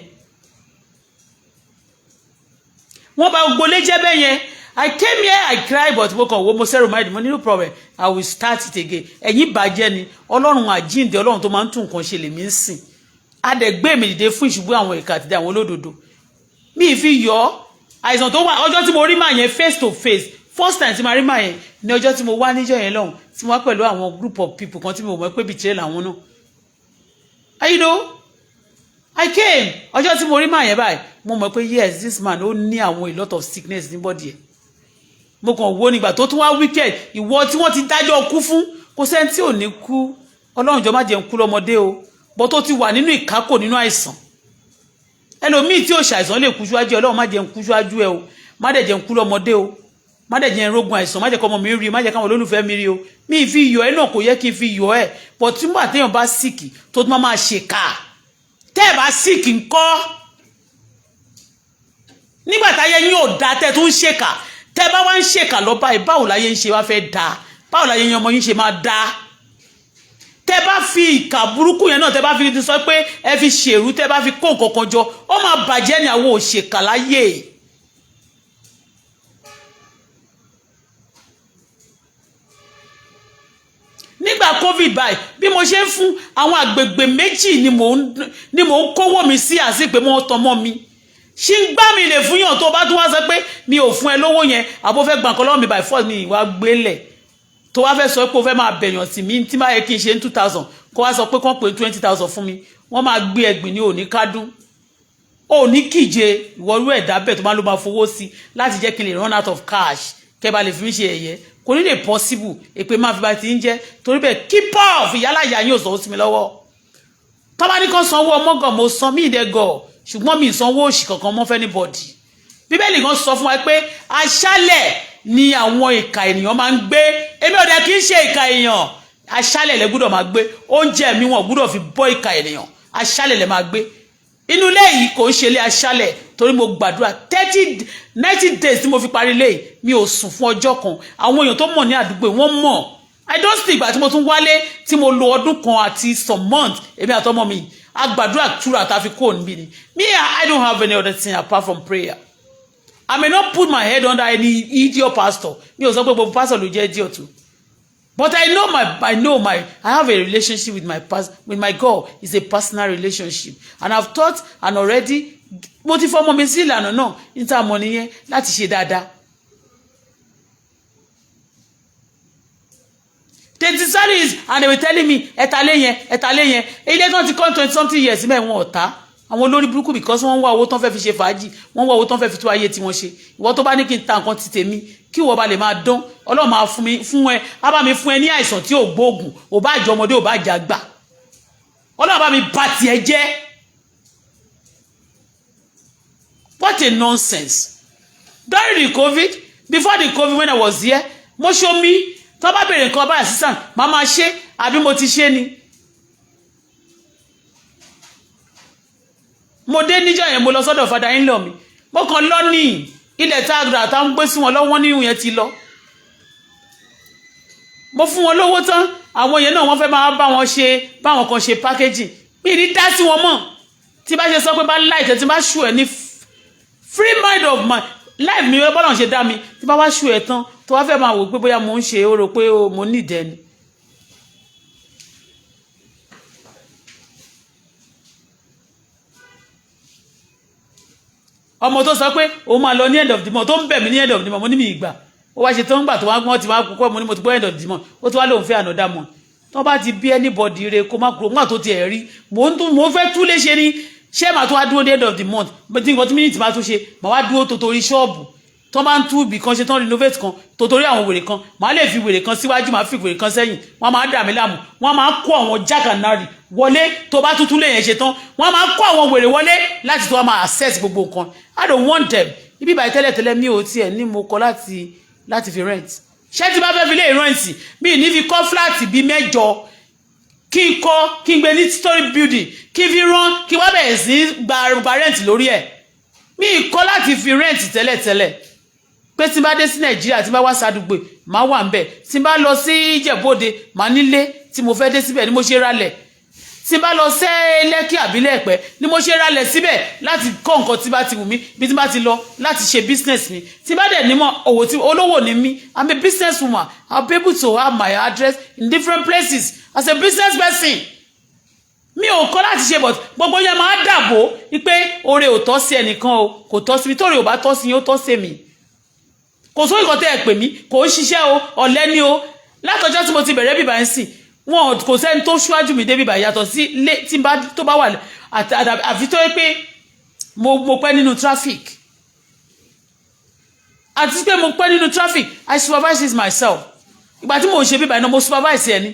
Wọ́n bá gbogbo lé jẹ́ bẹ́ẹ̀ yẹn. I came here, I cry, but mo kàn wo, mo zero mind, mo ní no problem, I will start it again. Ẹ̀yin bàjẹ́ ni. Ọlọ́run àjíǹde, Ọlọ́run tó máa ń tún nǹkan ṣe lèmi ń sìn. Adẹ̀gbé mi dìde fún ìṣubú àwọn ìkà àti àwọn olódodo. Mi fi yọ àìsàn tó wà. Ọjọ́ tí mo rí màá yẹn face to face, first time tí mo rí màá yẹn ní ọjọ́ tí mo wá níjọ́ yẹn lọ́hùn, tí mo wá pẹ̀lú àwọn group of people kan tí mo mọ̀ pé betray làwọn náà. You know, I came. Ọjọ́ tí mo rí màá yẹn báyìí, mo mọ̀ pé yes, this man, ó ní àwọn a lot of sickness ní body ẹ̀. Mo kàn wo nígbà tó tún wá wicked. Ìwọ tí wọ́n ti dájọ́ kú fún, kò sẹ́ni tí ò ní kú. Ọlọ́run jọ má jẹun kú lọ́mọdé o, bọ́ tó ti wà nínú ìkákò, nínú àìsàn. Ẹlòmíì tí ò ṣàìsàn lè kú síwájú. Ọlọ́run má jẹun kú síwájú ẹ o. Má dẹ̀ jẹun kú lọ́mọdé o. Má dẹ̀ jẹun rógun àìsàn. Má jẹ́ kọ́ ọmọ mi rí, má jẹ́ káwọn olólùfẹ́ mi rí o. Mi fi yọ ẹ náà, kò yẹ kí n fi yọ ẹ, bọ́ tí nígbà téèyàn bá sick tó tún máa ṣèkà, tẹ́ ẹ bá sick ńkọ́? Nígbà táyé yín ò da, tẹ́ tún ń ṣèkà, tẹ́ bá wá ń ṣèkà lọ báyìí, báwo láyé ń ṣe wá fẹ́ da? Báwo láyé yín, ọmọ yín ṣe máa da? Tẹ́ bá fi ìkà burúkú yẹn náà, tẹ́ bá fi sọ pé ẹ fi ṣèrú, tẹ́ bá fi kó nǹkan kan jọ, ó máa bàjẹ́ ní. Àwọn òṣèkà láyé. Nígbà COVID báyìí, bí mo ṣe ń fún àwọn àgbègbè méjì ni mò ń kówó mi sí, àti pé mo tọmọ mi ṣí ń gbá mi lè fún yàn. Tó bá tún wá sọ pé mi ò fún ẹ lówó yẹn, àbó fẹ́ gbà nǹkan lọ́wọ́ mi by force, mi ìwà gbélẹ̀. Tó wá fẹ́ sọ pé o fẹ́ máa bẹ̀yàn sí mi, tí máa yẹ kí n ṣe ní 2,000, kó wá sọ pé kán pé 20,000 fún mi, wọ́n máa gbé ẹgbìn ní òní kádùn, òní kíje. Ìwọ́rú ẹ̀dá bẹ́ẹ̀ tó máa ló máa fowó sí láti jẹ́ kí n lè run out of cash, kẹ́ bá lè fi mí ṣe ẹ̀yẹ, kò ní lè possible. Èpè máa fi bá ti ń jẹ́ torí bẹ́ẹ̀. Keep off. Ìyálà ìyá yín ò sọ sí mi lọ́wọ́. Tọ́ba ní kàn sanwó ọmọgàn, mo san mí ìdẹ́gọ̀, ṣùgbọ́n mi ìsanwó òṣì kankan mọ́ fẹ́ anybody. Bíbélì kan sọ fún wa pé aṣálẹ̀ ni àwọn ìkà ènìyàn máa ń gbé. Èmi ò dẹ̀ kí ń ṣe ìkà èèyàn. Aṣálẹ̀ lẹ gbúdọ̀ máa gbé. Oúnjẹ mi, wọn gbúdọ̀ fi bọ́ ìkà ènìyàn. Aṣálẹ̀ lẹ máa gbé. Inú ilé yìí kò ń ṣe ilé aṣálẹ̀, torí mo gbàdúrà 30, 90 days tí mo fi parí ilé yìí, mi ò sùn fún ọjọ́ kan. Àwọn èèyàn tó mọ̀ ní àdúgbò, wọ́n mọ̀. I don't sleep. Ìgbà tí mo tún wálé, tí mo lo ọdún kan àti some months, èmi àtọmọ mi a gbàdúrà túra tá a fi kó níbí ni. Me, I don't have any other thing apart from prayer. I may not put my head under any idiot pastor. Mi ò sọ pé gbogbo pastor ló jẹ́ idiot o, but I know my I have a relationship with my God. It's a personal relationship, and I've taught and already mo ti fọmọ mi sí ìlànà náà níta mọ̀ nìyẹn láti ṣe dáadáa. They decided it and they were telling me, ẹ̀ta lé yẹn, ẹ̀ta lé yẹn, ilé tó ti kọ́ 20 something years mẹ́wọ̀n ọ̀tá àwọn olórí burúkú, because wọ́n ń wá owó tán fẹ́ fi ṣe fàájì, wọ́n ń wá owó tán fẹ́ fi tó ayé tí wọ́n ṣe. Ìwọ tó bá ní kí n ta nǹkan ti tèmi, kí ìwọ bá lè máa dán, Ọlọ́run máa fún mi fún ẹ, á bá mi fún ẹ ní àìsàn tí ò gbóògùn, ò bá jẹ ọmọdé, ò bá jẹ àgbà. Ọlọ́run bá mi bà tiẹ̀ jẹ́. What a nonsense. During the COVID, before the COVID, when I was here, mo ṣe omi tó bá bèrè nǹkan báyà sísàn, máa máa ṣe àbí mo ti ṣe ni. Mo dé níjọ́ yẹn, mo lọ sọ́dọ̀ father in law mi. Mo kàn lọ ní ilẹ̀ tá a gbà tá ń gbé sí wọn lọ́wọ́ nínú yẹn ti lọ. Mo fún wọn lówó tán. Àwọn yẹn náà, wọ́n fẹ́ máa bá wọn ṣe, báwọn kan ṣe packaging. Mi ní dá sí wọn mọ́. Tí bá ṣe sọ pé bá láìtẹ́, tí bá ṣù ẹ ní free mind of my life mi, bọ́lá ṣe dá mi, tí bá wá ṣù ẹ tán, tó wá fẹ́ máa wò pé bóyá mo ń ṣe, ó rò pé mo ní ìdẹni. Ọmọ tó sọ pé òun máa lọ ní end of the month, tó ń bẹ̀ mí ní end of the month, mo ní mi ìgbà ó wá ṣe tó ń gbà tó wá gbọ́n ti wá kúkọ́. Mo ní mo ti gbọ́ end of the month. Ó ti wá lóun fẹ́ another month. Tó bá ti bí anybody re, kó má kúrò nígbà tó ti ẹ̀ rí. Mò ń tún mo fẹ́ tú léṣe ni. Ṣé màá tó wá dúró ní end of the month tí nǹkan tí minute máa tún ṣe, màá wá dúró tó torí ṣọ́ọ̀bù tó bá ń tú ibì kan ṣe tán, renovate kan tó torí àwọn wèrè kan, màá lè fi wèrè kan síwájú, màá fi wèrè kan sẹ́yìn, wọ́n máa dà mí láàmú. Wọ́n máa kó àwọn jákànnárì wọlé. Tó bá tuntun lè yẹn ṣe tán, wọ́n máa kó àwọn wèrè wọlé láti tó wọ́n máa access gbogbo nǹkan. I don't want them. Ibi ìbàyí tẹ́lẹ̀tẹ́lẹ̀, mi ò tiẹ̀ ní mo kọ láti fi rent. Ṣé tí bá fẹ́ fi lé rent, mi ní fi kọ́ flat bíi mẹ́jọ, kí n kọ́, kí n gbé ní story building, kí n fi rán, kí n wá bẹ̀rẹ̀ sí gba rent lórí ẹ̀. Mi kọ́ láti fi rent tẹ́lẹ̀tẹ́lẹ̀, pé tí n bá dé sí Nàìjíríà, tí n bá wá sádùúgbò, máa wà ń bẹ̀. Tí n bá lọ sí Ìjẹ̀bú-Òde, máa nílé tí mo fẹ́ dé síbẹ̀ ni mo ṣe ralẹ̀. Tí n bá lọ sí Lẹ́kì àbílẹ̀ Ẹ̀pẹ́ ni mo ṣe ralẹ̀ síbẹ̀ láti kọ́ nǹkan tí bá ti wù mí, bí tí n bá ti lọ láti ṣe business mi. Tí n bá dẹ̀ nímọ̀ òwò tí olówó ni mí, I'm a business woman. I'll be able to have my address in different places as a business person. Mi ò kọ́ láti ṣe, but gbogbo yẹn máa dàbò wípé oore ò tọ́ sí ẹnìkan o, kò tọ́ sí mi. Tóore ò bá tọ́ sí yín, ó tọ́ sí mi. Kò sóyún nǹkan tẹ́ ẹ pè mí, kò ń ṣiṣẹ́ o, ọ̀lẹ ni o. Látọjọ́ tí mo ti bẹ̀rẹ̀ bíbá ń sìn, wọn kò sẹ́ni tó ṣíwájú mi dé bíbá yàtọ̀ sí lé tí bá tó bá wà, àfi tó yẹ pé mo pẹ́ nínú traffic. Àti pé mo pẹ́ nínú traffic, I supervise it myself. Ìgbà tí mo ṣe bíbá iná, mo supervise ẹni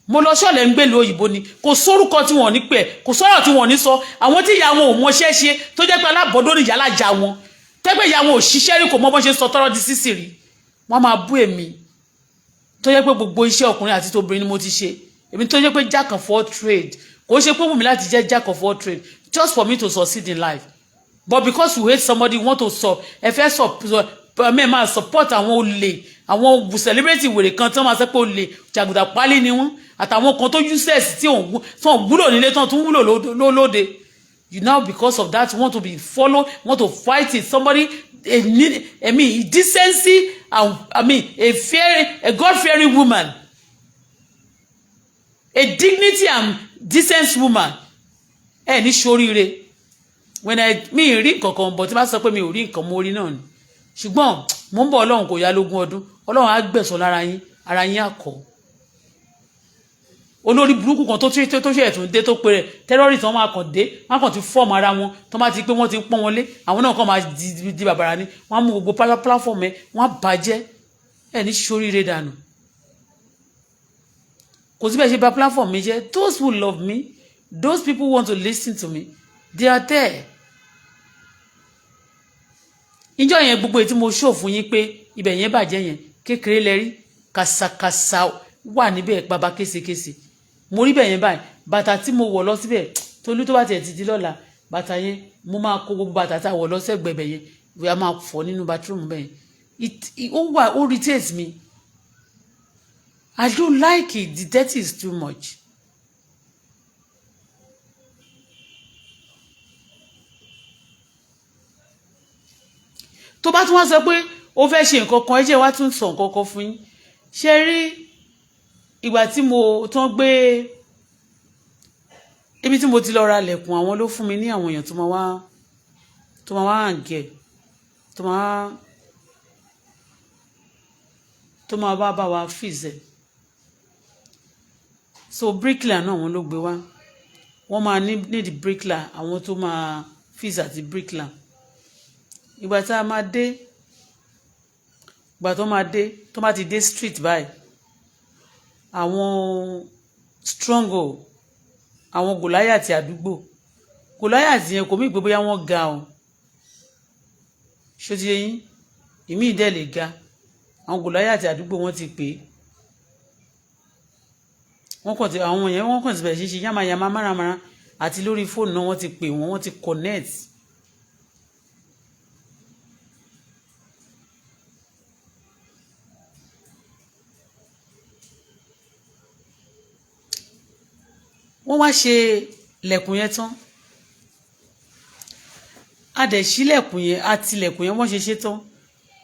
mo lọ ṣọ̀lẹ̀ ń gbèlú òyìnbó ni. Kò sórúkọ tí wọ́n ní pẹ̀, kò sọ̀rọ̀ tí wọ́n ní sọ. Àwọn tí ìyá wọn ò mọṣẹ́ ṣe, tó jẹ́ pé alábọ̀dọ́ ní ìyá wọn, tẹ́gbẹ́ ìyá wọn ò ṣiṣẹ́ rí, kò mọ bọ́n ṣe sọ tọ́rọ́ di sísì rí, wọ́n máa bú èmi tó jẹ́ pé gbogbo iṣẹ́ ọkùnrin àti tóbìnrin ni mo ti ṣe. Èmi tó jẹ́ pé jack of all trade, kò ṣe pé wù mí láti jẹ́ jack of all trade, just for me to succeed in life. But because you hate somebody, you want to sọ ẹ fẹ́ sọ ẹ máa support àwọn olè, àwọn celebrity wèrè kan tí wọ́n máa sọ pé olè jàgùdà pálí ni wọ́n, àtàwọn kan tó useless tí wọ́n wúlò nílé, tí wọ́n tún wúlò lóde. You now, because of that, want to be follow, want to fight it. Somebody, a need, I mean, decency and, I mean, a fear, a God-fearing woman, a dignity and decent woman. Ẹ ní ṣoríire. When I mi rí nǹkan kan, but tí bá sọ pé mi ò rí nǹkan, mo rí náà ni. Ṣùgbọ́n mo ń bọ̀. Ọlọ́run kò yá lógún ọdún, Ọlọ́run á gbẹ̀san lára yín. Ara yín àkọ́ olórí burúkú kan tó tó ṣe ẹ̀tún dé tó pé rẹ̀ terrorist, wọn máa kàn dé, wọn kàn ti form ara wọn, tó máa ti pé wọ́n ti ń pọ́n wọn lé, àwọn náà kàn máa di bàbàrà ni. Wọ́n á mú gbogbo platform ẹ, wọ́n á bàjẹ́ ẹ ní sóríire dànù. Kò síbẹ̀ ṣe bà platform mi jẹ́. Those who love me, those people who want to listen to me, they are there. Ìjọ yẹn, gbogbo èyí tí mo ṣò fún yín pé ibẹ̀ yẹn bàjẹ́ yẹn, kékeré lẹ rí. Kàsàkàsà wà níbẹ̀, bàbá késekése. Mo rí bẹ̀ yẹn báyìí. Bàtà tí mo wọ̀ lọ síbẹ̀, Tolú, tó bá tiẹ̀ ti di lọ́la, bàtà yẹn, mo máa kó gbogbo bàtà tá a wọ̀ lọ sẹ́gbẹ̀ẹ́ bẹ̀ yẹn, a máa fọ̀ nínú bathroom bẹ̀ yẹn. Ó wà, ó irritate me. I don't like it. The dirty is too much. Tó bá tún wá sọ pé ó fẹ́ ṣe nǹkan kan, ẹ jẹ́ wá tún sọ nǹkan kan fún yín. Ṣe rí ìgbà tí mo tán gbé ibi tí mo ti lọ ra lẹ̀kùn, àwọn ló fún mi ní àwọn èèyàn tó máa wá hàǹgẹ̀, tó máa wá bá wa fix ẹ̀. So bricklayer náà, wọ́n ló gbé wá. Wọ́n máa ní need bricklayer, àwọn tó máa fix àti bricklayer. Ìgbà tá a máa dé, ìgbà tó máa dé, tó máa ti dé street báyìí, àwọn stronghold, àwọn gòláyàtì àdúgbò, gòláyàtì yẹn kò mí pé bóyá wọ́n ga o. Ṣó ti yé yín? Ìmí ìdẹ́ lè ga. Àwọn gòláyàtì àdúgbò, wọ́n ti pè é, wọ́n kàn ti, àwọn yẹn, wọ́n kàn ti bẹ̀rẹ̀ sí ṣe yámayàmá máramàra àti lórí fóònù náà. Wọ́n ti pè wọ́n, wọ́n ti connect. Wọ́n wá ṣe lẹ̀kùn yẹn tán, a dẹ̀ ṣílẹ̀kùn yẹn, a tilẹ̀kùn yẹn. Wọ́n ṣe ṣe tán,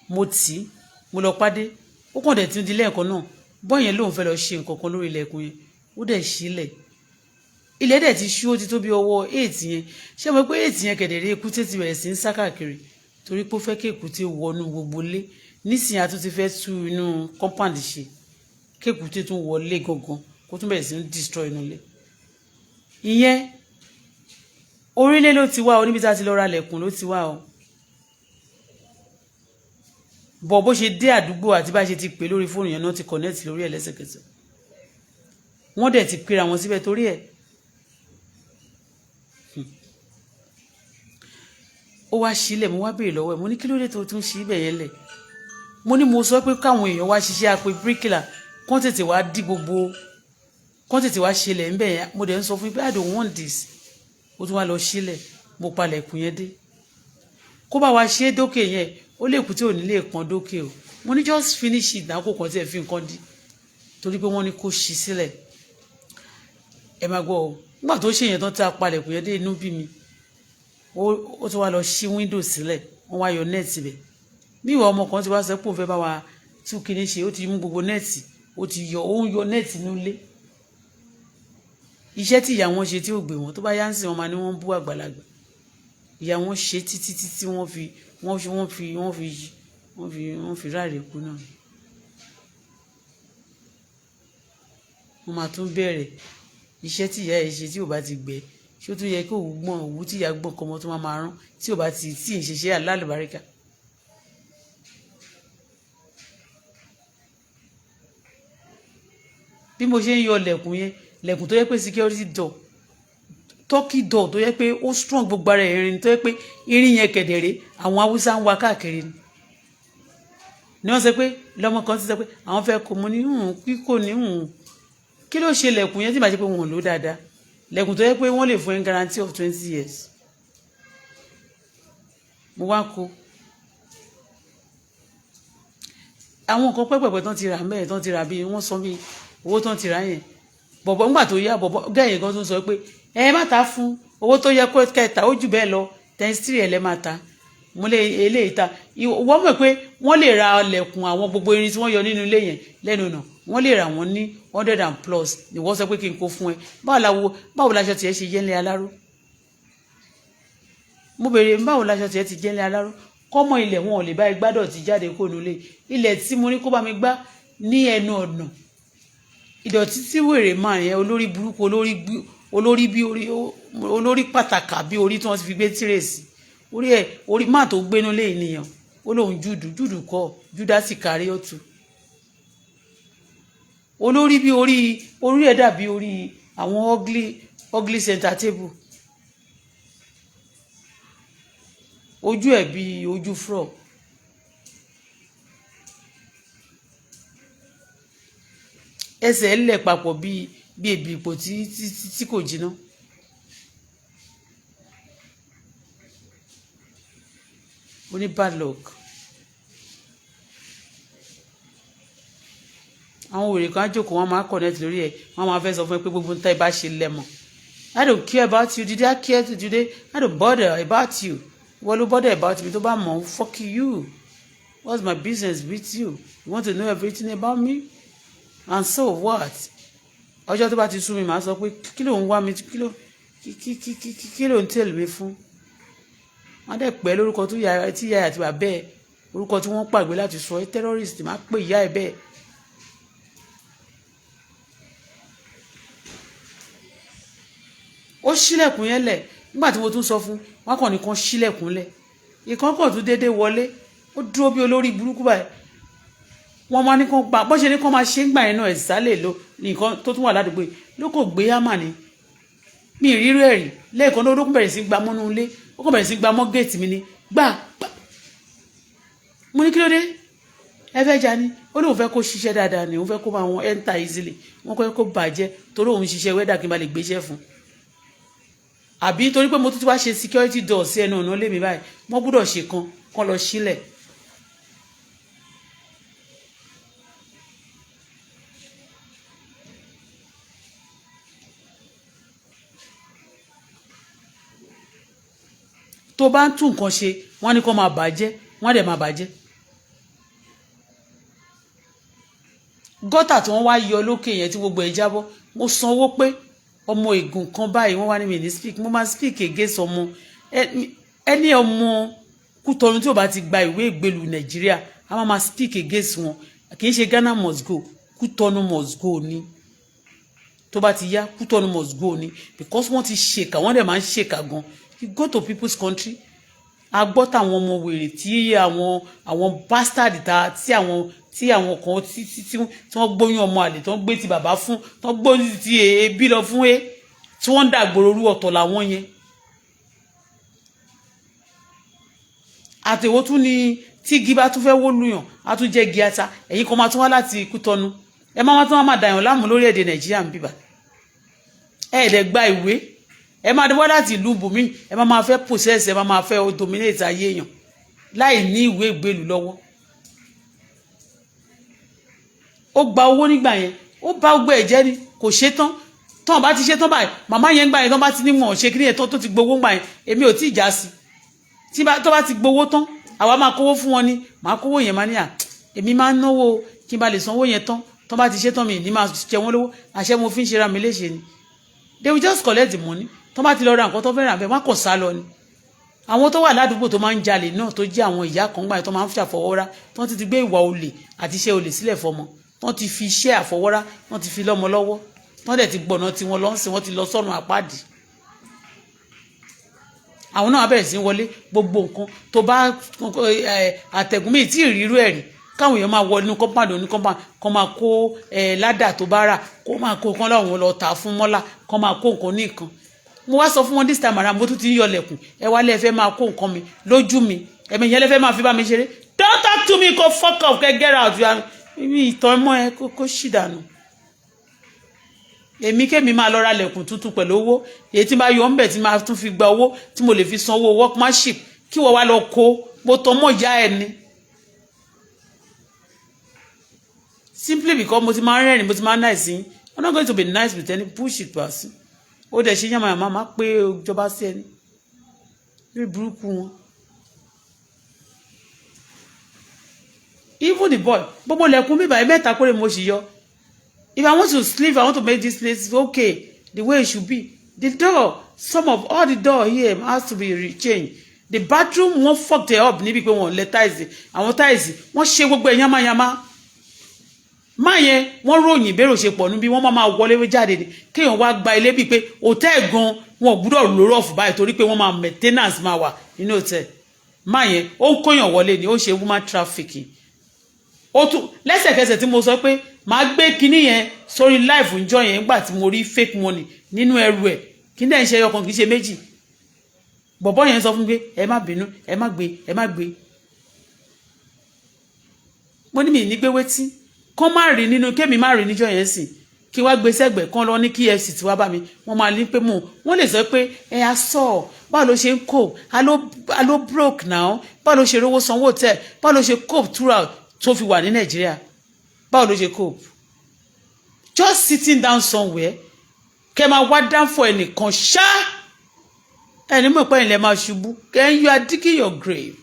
mo tì í, mo lọ pàdé. Ó kàn dẹ̀ tún di lẹ́ẹ̀kan náà, bọ́ yẹn lòun fẹ́ lọ ṣe nǹkan kan lórí ilẹ̀kùn yẹn, ó dẹ̀ sílẹ̀. Ilẹ̀ dẹ̀ ti ṣú, ó ti tó bí ọwọ́ 8 yẹn. Ṣé mo pé 8 yẹn kẹ̀dẹ̀rẹ́, èkúté ti bẹ̀rẹ̀ sí ń sá káàkiri, torí pé ó fẹ́ kí èkúté wọnú gbogbo ilé. Nísìnyí, a tún ti fẹ́ tú inú compound ṣe, kí èkúté tún wọlé gangan, kó tún bẹ̀rẹ̀ sí ń destroy inú ilé. Ìyẹn orílẹ̀ ló ti wá o, níbi tá a ti lọ ra lẹ̀kùn ló ti wá o. Bọ̀ bó ṣe dé àdúgbò àti bá ṣe ti pè lórí fóònù yẹn náà, ti connect lórí ẹ̀ lẹ́sẹ̀kẹsẹ̀. Wọ́n dẹ̀ ti pera wọn síbẹ̀ torí ẹ̀. Ó wá sílẹ̀. Mo wá béèrè lọ́wọ́ ẹ̀, mo ní, "Kí ló dé tó tún ṣí ibẹ̀ yẹn lẹ̀?" Mo ní, mo sọ pé káwọn èèyàn wá ṣiṣẹ́, àpè bíríkìlà kán tètè wá dí gbogbo, kán tètè wá ṣẹlẹ̀ ńbẹ̀ yẹn. Mo dẹ̀ ń sọ fún yín pé I don't want this. Ó tún wá lọ sílẹ̀. Mo palẹ̀kùn yẹn dé, kó bá wa ṣe é dókè yẹn, ó lè kú tí ò ní lè pọn dókè o. Mo ní, "Just finish it náà." Kó kàn tí ẹ fi nǹkan dí, torí pé wọ́n ní kó ṣí sílẹ̀. Ẹ máa gbọ́ o. Nígbà tó ṣe yẹn tán, tí a palẹ̀kùn yẹn dé, inú bí mi. Ó tún wá lọ ṣí window sílẹ̀, wọ́n wá yọ net bẹ̀. Bí ìwà ọmọ kan ti wá sọ pé òun fẹ́ bá wa tú kinní ṣe, ó ti mú gbogbo net, ó ti yọ, ó ń yọ net nílé. Iṣẹ́ tí ìyá wọn ṣe tí ò gbé wọn, tó bá yá ń sìn, wọn máa ní wọ́n ń bú àgbàlagbà. Ìyá wọn ṣe títí títí, wọ́n fi wọ́n fi wọ́n fi wọ́n fi wọ́n fi wọ́n fi ráàlì kú náà. Wọ́n máa tún bẹ̀rẹ̀ iṣẹ́ tí ìyá ẹ̀ ṣe tí ò bá ti gbẹ. Ṣé ó tún yẹ kí òwú gbọ̀n, òwú tí ìyá gbọ̀n kọ́mọ tó máa máa rán, tí ò bá ti tí ì ṣiṣẹ́ alálùbáríkà? Bí mo ṣe ń yọ lẹ̀kùn yẹn, lẹ̀kùn tó yẹ pé security door, turkey door, tó yẹ pé ó strong, gbogbo ara irin, tó yẹ pé irin yẹn kẹ̀dẹ̀rẹ́, àwọn Haúsá ń wa káàkiri ni wọ́n sọ pé lọ́mọ kan ti sọ pé àwọn fẹ́ kó. Mo ní kíkò ní kí ló ṣe lẹ̀kùn yẹn tí màá ṣe pé wọn ò lò dáadáa. Lẹ̀kùn tó yẹ pé wọ́n lè fún ẹ guarantee of 20 years. Mo wá kó àwọn nǹkan pẹ́pẹ̀pẹ́ tán ti rà mẹ́ẹ̀, tán ti rà bíi wọ́n san bíi owó tán ti rà yẹn. Bọ̀bọ̀ ńgbà tó yá, bọ̀bọ̀ gẹ̀yìn kan tó sọ pé ẹ má ta fún owó tó yẹ kó kẹta, ó jù bẹ́ẹ̀ lọ, times three ẹ̀ lẹ́ máa ta. Mo lè eléyìí ta. Wọ́n mọ̀ pé wọ́n lè ra lẹ̀kùn, àwọn gbogbo irin tí wọ́n yọ nínú ilé yẹn lẹ́nu náà, wọ́n lè rà wọ́n ní hundred and plus ni. Wọ́n sọ pé kí n kó fún ẹ. Báwo la wo, báwo laṣọ tiẹ̀ ṣe jẹ́ ńlẹ̀ aláró? Mo béèrè, báwo laṣọ tiẹ̀ ti jẹ́ ńlẹ̀ aláró? Kọ́mọ ilẹ̀ wọn ò lè bá igbádọ̀ ti jáde kó nulẹ̀ ilẹ̀ tí mo ní kó bá mi gbá. Ní ẹnu ọ̀nà ìdọ̀tí tí wèrè máa yẹn, olórí burúkú, olórí bí orí, olórí pàtàkà bí orí tí wọ́n ti fi gbé tírèsì orí ẹ̀, orí má tó gbénú lé ènìyàn. Ó lóun Júdù, Júdù kọ́, Júdásì Kàríọ́tù. Olórí bí orí, orí ẹ̀ dàbí orí àwọn ugly ugly center table, ojú ẹ̀ bí ojú frog. Ẹsẹ̀ ńlẹ̀ papọ̀ bí èbìrìpò tí kò jiná. Ó ní bad luck. Àwọn wèrè kan á jókòó, wọn máa connect lórí ẹ, wọn máa fẹ́ sọ fún ẹ pé gbogbo nǹkan ẹ bá ṣe lẹ́mọ̀. I don't care about you. Did I care to today? I don't bother about you. Wọ́n ló bother about me. Tó bá mọ̀, fuck you. What's my business with you? You want to know everything about me, and so what? Ọjọ́ tó bá ti sú mi, màá sọ pé kí ló ń wá mi, kí ló kí kí kí kí ló ń tẹ̀lé mi fún. Wọ́n dẹ̀ pẹ́ lórúkọ tó yà tí ìyá àti bàbá ẹ̀, orúkọ tí wọ́n pàgbé láti sọ ẹ́ terrorist, máa pè ìyá ẹ̀ bẹ́ẹ̀. Ó ṣílẹ̀kùn yẹn lẹ̀. Nígbà tí mo tún sọ fún wọn, kàn ní kan ṣílẹ̀kùn lẹ̀, ìkan kàn tún déédéé wọlé, ó dúró bí olórí burúkú báyìí. Wọ́n máa ní kán pa bó ṣe ní kán máa ṣe ń gbà yẹn náà. Ẹ̀sálẹ̀ ló nǹkan tó tún wà ládùúgbò yìí ló kò gbé hámà ni. Mi ìrírú ẹ̀rí lẹ́ẹ̀kan ló kún bẹ̀rẹ̀ sí gba mọ́nú ilé, ó kàn bẹ̀rẹ̀ sí gba mọ́ géètì mi ni gbà gbà. Mo ní kí ló dé, ẹ fẹ́ jà ni? Ó lóun fẹ́ kó ṣiṣẹ́ dáadáa ni, òun fẹ́ kó máa wọn enter easily, wọ́n kọ́ kó bàjẹ́ torí òun ṣiṣẹ́ wẹ́dà kí n bá lè gbéṣẹ́ fún un, àbí torí pé mo tún ti wá ṣe security door sí ẹnu ọ̀nà lé mi báyìí, wọ́n gbọ́dọ̀ ṣe kan kán lọ sílẹ̀. Tó bá ń tún nǹkan ṣe, wọ́n ní kó máa bàjẹ́, wọ́n dẹ̀ máa bàjẹ́. Gọ́tà tí wọ́n wá yọ lókè yẹn tí gbogbo ẹ̀ jábọ́, mo sanwó pé ọmọ ègùn kan báyìí, wọ́n wá ní mi ní speak, mo máa speak against ọmọ ẹni, ọmọ Kútọ̀nù tí ò bá ti gba ìwé ìgbélú Nàìjíríà, a máa máa speak against wọn. Kì í ṣe Ghana must go, Kútọ̀nù must go ni. Tó bá ti yá, Kútọ̀nù must go ni, because wọ́n ti ṣèkà, wọ́n dẹ̀ máa ń ṣèkà gan. You go to people's country, a gbọ́ táwọn ọmọ wèrè tí àwọn bastard ta tí àwọn kan tí wọ́n gbóyún ọmọ àlè, tí wọ́n gbé ti bàbá fún, tí wọ́n gbóyún ti èébí lọ fún é, tí wọ́n ń dàgbòrò orú ọ̀tọ̀ làwọn yẹn. Àtẹ̀wò tún ni tí igi bá tún fẹ́ wó lùyàn, á tún jẹ́ igi ata. Ẹ̀yin kan máa tún wá láti Kútọ́nù, ẹ máa tún wá máa dàyàn láàmú lórílẹ̀‐èdè Nàìjíríà ń bíbà. Ẹ ẹ̀ dẹ̀ gba ìwé, ẹ máa wá láti ìlú bùnmí, ẹ máa máa fẹ́ possess, ẹ máa máa fẹ́ dominate ayé èèyàn láì ní ìwé ìgbélú lọ́wọ́. Ó gba owó nígbà yẹn, ó bá gbogbo ẹ̀ jẹ́ ni, kò ṣe tán. Tọ́wọ́n bá ti ṣe tán báyìí, màmá yẹn gbà yẹn, tán bá ti ní wọn ò ṣe kí ni yẹn tó ti gbowó gbà yẹn, èmi ò tí ì já sí. Tó bá ti gbowó tán, àwa máa kówó fún wọn ni, màá kówó yẹn, máa ní à èmi máa ń náwó kí n bá lè sanwó yẹn tán. Tán bá ti ṣe tán, mi ní máa jẹ wọ́n lówó, àṣẹ mo fi ń ṣera mi léṣe ni. They will just collect the money. Tán bá ti lọ ra nǹkan tó fẹ́ rà bẹ́ẹ̀, wọ́n kò sá lọ ni. Àwọn tó wà ládùúgbò tó máa ń jalè náà, tó jẹ́ àwọn ìyá kan gbà yẹn tó máa ń ṣàfọwọ́rá, tó ti gbé ìwà olè àti iṣẹ́ olè sílẹ̀ fọmọ, tó ti fi iṣẹ́ àfọwọ́rá, wọ́n ti fi lọ́mọ lọ́wọ́, wọ́n dẹ̀ ti gbọ̀nà tí wọ́n lọ ń sìn, wọ́n ti lọ sọ́nù àpáàdì. Àwọn náà bẹ̀rẹ̀ sí í wọlé gbogbo nǹkan tó bá àtẹ̀gùn mi tí ìrírú ẹ̀ rí, káwọn èèyàn máa wọ inú compound oní compound, kọ́ máa kó ládà tó bá rà, kó máa kó kán láwọn lọ tà fún mọ́là, kọ́ máa kó nǹkan ní nǹkan. Mo wá sọ fún wọn this time around, mo tún ti ń yọlẹ̀kùn, ẹ wá lẹ́ẹ̀fẹ́ máa kó nǹkan mi lójú mi, ẹ̀mí yẹn lẹ́fẹ́ máa fi bá mi ṣeré. Don't talk to me, go fuck off, get out. Mi ìtàn mọ́ ẹ kó ṣì dànù. Èmi kémi máa lọ ra lẹ̀kùn tuntun pẹ̀lú owó èyí tí máa yọ ọ́nbẹ̀, tí máa tún fi gba owó tí mo lè fi sanwó workmanship, kí wọ́n wá lọ kó mo tọ́ mọ́ ìyá ẹ ni. Simply because mo ti máa ń rẹ́rìn, mo ti máa ń nice yín. I'm not going to be nice with any bullshit person. Ó dẹ̀ ṣe yàmàyàmá, máa pé ìjọba sí ẹni lórí burúkú wọn. Even the boy, gbogbo lẹ̀kùn bíbá mẹ́ta péré mo sì yọ. If I want to sleep, I want to make this place okay the way it should be. The door, some of all the door here has to be changed. The bathroom, wọ́n fucked it up níbi pé wọ́n lẹ tiles, àwọn tiles wọ́n ṣe gbogbo ẹ̀ yamayama. Má yẹn, wọ́n ròyìn bérò ṣe pọ̀ níbi wọ́n máa wọlé jáde ni. Kéèyàn wá gba ilé bíi pé hòtẹ́ẹ̀lì gan, wọn ò gbúdọ̀ lò rough báyìí torí pé wọ́n máa maintenance máa wà nínú hòtẹ́ẹ̀lì. Má yẹn, ó ń kóyàn wọlé ni, ó ń ṣe woman trafficking. Ó tún lẹ́sẹ̀kẹsẹ̀ tí mo sọ pé màá gbé kinní yẹn sórí live ńjọ́ yẹn, nígbà tí mo rí fake money nínú ẹrù ẹ̀, kí ní ẹ̀ ń ṣe ọkàn, kì í ṣe méjì. Bọ̀bọ́ yẹn sọ fún mi pé ẹ má bínú, ẹ má gbé, ẹ má gbé. Mo ní mi ní gbé wétí kán má rí nínú kémi má rí níjọ́ yẹn sìn, kí wá gbé sẹ́gbẹ̀ẹ́ kán lọ ní KFC tí wá bá mi. Wọ́n máa ní pé mò wọ́n lè sọ pé ẹ á sọ báwo ló ṣe ń cope, a ló broke now, báwo ló ṣe rówó sanwó tẹ̀, báwo ló ṣe cope throughout tó fi wà ní Nàìjíríà, báwo ló ṣe cope just sitting down somewhere. Kẹ́ máa wá dáńfọ̀ ẹnìkan ṣá, ẹni mọ̀ pé ilẹ̀ máa ṣubú. Then you are digging your grave.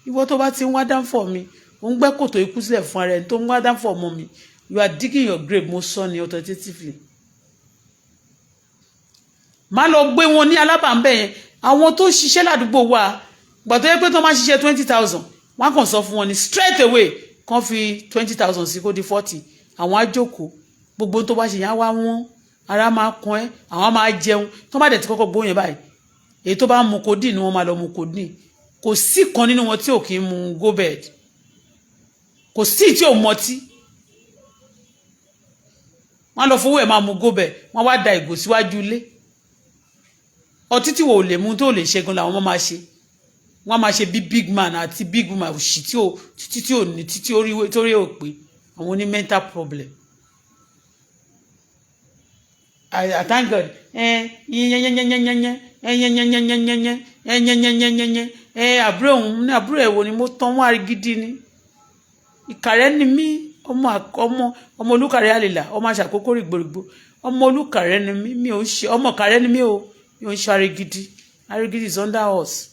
Ìwọ tó bá ti ń wá dáńfọ̀ mi, ò ń gbẹ́ kòtò ikú sílẹ̀ fún ara ẹni tó ń wá dáńfọ̀ ọmọ mi. You are digging your grave. Mo sọ ni authoritatively. Má lọ gbé wọn ní alábàámbẹ̀ yẹn. Àwọn tó ṣiṣẹ́ ládùúgbò wa gbàtọ́ yẹ pé tó máa ṣiṣẹ́ 20,000, wọ́n kàn sọ fún wọn ní straight away kàn fi 20,000 sí kó di 40. Àwọn á jókòó, gbogbo tó bá ṣe yẹn á wá wọ́n, ara máa kan ẹ́, àwọn máa jẹun. Tó bá dẹ̀ ti kọ́kọ́ gbóyè báyìí, èyí tó bá mu codeine ni wọ́n máa lọ mu codeine. Kò sí kan nínú wọn tí ò kí ń mu go-bed, kò sí tí ò mọtí. Wọ́n lọ fowó ẹ̀ máa mu go-bed, wọ́n wá da ìgò síwájú ilé. Ọtí tí wò lè mu tó lè ṣẹ́gun làwọn máa ṣe. Wọ́n máa ṣe bí big man àti big woman òṣì tí ò títí tí ò ní títí orí torí ò pé àwọn ní mental problem. I thank God. Ẹ yẹnyẹnyẹnyẹnyẹnyẹ ẹyẹnyẹnyẹnyẹnyẹ ẹyẹnyẹnyẹnyẹnyẹ ẹ àbúrò òun ní àbúrò ẹ̀ wo ni mo tán wọn àrígídí ni. Ìkàrẹ́ ni mí, ọmọ ọmọ ọmọ olùkàrẹ́ àlèlà, ọmọ aṣàkókò rìgbòrìgbò, ọmọ olùkàrẹ́ ni mí. Mi ò ṣe ọmọ kàrẹ́ ni mí o, mi ò ń ṣe àrígídí. Àrígídí is under us.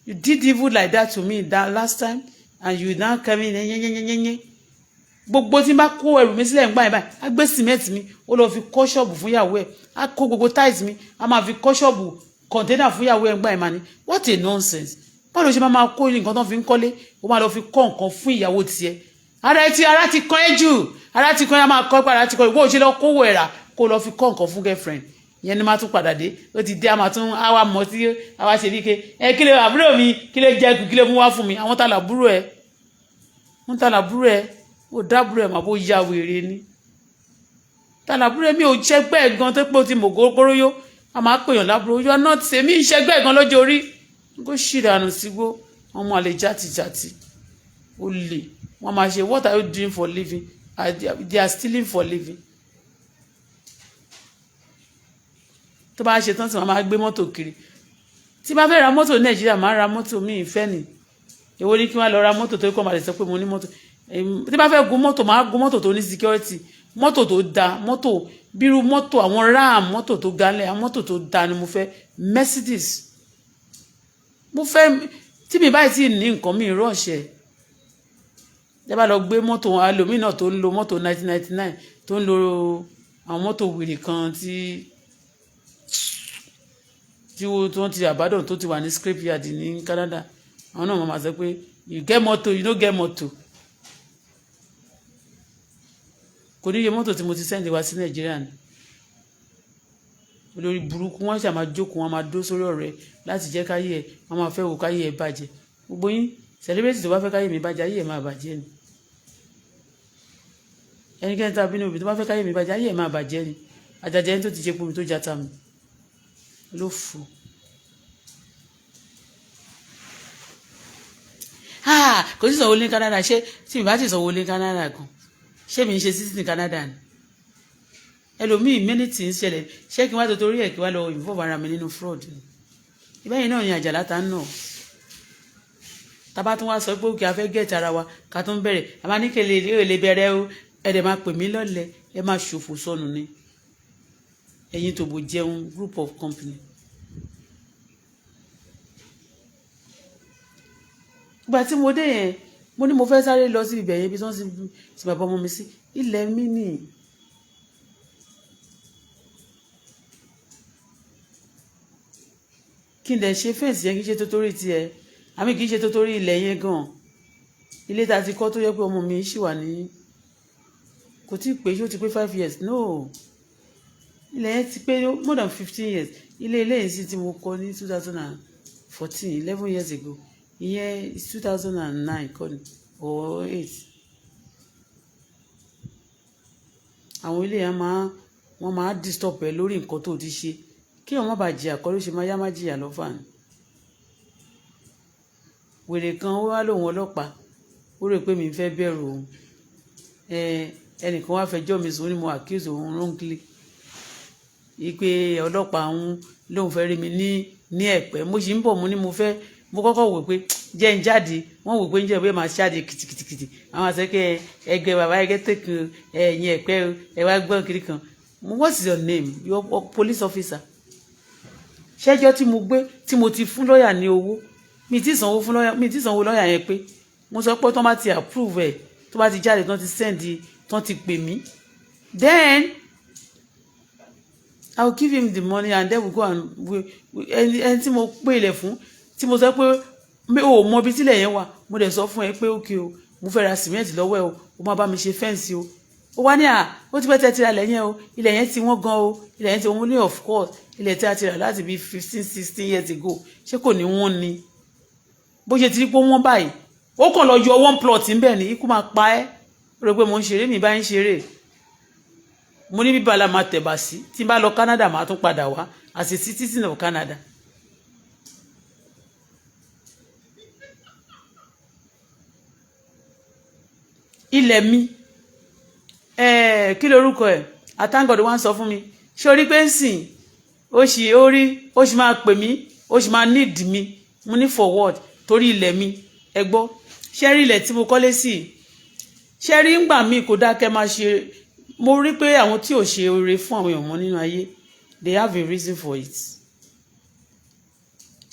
You did evil like that to me that last time and you now come in yẹnyẹnyẹnyẹnyẹ. Gbogbo tí n bá kó ẹrù mi sílẹ̀ ń gbà yẹn báyìí, á gbé sìmẹ́ǹtì mi, ó lọ fi kọ́ ṣọ́ọ̀bù fún ìyàwó ẹ̀. Á kó gbogbo tiles mi, á máa fi kọ́ ṣọ́ọ̀bù container fún ìyàwó ẹ̀ ń gbà yẹn. Máa ní what a nonsense! Báwo ló ṣe máa máa kó nǹkan tó fi ń kọ́lé, ó máa lọ fi kọ́ nǹkan fún ìyàwó tiẹ̀? Ara ẹ ti ara ti kọ́ ẹ́ jù, ara ti kọ́ ẹ́, máa kọ́ pé ara ti kọ́ ìwọ òṣèlú kówó ẹ̀ rà kó lọ fi kọ́ nǹkan fún girlfriend yẹn ni. Máa tún padà dé, ó ti dé, a máa tún àwa mọ̀ sí àwa ṣe bí ke ẹ kí lè àbúrò mi, kí lè jẹ́, kí lè mú wá fún mi. Àwọn tá làbúrò ẹ, wọ́n tá làbúrò ẹ, ó dábúrò ẹ mà bó ya wèrè ni. Tá làbúrò ẹ? Mi ò ṣẹgbẹ́ gan tó pé ó ti mọ̀ gógóró yó, a máa pèèyàn lábúrò. You are not èmi ń ṣẹgbẹ́ gan lọ́jọ́ orí. Kó ṣì dànù sígbó, wọ́n máa lè játijàti, ó lè wọ́n máa ṣe. What are you doing for living? They are stealing for living. Tó bá ṣe tán tí wọ́n máa gbé mọ́tò kiri. Tí bá fẹ́ ra mọ́tò ní Nàìjíríà, máa ra mọ́tò mi ìfẹ́ ni. Èwo ni kí wọ́n lọ ra mọ́tò tó kọ́ máa lè sọ pé mo ní mọ́tò? Tí bá fẹ́ gun mọ́tò, máa gun mọ́tò tó ní security, mọ́tò tó da, mọ́tò bírú mọ́tò àwọn ram, mọ́tò tó galẹ̀, àwọn mọ́tò tó da ni mo fẹ́. Mercedes mo fẹ́. Tí mi báyìí tí ní nǹkan mi rọ̀ṣẹ̀ ẹ bá lọ gbé mọ́tò alòmínà tó ń lo mọ́tò 1999, tó ń lo àwọn mọ́tò wèrè kan tí wọ́n ti àbádọ́n tó ti wà ní scrap yard ní Canada. Àwọn náà máa sọ pé you get motor, you no get motor. Kò ní iye mọ́tò tí mo ti send wá sí Nàìjíríà ni. Olórí burúkú, wọ́n ṣà máa jókòó, wọ́n máa dó sórí ọ̀rẹ́ láti jẹ́ káyé ẹ̀, wọ́n máa fẹ́ wò káyé ẹ̀ bàjẹ́. Gbogbo yín celebrity tó bá fẹ́ káyé mi bàjẹ́, ayé ẹ̀ máa bàjẹ́ ni. Ẹnikẹ́ni tá a bínú òbí tó bá fẹ́ káyé mi bàjẹ́, ayé ẹ̀ máa bàjẹ́ ni. Àjàjẹ́ ẹni tó ti jẹ́ pé mi tó jata mi ló fò. Kò sí sanwó ní Canada. Ṣé tí mi bá ti sanwó ní Canada gan, ṣé mi ń ṣe citizen Canada ni? Ẹlòmíì many things ṣẹlẹ̀. Ṣé kí n wá tó torí ẹ̀ kí wá lọ involve ara mi nínú fraud ni? Ìbẹ́yìn náà ni àjàlá ta ń nà. Tábà tún wá sọ pé òkè afẹ́ gẹ̀ẹ́tì ara wa, ká tún bẹ̀rẹ̀, àmà ní kele lè bẹ̀rẹ̀ o. Ẹ dẹ̀ máa pè mí lọ́lẹ̀, ẹ máa ṣòfò sọnù ni. Ẹ̀yin tòbò jẹun group of company. Ìgbà tí mo dé yẹn, mo ní mo fẹ́ sáré lọ sí ibẹ̀ yẹn bí wọ́n ti bàbá ọmọ mi sí ilẹ̀ mi nìyí. Kí n dẹ̀ ṣe fèsì yẹn, kì í ṣe tó torí tiẹ̀, àmì kì í ṣe tó torí ilẹ̀ yẹn gan. Ilé tá a ti kọ́ tó yẹ pé ọmọ mi ṣì wà ní, kò tí ì pé, ṣé ó ti pé 5 years? No, ilẹ̀ yẹn ti pé more than 15 years. Ilé yìí sì tí mo kọ́ ní 2014, 11 years ago. Ìyẹn 2009 kọ́ ni or eight. Àwọn ilé yẹn máa, wọ́n máa disturb ẹ lórí nǹkan tó ti ṣe kí wọ́n má bàa jìyà kọ́ ló ṣe máa yá má jìyà lọ́fà ni. Wèrè kan ó wá lóun ọlọ́pàá, ó rò pé mi fẹ́ bẹ̀rù òun. Ẹnìkan wá fẹjọ́ mi sùn, ó ní mo accuse òun wrongly, wípé ọlọ́pàá ń lóun fẹ́ rí mi ní Ẹ̀pẹ́. Mo sì ń bọ̀, mo ní mo fẹ́, mo kọ́kọ́ wò pé jẹ́ ń jáde. Wọ́n wò pé ń jẹ́ pé máa jáde kìtìkìtìkìtì. Àwọn àṣẹkẹ́ ẹgbẹ́ bàbá ẹgbẹ́ tẹ̀kùn ẹ̀yìn Ẹ̀pẹ́, ẹ wá gbọ́n kiri kan. What is your name? You are police officer. Ṣẹ́jọ́ tí mo gbé tí mo ti fún lọ́ọ̀yà ní owó, mi ti sanwó fún lọ́ọ̀yà, mi ti sanwó lọ́ọ̀yà yẹn pé mo sọ pé tó bá ti approve ẹ̀, tó bá ti jáde, tó ti send, tó ti pè mí, then I will give him the money and then we go and we ẹni tí mo pè ilẹ̀ fún, tí mo sọ pé mi ò mọ ibi tílẹ̀ yẹn wà, mo dẹ̀ sọ fún ẹ pé okay o, mo fẹ́ ra cement lọ́wọ́ ẹ o, o máa bá mi ṣe fence o. Ó wá ní à, ó ti pẹ́ tẹ́ ti ra ilẹ̀ yẹn o, ilẹ̀ yẹn ti wọ́n gan o, ilẹ̀ yẹn ti wọ́n ní. Of course, ilẹ̀ tí a ti rà láti bí 15, 16 years ago, ṣé kò ní wọ́n ni? Bó ṣe ti rí pé wọ́n báyìí, ó kàn lọ yọ one plot ńbẹ̀ ní ikú máa pa ẹ́. Ó rò pé mo ń ṣeré, mi bá ń ṣeré. Mo ní bíbá la máa tẹ̀bà sí. Tí n bá lọ Canada, máa tún padà wá as a citizen of Canada. Ilẹ̀ mi, kí lorúkọ ẹ̀? Àtàngọ̀dù wá ń sọ fún mi, ṣé orí pé ń sìn ó sì ó rí, ó sì máa pè mí, ó sì máa need mi. Mo ní forward torí ilẹ̀ mi. Ẹ gbọ́, ṣé rí ilẹ̀ tí mo kọ́lé sí? Ṣé rí ńgbà míì kò dáa kẹ́ máa ṣe. Mo rí pé àwọn tí ò ṣe oore fún àwọn èèyàn mọ́ nínú ayé, they have a reason for it.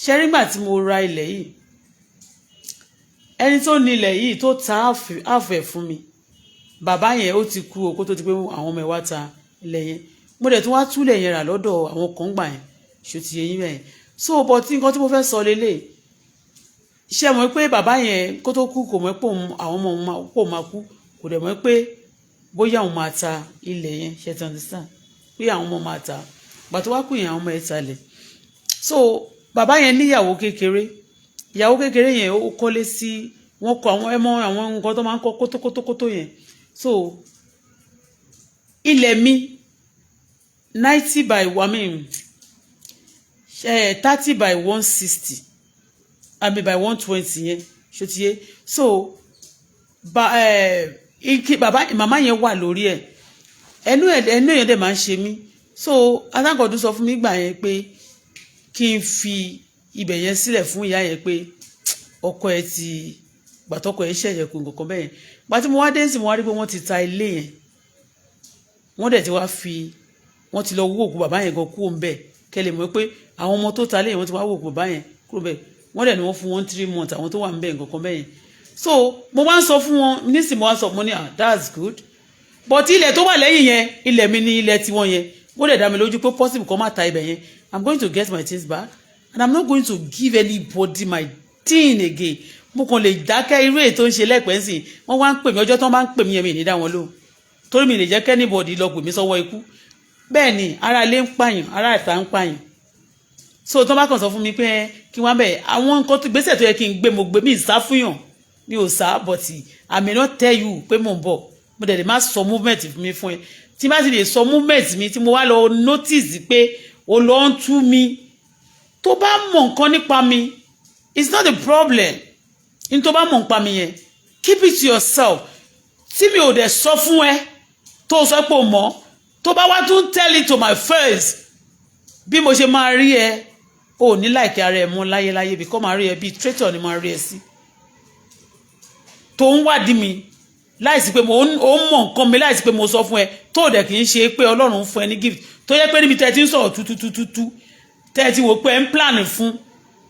Ṣé rí ńgbà tí mo ra ilẹ̀ yìí, ẹni tó ní ilẹ̀ yìí tó ta àfẹ́ fún mi, bàbá yẹn ó ti kú o, kó tó ti pé àwọn ọmọ ẹ̀ wá ta ilẹ̀ yẹn. Mo dẹ̀ tún wá túlẹ̀ yẹn rà lọ́dọ̀ àwọn kan gbà yẹn. Ṣó ti yé yín bẹ́ẹ̀? So, but nǹkan tí mo fẹ́ sọ lélẹ̀, ṣé mọ̀ pé bàbá yẹn kó tó kú, kò mọ̀ pé àwọn ọmọ òun kò máa kú, kò dẹ̀ mọ̀ pé bóyá òun máa ta ilẹ̀ yẹn. Ṣe ti understand pé àwọn ọmọ máa ta? Gbà tó wá kú yẹn, àwọn ọmọ ẹ̀ talẹ̀. So bàbá yẹn níyàwó kékeré. Ìyàwó kékeré yẹn, ó kọ́lé sí, wọ́n kọ àwọn ẹmọ àwọn nǹkan tó máa ń kọ́ kótókótókótó yẹn. So ilẹ̀ mi, 90 by one, I mean 30 by 160, I mean by 120 yẹn, ṣó ti yé? So ba ike bàbá màmá yẹn wà lórí ẹ̀, ẹnu ẹ̀, ẹnu yẹn dẹ̀ máa ń ṣe mí. So alágọ̀dún sọ fún mi gbà yẹn pé kí n fi ibẹ̀ yẹn sílẹ̀ fún ìyá yẹn, pé ọkọ ẹ̀ ti gbàtọ́kọ ẹ̀ ṣẹ̀yẹ̀ kó nǹkan kan bẹ́ẹ̀ yẹn. Gbà tí mo wá dé sí, mo wá rí pé wọ́n ti ta ilé yẹn, wọ́n dẹ̀ ti wá fi, wọ́n ti lọ wú òkú bàbá yẹn gan kúrò ń bẹ̀. Kẹ́ lè mọ̀ pé àwọn ọmọ tó ta ilé yẹn, wọ́n ti wá wú òkú bàbá yẹn kúrò bẹ̀. Wọ́n dẹ̀ ni wọ́n fún wọn 3 months, àwọn tó wà ń bẹ̀, nǹkan kan bẹ́ẹ̀ yẹn. So mo wá ń sọ fún wọn nísìnyí, mo wá sọ, mo ní, "Ah, that's good," but ilẹ̀ tó wà lẹ́yìn yẹn, ilẹ̀ mi ní ilẹ̀ tiwọn yẹn. Ó dẹ̀ dá mi lójú pé possible kó má ta ibẹ̀ yẹn. I'm going to get my things back and I'm not going to give anybody my thing again. Mo kàn lè dákẹ́. Irú èyí tó ń ṣe lẹ́pẹ́ sí, wọ́n wá ń pè mí. Ọjọ́ tó ń bá ń pè mí yẹn, mi ní dá wọn lóhùn, torí mi lè jẹ́ kí anybody lọ pè mí sọ́wọ́ ikú. Bẹ́ẹ̀ ni ará ilé ń pààyàn, ará ìta ń pààyàn. So tó bá kàn sọ fún mi pé kí wọ́n bẹ̀ àwọn nǹkan tó gbèsè tó yẹ kí n gbé, mo gbé. Mi sá fúnyàn, mi ò sá, but I may not tell you pé mò ń bọ̀. Mo dẹ̀ lè má sọ movement mi fún ẹ. Tí bá ti lè sọ movement mi, tí mo wá lọ notice pé o lọ ń tú mi, tó bá mọ̀ nǹkan nípa mi, it's not a problem. Ní tó bá mọ̀ nípa mi yẹn, keep it to yourself. Tí mi ò dẹ̀ sọ fún ẹ, tó sọ pé o mọ̀, tó bá wá tún tell it to my face, bí mo ṣe máa rí ẹ, o ò ní like ara ẹ mọ́ láyéláyé, bí kò máa rí ẹ bíi traitor ni máa rí ẹ sí, tó ń wádìí mi láìsí pé mo ó mọ̀ nǹkan mi, láìsí pé mo sọ fún ẹ, tó dẹ̀ kì í ṣe pé Ọlọ́run fún ẹ ní gift, tó yẹ pé níbi tẹ́ ẹ ti ń sọ̀rọ̀ tútútútú, tẹ́ ẹ ti wò pé ẹ ń plan fún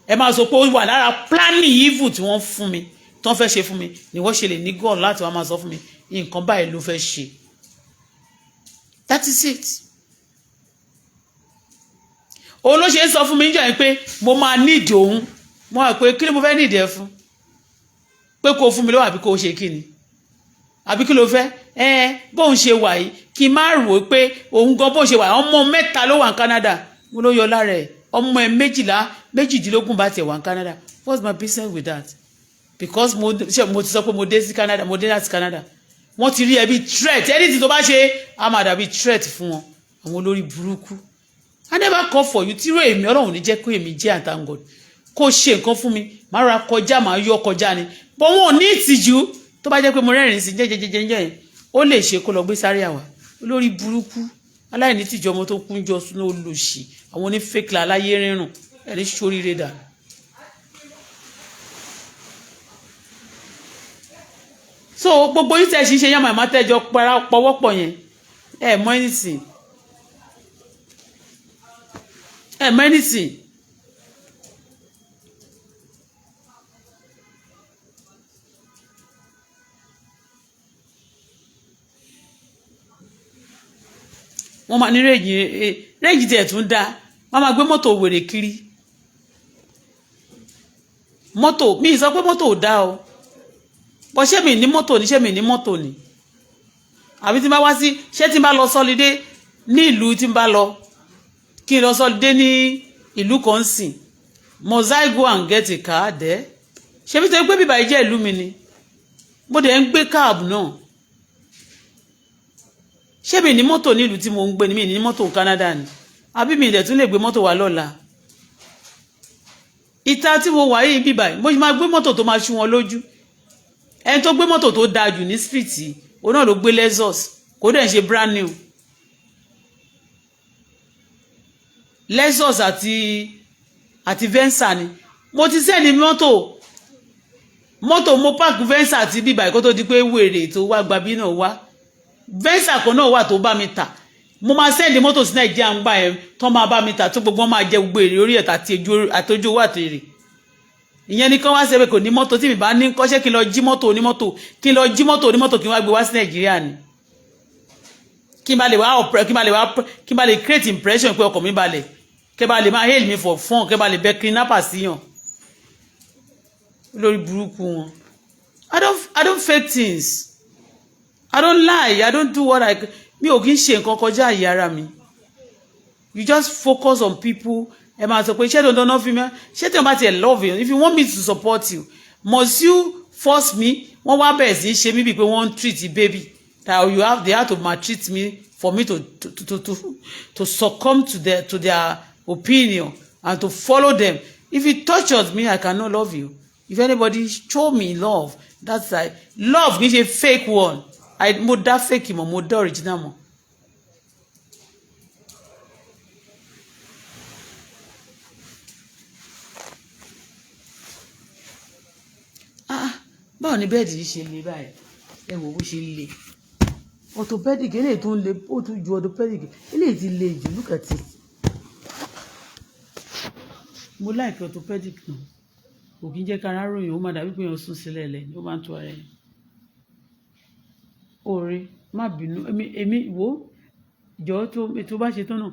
ẹ, máa sọ pé ó wà lára planning evil tí wọ́n fún mi, tí wọ́n fẹ́ ṣe fún mi, ni wọ́n ṣe lè ní God láti wá máa sọ fún mi nǹkan báyìí ló fẹ́ ṣe. That is it. Òun ló ṣe ń sọ fún mi níjọ́ yẹn pé mo máa nídìí òun. Mo wà pé kí ni mo fẹ́ nídìí ẹ fún? Pé kó fún mi lọ́wọ́ àbí kó ṣe kí ni, àbí kí ló fẹ́? Ẹ bóun ṣe wà yìí, kí n má rò ó pé òun gan bóun ṣe wà, ọmọ mẹ́ta ló wà ní Canada. Mo ló yọ lára ẹ̀, ọmọ ẹ 12, 18 bá tiẹ̀ wà ní Canada. What's my business with that? Because mo ṣe, mo ti sọ pé mo dé sí Canada, mo dé láti Canada, wọ́n ti rí ẹ bí threat. Anything tó bá ṣe á máa dàbí threat fún wọn, àwọn olórí burúkú. I never call for you. Tíró èmi, Ọlọ́run ní jẹ́ kó èmi jẹ́ àtàngọ̀d kó ṣe nǹkan fún mi, màá ra kọjá, màá yọ kọjá ni. Bọ́ wọn ò ní ìtìjú. Tó bá jẹ́ pé mo rẹ́rìn sí jẹ́jẹ́jẹ́jẹ́ yẹn, ó lè ṣe kó lọ gbé sáré àwà. Olórí burúkú, aláìní tìjú, ọmọ tó kún jọ sínú olòṣì, àwọn onífẹ́kìlà, aláyé rírùn, ẹni sóríire dànù. So gbogbo yìí tẹ̀ ṣe ṣe yàmà àmà tẹ́jọ pọwọ́pọ̀ yẹn, ẹ mọ anything, ẹ mọ anything. Wọ́n máa ní Range, Range tiẹ̀ tún dá. Wọ́n máa gbé mọ́tò wèrè kiri. Mọ́tò mi sọ pé mọ́tò ò dá o, bọ́ ṣé mi ní mọ́tò ní? Ṣé mi ní mọ́tò ní? Àbí tí n bá wá sí, ṣé tí n bá lọ holiday ní ìlú, tí n bá lọ, kí n lọ holiday ní ìlú kan sìn, must I go and get a car there? Ṣé bí torí pé bíbá yìí jẹ́ ìlú mi ni, mo dẹ̀ ń gbé cab náà. Ṣé mi ní mọ́tò nílùú tí mo ń gbé ni? Mi ní mọ́tò Canada ni, àbí mi ìdẹ̀ tún lè gbé mọ́tò wá lọ́la? Ìta tí mo wà yìí, bíbá yìí, mo máa gbé mọ́tò tó máa ṣú wọn lójú. Ẹni tó gbé mọ́tò tó dáa jù ní street yìí, òun náà ló gbé Lexus, kò dẹ̀ ń ṣe brand new Lexus àti Venza ni. Mo ti send mọ́tò, mo park Venza àti bíbá yìí kó tó di pé wèrè tó wá gba bí náà wá. Venza kan náà wà tó bá mi tà. Mo máa send mọ́tò sí Nàìjíríà ń gbà yẹn tó máa bá mi tà, tó gbogbo wọn máa jẹ gbogbo èrè orí ẹ̀ àti ojú owó àti èrè. Ìyẹn ni kán wá ṣe pé kò ní mọ́tò. Tí mi bá ní kọ́ṣẹ́, kí n lọ jí mọ́tò onímọ́tò, kí n lọ jí mọ́tò onímọ́tò, kí n wá gbé wá sí Nàìjíríà ni, kí n bá lè wá ọ̀pẹ, kí n bá lè wá, kí n bá lè create impression pé ọkàn mi balẹ̀, kí n bá lè máa hail me for fun, kí n bá lè bẹ kidnapper síyàn lórí burúkú wọn. I don't fake things. I don't lie. I don't do what I, mi ò kí ń ṣe nǹkan kọjá àyè ara mi. You just focus on people. Ẹ máa sọ pé ṣé dandan náà fi mi, ṣé tí wọ́n bá tiẹ̀ love you, if you want me to support you, must you force me? Wọ́n wá bẹ̀rẹ̀ sí í ṣe mí bíi pé wọ́n ń treat baby, that you have, they have to maltreat me for me to succumb to their opinion and to follow them. If you torture me, I cannot love you. If anybody show me love, that's like love, kì í ṣe fake one. I mo dá fake mọ̀, mo dá original mọ̀. Ah, báwo ni bed yìí ṣe le báyìí? Ẹ wò bó ṣe le. Orthopedic eléyìí tó ń le, ó tún ju orthopedic eléyìí ti le jù. Look at it. Mo like orthopedic náà, kò kí ń jẹ́ kára ròyìn, ó máa dàbí pé èèyàn sùn sílẹ̀ lẹ̀, ó máa ń tu ara ẹ̀. Oore, má bínú. Èmi wò jọ, tó bá ṣe tán náà,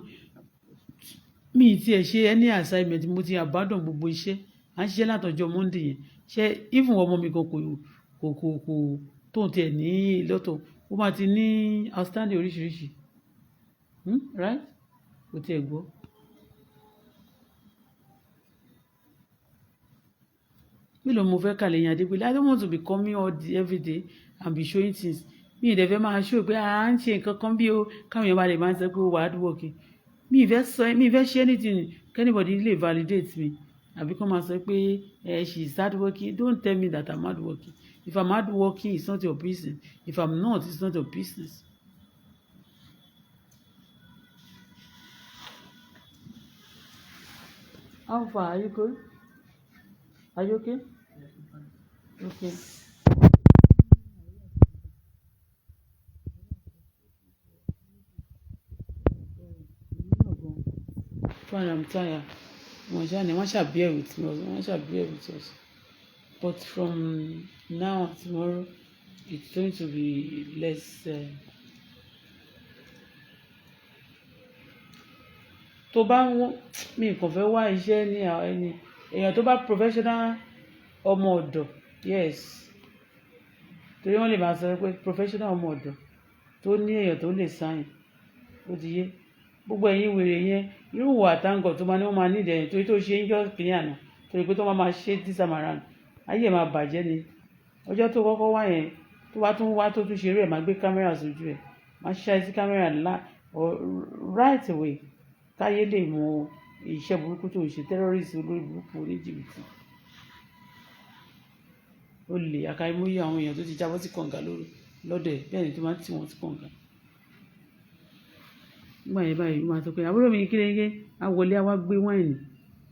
mi ì tiẹ̀ ṣe any assignment. Mo ti abandon gbogbo iṣẹ́ à ń ṣiṣẹ́ látọjọ́ Monday yẹn. Ṣé even ọmọ mi kan kò tóun tiẹ̀ ní lọ́tọ̀, ó máa ti ní outstanding oríṣiríṣi, Right? Kò tiẹ̀ gbọ́. Mélòó mo fẹ́ kà lẹ́yìn Adépélé? I don't want to be coming all the every day and be showing things. Mi ì dẹ̀ fẹ́ máa show pé à ń ṣe nǹkan kan bí o, káwọn èèyàn bá lè máa ń sọ pé ó wà hard working. Mi ì fẹ́ sọ, mi ì fẹ́ ṣe anything anybody lè validate me, àbí kó máa sọ pé eh, she is hard working. Don't tell me that I'm hard working. If I'm hard working, it's not your business. If I'm not, it's not your business. How far? Are you good? Are you okay? Okay. Fine, I'm tired. Wọ́n ṣáà ní wọ́n ṣáà bear with me, wọ́n ṣáà bear with us. But from now tomorrow, it's going to be less. Tó bá ń wọ́n mi kàn fẹ́ wá iṣẹ́ ní ẹni èèyàn tó bá professional, ọmọ ọ̀dọ̀, yes. Torí wọ́n lè máa sọ pé professional ọmọ ọ̀dọ̀ tó ní èèyàn tó lè sign. Ó ti yé gbogbo ẹ̀yin wèrè yẹn, irú ìwà àtàǹgọ̀ tó máa ní wọ́n máa ní ìdẹ̀yìn torí tó ṣe ń jọ́ kìnìún àná, torí pé tó máa máa ṣe this time around, ayé ẹ̀ máa bàjẹ́ ni. Ọjọ́ tó kọ́kọ́ wá yẹn, tó bá tún wá tó tún ṣe eré ẹ̀, máa gbé kámẹ́rà sójú ẹ̀, máa ṣiṣẹ́ sí kámẹ́rà ńlá right away, káyé lè mọ iṣẹ́ burúkú tó ń ṣe. Terrorist, olórí burúkú, oníjìbìtì, olè, àkàìmọye àwọn èèyàn tó ti jábọ́ sí kànga lóru lọ́dẹ̀ bẹ́ẹ̀ ni tó máa ń tì wọ́n sí kànga. Nígbà yẹn báyìí, wọ́n máa sọ pé àbúrò mi kékeré á wọlé, á wá gbé wine,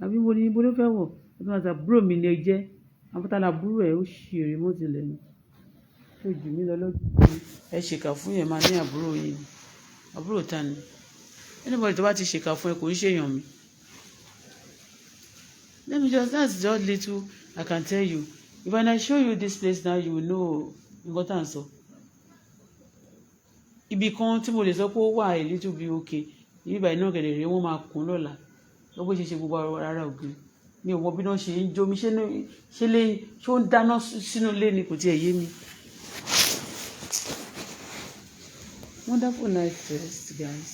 àbí mo ní ibo ló fẹ́ wọ̀? Ó tún máa sọ àbúrò mi ni ẹ jẹ́. Àbútálá àbúrò ẹ̀, ó ṣì èrè mọ́ tilẹ̀ ni tó jù mí lọ lọ́jọ́. Ẹ ṣèkà fún yẹn, máa ní àbúrò yín ni. Àbúrò ta ni? Anybody tó bá ti ṣèkà fún ẹ kò ń ṣèyàn mi. Let me just, that's just little I can tell you. If I show you this place now, you will know nǹkan tá à ń sọ. Ibì kan tí mo lè sọ pé ó wà a little bit okay, ibi ìbàyìí náà kẹ̀lẹ̀ rèé, wọ́n máa kún lọ́la lọ bó ṣe ṣe gbogbo ara ògiri. Mi ò mọ bí wọ́n ṣe ń jó mi. Ṣé lè ṣé ó ń dáná sínú ilé ni? Kò tiẹ̀ yé mi. Wonderful night rest, guys.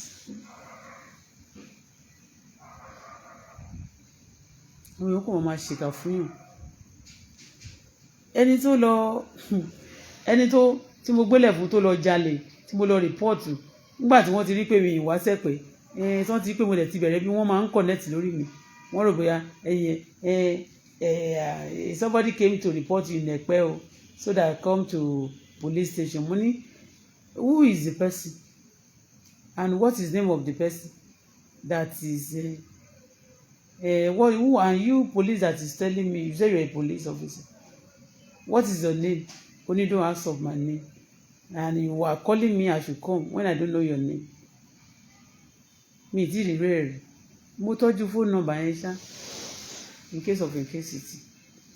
Àwọn yòókù wọn máa ṣèkà fún yàn. Ẹni tó lọ, ẹni tó tí mo gbélé fún tó lọ jalè, tí mo lọ report nígbà tí wọ́n ti rí pé mi ìwá sẹ̀pẹ̀ ẹ̀, tí wọ́n ti rí pé mo dẹ̀ ti bẹ̀rẹ̀ bí wọ́n máa ń connect lórí mi, wọ́n rò bóyá ẹ̀yẹ ẹ̀, somebody came to report you in Ẹ̀pẹ́ o, so that I come to police station. Mo ní, who is the person and what is the name of the person that is what, who and you police that is telling me? You say you are a police officer. What is your name? Only don't ask of my name, and you are calling me I should come when I don't know your name. Mi ti rí rẹ̀ rí. Mo tọ́jú phone number yẹn ṣá, in case of incasity.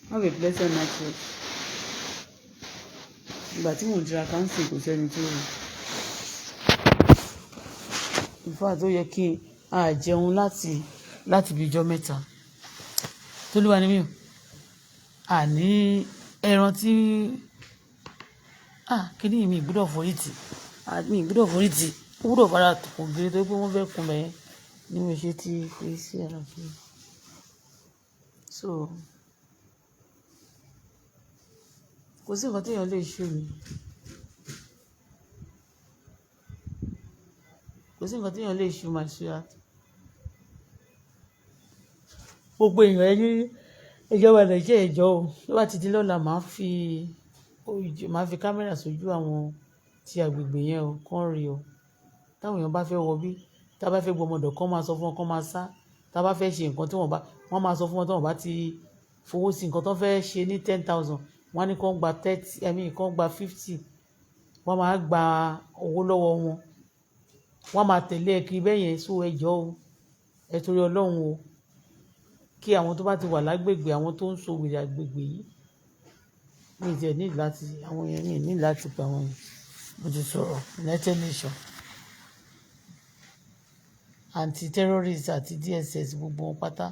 Have a pleasant night rest. Ìgbà tí mò ń tiraka ń sìn, kò sẹ́ni tó rí. In fact, ó yẹ kí n a jẹun láti bí ijọ́ mẹ́ta. Tolúwa ni mí o. Àní ẹran tí, ah, kíní mi gbọ́dọ̀ forí tì, mi gbọ́dọ̀ forí tì, ó gbọ́dọ̀ fara kò gírí torí pé wọ́n fẹ́ kun bẹ́ẹ̀ ni mo ṣe ti fi sí ẹran fún mi. So kò sí nǹkan tí èèyàn lè ṣe mi. Kò sí nǹkan tí èèyàn lè ṣe, my sweetheart. Gbogbo èèyàn, ẹ ní ìjọba Nàìjíríà, ẹ jọ̀ọ́ o. Tó bá ti di lọ́la, màá fi kámẹ́rà sójú àwọn tí agbègbè yẹn o, kán rí o. Táwọn èèyàn bá fẹ́ wọ bí, tí a bá fẹ́ gbọmọdọ̀, kán máa sọ fún wọn kán máa sá. Tí a bá fẹ́ ṣe nǹkan tí wọ́n bá, wọ́n máa sọ fún wọn tí wọ́n bá ti fowó sí nǹkan tó fẹ́ ṣe ní 10,000, wọ́n á ní kán gba 30, I mean kán gba 50. Wọ́n máa gba owó lọ́wọ́ wọn. Wọ́n máa tẹ̀lé ẹ kiri bẹ́yẹn. So ẹ jọ̀ọ́ o, ẹ torí Ọlọ́run o, kí àwọn tó bá ti wà lágbègbè àwọn tó ń so wèrè agbègbè yìí, mi ò tiẹ̀ need láti, àwọn yẹn mi need láti pe àwọn yẹn. Mo ti sọ̀rọ̀ United Nations, anti-terrorist àti DSS, gbogbo wọn pátá,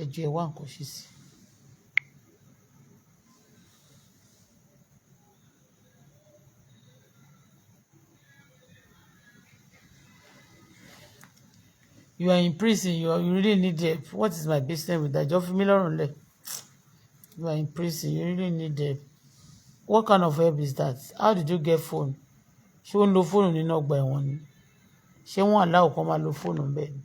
ẹ jọ̀ọ́, ẹ wá nǹkan ṣe sí. You are in prison, you really need help. What is my business with that? Jọ̀ọ́ fi mí lọ́rùn lẹ̀. You are in prison, you really need help. What kind of help is that? How did you get phone? Ṣé ó ń lo fóònù nínú ọgbà ẹ̀wọ̀n ni? Ṣé wọ́n allow kó máa lo fóònù bẹ́ẹ̀ ni?